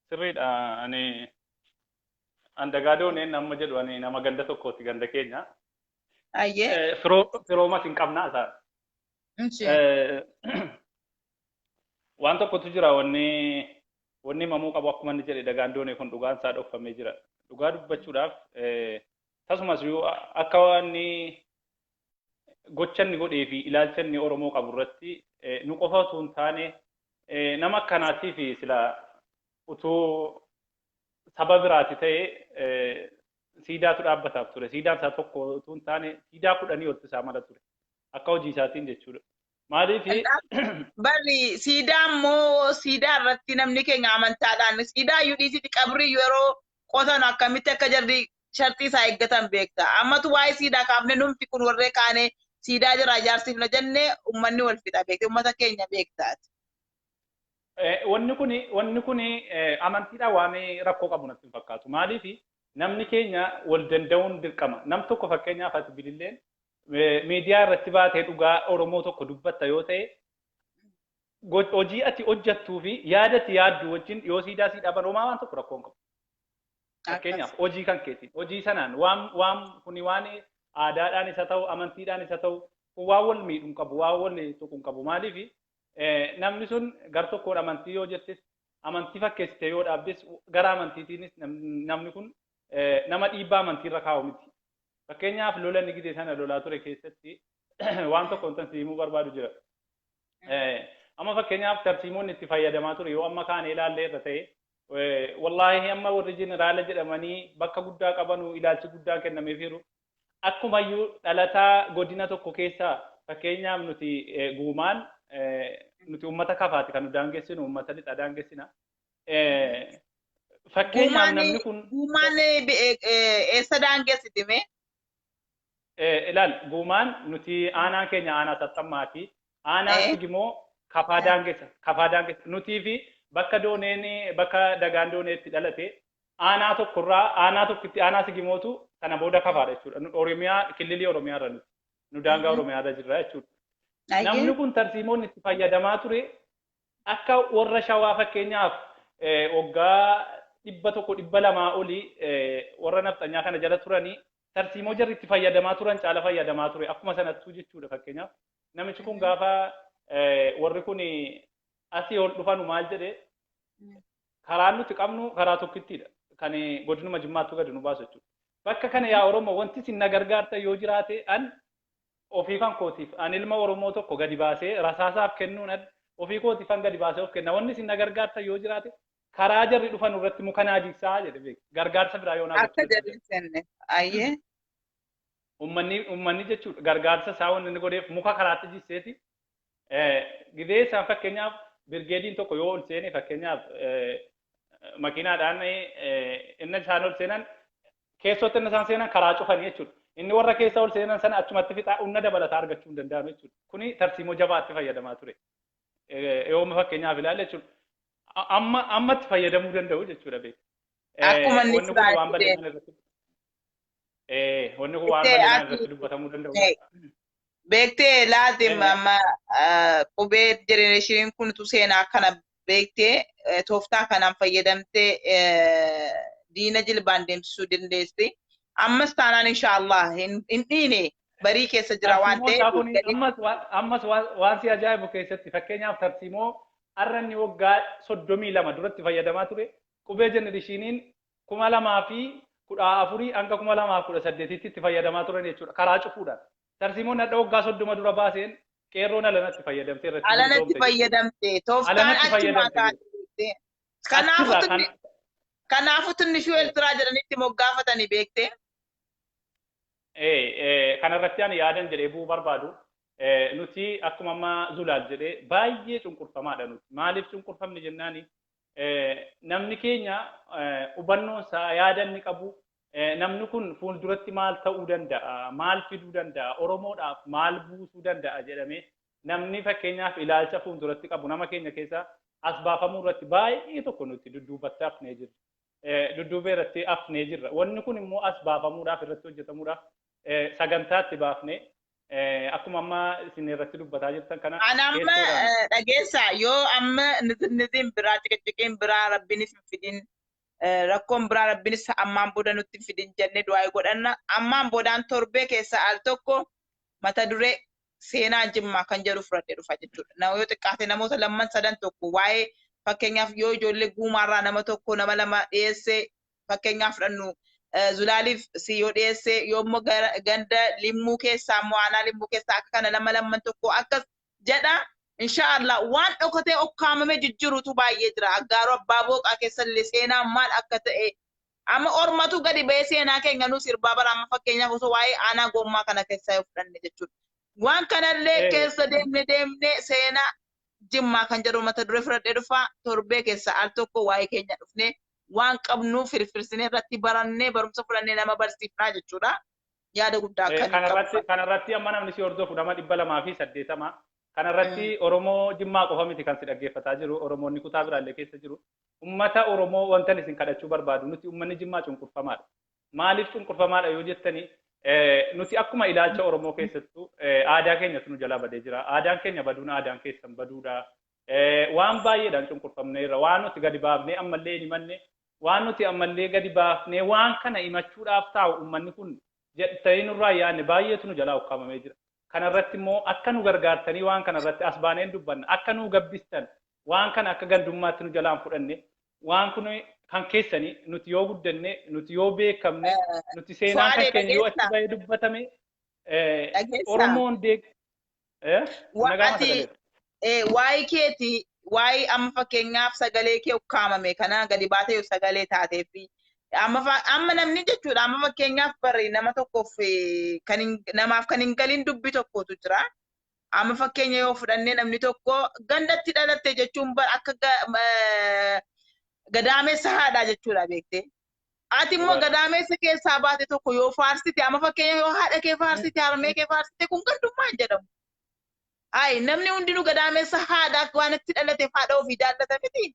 sirriidha. Ani An dagaa dooneen amma jedhu ani nama ganda tokkooti ganda keenya. Ayyee. Firoomas hin qabnaa isaan. Inshi. Waan tokkotu jira wanni himamuu qabu akkuma inni jedhe dagaan doonee kun dhugaan isaa dhokfamee jira. Dhugaa dubbachuudhaaf tasumas yoo akka wanni gocha inni godhee fi ilaalcha inni Oromoo qabu irratti nu qofa osoo hin taane nama akkanaatiif sila utuu saba biraati ta'e siidaatu dhaabbataaf ture. Siidaan isaa tokko utuu hin taane siidaa 10 oltu isaa mala ture. Akka hojii isaatiin jechuudha. Maaliif Barri siidaa immoo siidaa irratti namni keenya amantaadhaan siidaa iyyuu dhiisiti qabrii yeroo qotan akkamitti akka jarri sharxii isaa eeggatan beekta. Ammatu waa'ee siidaa kaafne numti kun warree kaane siidaa jira ijaarsifna jennee uummanni wal fixa beekte uummata keenya beektaati. Wanni kuni amantiidhaan waan rakkoo qabu natti hin fakkaatu. Maaliif namni keenya wal danda'uun dirqama. Nam tokko fakkeenyaaf ati bililleen miidiyaa irratti baatee dhugaa Oromoo tokko dubbatta yoo ta'e hojii ati hojjettuu fi yaada ati yaaddu wajjin yoo siidaa sii dhaban homaa waan tokko rakkoo hin qabu. Fakkeenyaaf hojii kan keetiin hojii sanaan waan kuni waan aadaadhaan isa ta'u amantiidhaan isa ta'u kun waan wal miidhuu hin qabu waan wal tuqu hin qabu. Maaliif namni sun gar tokkoon amantii yoo jettes amantii fakkeessite yoo dhaabdes gara amantiitiinis namni kun nama dhiibbaa amantiirra kaa'u miti. Fakkeenyaaf lola inni gidee sana lolaa ture keessatti waan tokko wantan si himuu barbaadu jira. Amma fakkeenyaaf tarsiimoonni itti fayyadamaa ture yoo amma kaane ilaallee irra ta'e wallaahi amma warri jeneraala jedhamanii bakka guddaa qabanu ilaalchi guddaan kennameefiiru. Akkumayyuu dhalataa godina tokko keessaa fakkeenyaaf nuti guumaan nuti uummata kafaati kan nu daangessinu uummata lixa daangessina. Fakkeenyaaf namni kun Guumaan eessa daangessiti mee? Ilaal guumaan nuti aanaan keenya aanaa saxxammaati. Aanaan Sigimoo kafaa daangessa. Kafaa daangessa. Nutii fi bakka dooneen bakka dagaan dooneetti dhalate aanaa tokkorraa aanaa tokkitti aanaa Sigimootu sana booda kafaadha jechuudha. Nu Oromiyaa killilii Oromiyaa irra nuti. Nu daangaa Oromiyaa irra jirra jechuudha. Namni kun tarsiimoonni itti fayyadamaa ture akka warra shawaa fakkeenyaaf waggaa 100 200 olii warra nafxanyaa kana jala turanii tarsiimoo jarri itti fayyadamaa turan caala fayyadamaa ture akkuma sanattuu jechuudha fakkeenyaaf. Namichi kun gaafa warri kun asii ol dhufanu maal jedhe karaan nuti qabnu karaa tokkittiidha. Kan godinuma Jimmaattuu gadi nu baasu jechuudha. Bakka kana yaa Oromoo wanti isin na gargaartan yoo jiraate an ofii kan kootiif an ilma Oromoo tokko gadi baasee rasaasaaf kennuun an ofii kootiif an gadi baasee of kenna. Wanni isin na gargaartan yoo jiraate karaa jarri dhufan irratti muka naa jigsaa jedhe beek. Gargaarsa biraa yoo naa Akka gochuu jarri hin seenne. Ayyee. Ummanni jechuudha gargaarsa isaa wanni inni godheef muka karaatti jigseeti. Gidee isaan fakkeenyaaf birgeediin tokko yoo ol seene fakkeenyaaf makiinaadhaan inni isaan ol seenan keessootti inni isaan seenan karaa cufanii jechuudha. Inni warra keessa ol seenan sana achumatti fixaa humna dabalataa argachuu hin danda'amu jechuudha. Kuni tarsiimoo jabaatti fayyadamaa ture. Yooma fakkeenyaaf ilaalle jechuudha. Amma ammatti fayyadamuu danda'u jechuudha beek. Akkuma inni Wanni kun waan silaa bal'inaan irratti wanni kun waan Ittee bal'inaan ati irratti dubbatamuu danda'u. Beektee laazim amma qubee generationiin kun utuu seenaa kana beektee tooftaa kanaan fayyadamtee diina jilbaan deemsisuu dandeessi. Ammas taanaan inshaallah hin dhiine barii keessa jira waan Tarsiimoo isaa ta'eef kun gadi ammas waan si ajaa'ibu keessatti fakkeenyaaf tarsiimoo har'a inni waggaa 32 duratti fayyadamaa ture qubee generationiin 2014 hanga 2018tti itti fayyadamaa turan jechuudha karaa cufuudhaan. Tarsiimoon hadha waggaa 30 dura baaseen qeerroon alanatti fayyadamtee irratti alanatti bilisoomte jechuudha. Fayyadamte tooftaan Alanatti achumaa fayyadamte kaate beektee. Kanaafuu Achirraa tunni kan kanaafuu tunnishuu Eertiraa jedhanitti moggaafatanii beektee. Kanarratti ani yaadan jedhee bu'uu barbaadu nuti akkuma amma Zulaal jedhee baay'ee cunqurfamaadha nuti. Maaliif cunqurfamne jennaani namni keenya hubannoon isaa yaada inni qabu namni kun fuulduratti maal ta'uu danda'a, maal fiduu danda'a, Oromoodhaaf maal buusuu danda'a jedhamee namni fakkeenyaaf ilaalcha fuulduratti qabu nama keenya keessa as baafamuu irratti baay'ee tokko nuti dudduubatti hafnee jirra. Dudduubee irratti hafnee jirra. Wanni kun immoo as baafamuudhaaf irratti hojjetamuudhaaf sagantaatti baafnee akkuma amma isin irratti dubbataa jirtan kana Ani amma keessoodhaan dhageessa yoo amma nizinniziin biraa ciqiciqiin biraa rabbiinis hin fidin. Rakkoon biraa Rabbinis ammaan booda nutti fidin jennee du'aa godhanna. Ammaan boodaan torbee keessa al tokko mata duree seenaa Jimmaa kan jedhu fudhadhee dhufa jechuudha. Yoo xiqqaate namoota lamman sadan tokko waa'ee fakkeenyaaf yoo ijoollee guumaarraa nama tokko nama lama dhiyeesse fakkeenyaaf fudhannu Zulaaliif si yoo dhiyeesse yoo immoo ganda limmuu keessaa immoo aanaa limmuu keessaa akka kana nama lamman tokko akkas jedha. Inshaallah waan dhokatee okkaamame jijjiirutu baay'ee jira. Aggaaroo abbaa booqaa keessallee seenaan maal akka ta'e amma ormatu gadi ba'ee seenaa keenya nu sirbaa bara amma fakkeenyaaf osoo waa'ee aanaa gommaa kana keessaa yoo fudhanne jechuudha. Waan kanallee keessa deemne deemne seenaa Jimmaa kan jedhu mata duree fudhadhee dhufaa torbee keessa al tokko waa'ee keenya dhufnee waan qabnu firfirsinee irratti barannee barumsa fudhannee nama barsiifnaa jechuudha. Yaada guddaa akka Kanarratti kanarratti amma namni si hordofu nama 280. Kanarratti Oromoo Jimmaa qofa miti kan si dhaggeeffataa jiru. Oromoonni kutaa biraallee keessa jiru. Uummata Oromoo wanta isin kadhachuu barbaadu nuti uummanni Jimmaa cunqurfamaadha. Maaliif cunqurfamaadha yoo jettanii nuti akkuma ilaalcha Oromoo keessattuu aadaa keenyatu nu jalaa badee jira. Aadaan keenya baduun aadaan keessan baduudha. Waan baay'eedhaan cunqurfamneerra. Waan nuti gadi baafnee ammallee hin himanne waan nuti ammallee gadi baafnee waan kana himachuudhaaf taa'u uummanni kun ta'ee nurraa yaadne baay'eetu nu jalaa ukkaamamee jira. Kanarratti immoo akka nu gargaartanii waan kanarratti as baaneen dubbanna akka nu gabbistan waan kana akka gandummaatti nu jalaan fudhanne waan kun kan keessanii nuti yoo guddanne nuti yoo beekamne nuti seenaan kan keenya yoo achi ba'ee dubbatame Oromoon deeg waa'ee keeti waa'ee amma fakkeenyaaf sagalee kee ukkaamame kana gadi baatee yoo sagalee taatee fi amma namni jechuudha amma fakkeenyaaf barri nama tokkoof kan namaaf kan hin galin dubbi tokkotu jira. Amma fakkeenya yoo fudhannee namni tokko gandatti dhalatte jechuun bar akka gadaameessa haadhaa jechuudha beekte. Ati immoo gadaameessa keessaa baate tokko yoo faarsite amma fakkeenya yoo haadha kee faarsite harmee kee faarsite kun gandummaa hin jedhamu. Ayi namni hundinuu gadaameessa haadhaa waan itti dhalateef haadha ofii jaallata miti.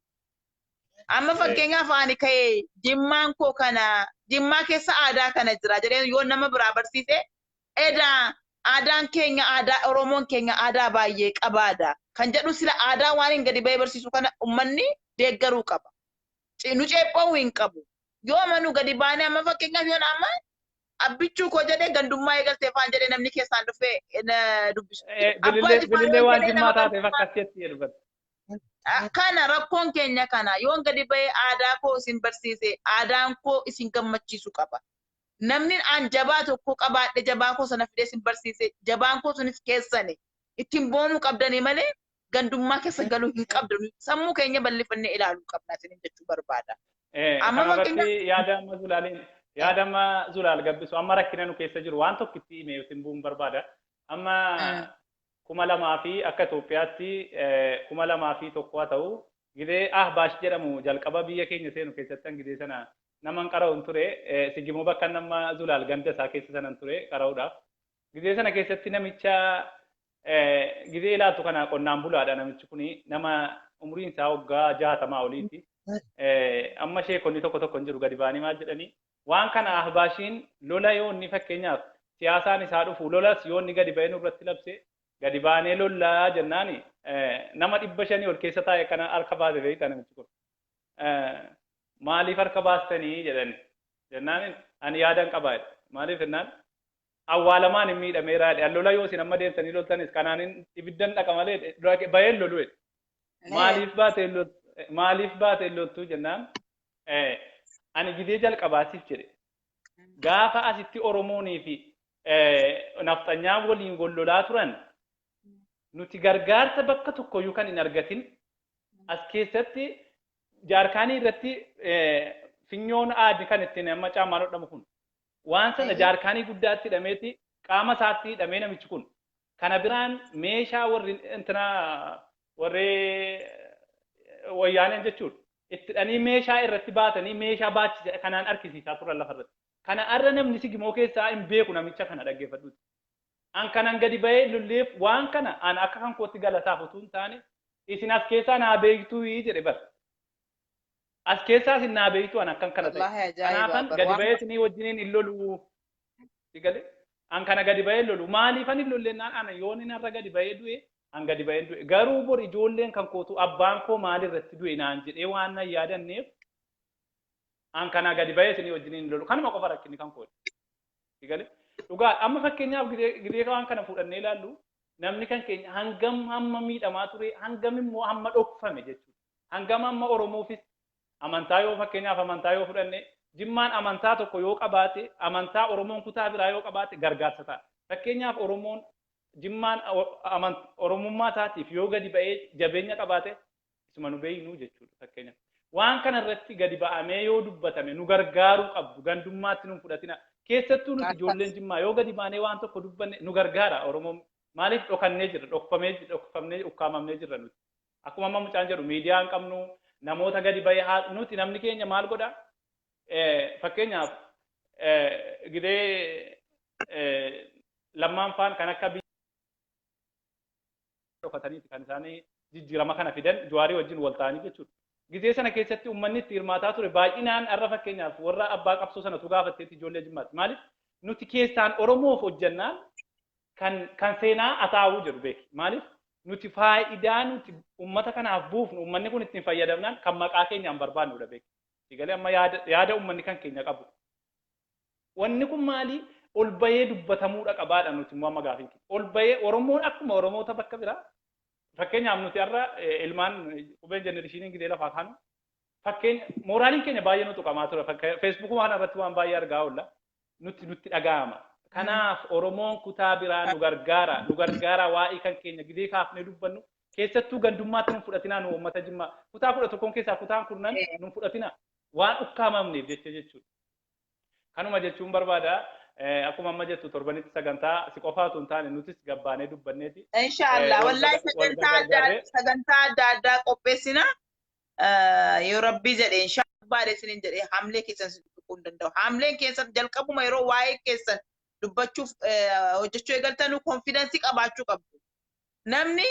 Amma fakkeenyaaf ani ka'ee Jimmaan koo kana Jimmaa keessa aadaa kana jira jedhee yoo nama biraa barsiise edaa aadaan keenya aadaa Oromoon keenya aadaa baay'ee qabaadha. Kan jedhu sila aadaa waan hin gadi ba'ee barsiisu kana uummanni deeggaruu qaba. Nu ceepha'uu hin qabu. Yoo amma nu gadi baanee amma fakkeenyaaf yoo amma abbichuu koo jedhee gandummaa eegaltee faan jedhee namni keessaan dhufee dubbisu. Bilillee waan Jimmaa taateef akkasitti jedhu. Kana rakkoon keenya kana yoon gadi ba'ee aadaa koo isin barsiise aadaan koo isin gammachiisu qaba. Namni an jabaa tokko qabaadhe jabaa koo sana fidee isin barsiise jabaan koo sunis keessani ittiin boonuu qabdanii malee gandummaa keessa galuu hin qabdu. Sammuu keenya bal'ifannee ilaaluu qabna isin jechuu barbaada. Amma fakkeenyaaf yaada amma Zulaaliin yaada amma Zulaal gabbisu amma rakkina nu keessa jiru waan tokko itti himee isin bu'uun barbaada. Amma 2000 fi akka Itoophiyaatti 2001 haa ta'u gidee Ahbaash jedhamu jalqaba biyya keenya seenu keessatti gidee sana naman qara'uun ture sigimoo bakka nama Zulaal ganda isaa keessa sanan ture qara'uudhaaf. Gidee sana keessatti namicha gidee ilaaltu kana qonnaan bulaadha namichi kuni nama umriin isaa waggaa 60 oliiti. Amma sheekonni tokko tokko hin jiru gadi ba'anii maal jedhanii waan kana Ahbaashiin lola yoo inni fakkeenyaaf siyaasaan isaa dhufu lolas yoo inni gadi ba'ee nurratti labse gadi baanee lollaa jennaani nama 500 ol keessa taa'e kana harka baase beektaa namichi kun. Maaliif harka baastanii jedhani jennaan ani yaadan qabaa jedhe. Maaliif jennaan awwaalamaan hin miidhameeraa jedhe. Lola yoo isin amma deemtanii loltanis kanaan ibiddan dhaqa malee ba'een lolu jedhe. Maaliif baatee loltuu jennaan ani gidee jalqabaatiif jedhe. Gaafa asitti Oromoonii fi nafxanyaan waliin gollolaa turan nuti gargaarsa bakka tokkoyyuu kan hin argatin as keessatti jaarkaanii irratti finyoon aadi kan ittiin amma caamaan hodhamu kun waan sana jaarkaanii guddaatti hidhameeti qaama isaatti hidhamee namichi kun kana biraan meeshaa warri intina warri wayyaaneen jechuudha itti hidhanii meeshaa irratti baatanii meeshaa baachisa kanaan harkisiisaa turan lafarratti. Kana arra namni sigimoo keessaa hin beeku namicha kana dhaggeeffadhuuti. An kanan gadi ba'ee lolleef waan kana an akka kan kootti galataaf utuu hin taane isin as keessaa naa beektuu jedhe bara. As keessaa isin naa beektuu an akkan kana ta'e. Kanaafan gadi ba'ee isinii wajjiniin hin lolu. An kana gadi ba'ee lolu. Maaliifan hin lollennaan ana yoon inni har'a gadi ba'ee du'e an gadi ba'ee du'e. Garuu bor ijoolleen kan kootu abbaan koo maalirratti du'e naan jedhee waan nan yaadanneef An kanaa gadi bahee isinii wajjin hin lolu. Kanuma qofa rakkinni kan koodha. Galee dhugaa amma fakkeenyaaf gidee waan kana fudhannee ilaallu namni kan keenya hangam hamma miidhamaa ture, hangam immoo hamma dhokfame jechuudha. Hangam hamma Oromoofis amantaa yoo fakkeenyaaf amantaa yoo fudhanne Jimmaan amantaa tokko yoo qabaate, amantaa Oromoon kutaa biraa yoo qabaate gargaarsa ta'a. Fakkeenyaaf Oromoon Jimmaan Oromummaa isaatiif yoo gadi ba'ee jabeenya qabaate isuma nu beeknu jechuudha fakkeenyaaf. Waan kana irratti gadi ba'amee yoo dubbatame nu gargaaruu qabdu, gandummaatti nu fudhatina. Keessattuu nuti ijoolleen Jimmaa yoo gadi baanee waan tokko dubbanne nu gargaara Oromoon. Maaliif dhokannee jirra, dhokfamnee ukkaamamnee jirra nuti. Akkuma amma mucaan jedhu miidiyaa hin qabnu, namoota gadi ba'ee nuti namni keenya maal godha? Fakkeenyaaf gidee lammaan faan kan akka dhokataniiti kan isaanii jijjiirama kana fidan Jawaarii wajjin wal ta'anii jechuudha. Gizee sana keessatti uummanni itti hirmaataa ture baay'inaan har'a fakkeenyaaf warra abbaa qabsoo sanatu gaafatteetti ijoollee Jimmaatti. Maaliif nuti keessaan Oromoof hojjannaan kan seenaa ataa'uu jedhu beeki. Maaliif nuti faayidaa nuti uummata kanaaf buufnu uummanni kun ittiin fayyadamnaan kan maqaa keenyaan barbaannudha beeki. Galee amma yaada uummanni kan keenya qabu. Wanni kun maali? Ol bahee dubbatamuudha qabaadha nuti immoo amma gaafiin keenya. Ol bahee Oromoon akkuma Oromoota bakka biraa fakkeenyaaf nuti har'a ilmaan qubeen jenereeshiniin gidee lafaa kaanu fakkeenya mooraaliin keenya baay'ee nu tuqamaa ture. Feesbuukii waan irratti waan baay'ee argaa oolla nutti dhaga'ama. Kanaaf Oromoon kutaa biraa nu gargaara waa'ee kan keenya gidee kaafnee dubbannu keessattuu gandummaatti nu fudhatinaa nu uummata Jimmaa kutaa 11 keessaa kutaan 10 nu fudhatinaa waan ukkaamamneef jecha jechuudha. Kanuma jechuun barbaada. Akkuma amma jettu torbanitti sagantaa si qofaatu hin taane nutis gabbaanee dubbanneeti. Inshaallah wallahi sagantaa adda addaa qopheessina. Yoo Rabbii jedhe inshaallah baadhe isiniin jedhe hamlee keessan si tuquu hin danda'u. Hamleen keessan jalqabuma yeroo waa'ee keessan dubbachuuf hojjechuu eegaltanuu konfidensii qabaachuu qabdu. Namni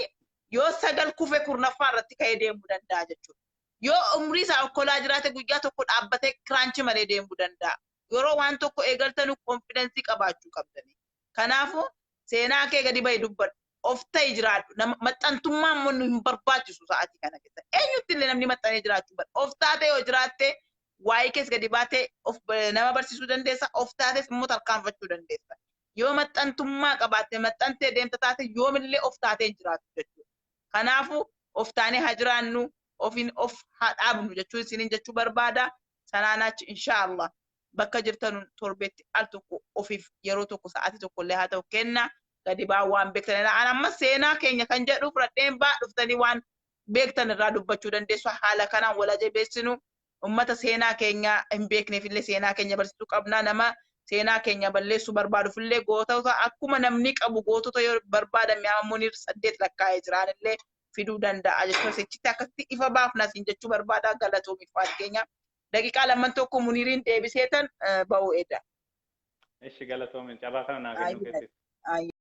yoo 9 kufe 10ffaa irratti ka'ee deemuu danda'a jechuudha. Yoo umrii isaa okkolaa jiraate guyyaa tokko dhaabbatee kiraanchi malee deemuu danda'a. Yeroo waan tokko eegaltanuu konfidensii qabaachuu qabdani. Kanaafuu seenaa kee gadi bahi dubbadhu. Of ta'i jiraadhu. Maxxantummaa immoo nu hin barbaachisu sa'aatii kana keessa. Eenyutti illee namni maxxanee jiraachuu barbaada. Of taatee yoo jiraatte waa'ee kees gadi baatee of nama barsiisuu dandeessa. Of taates immoo tarkaanfachuu dandeessa. Yoo maxxantummaa qabaatte maxxantee deemta taate yoomillee of taatee jiraattu jechuudha. Kanaafuu of taanee haa jiraannu, ofiin of haa dhaabnu jechuun isiniin jechuu barbaada. Sanaan achi inshaallah bakka jirtan torbeetti al tokko ofiif yeroo tokko sa'aatii tokko illee haa ta'u kenna gadi ba'aa waan beektan. An amma seenaa keenya kan jedhu fudhadheen ba'aa dhuftanii waan beektan irraa dubbachuu dandeessu. Haala kanaan wal ajabeessinu uummata seenaa keenya hin beekneef illee seenaa keenya barsiisuu qabna. Nama seenaa keenya balleessuu barbaaduuf illee gootota akkuma namni qabu gootota yoo barbaadame amma Muniir 8 lakkaa'ee jiraan illee fiduu danda'a jechuudha. Sichitti akkasitti ifa baafna siin jechuu barbaada. Galatoomi keenya. Daqiiqaa 2 tokko Muniiriin deebiseetan ba'uu eeda. Ishi galatoomi carraa kana naa kennuu keessatti.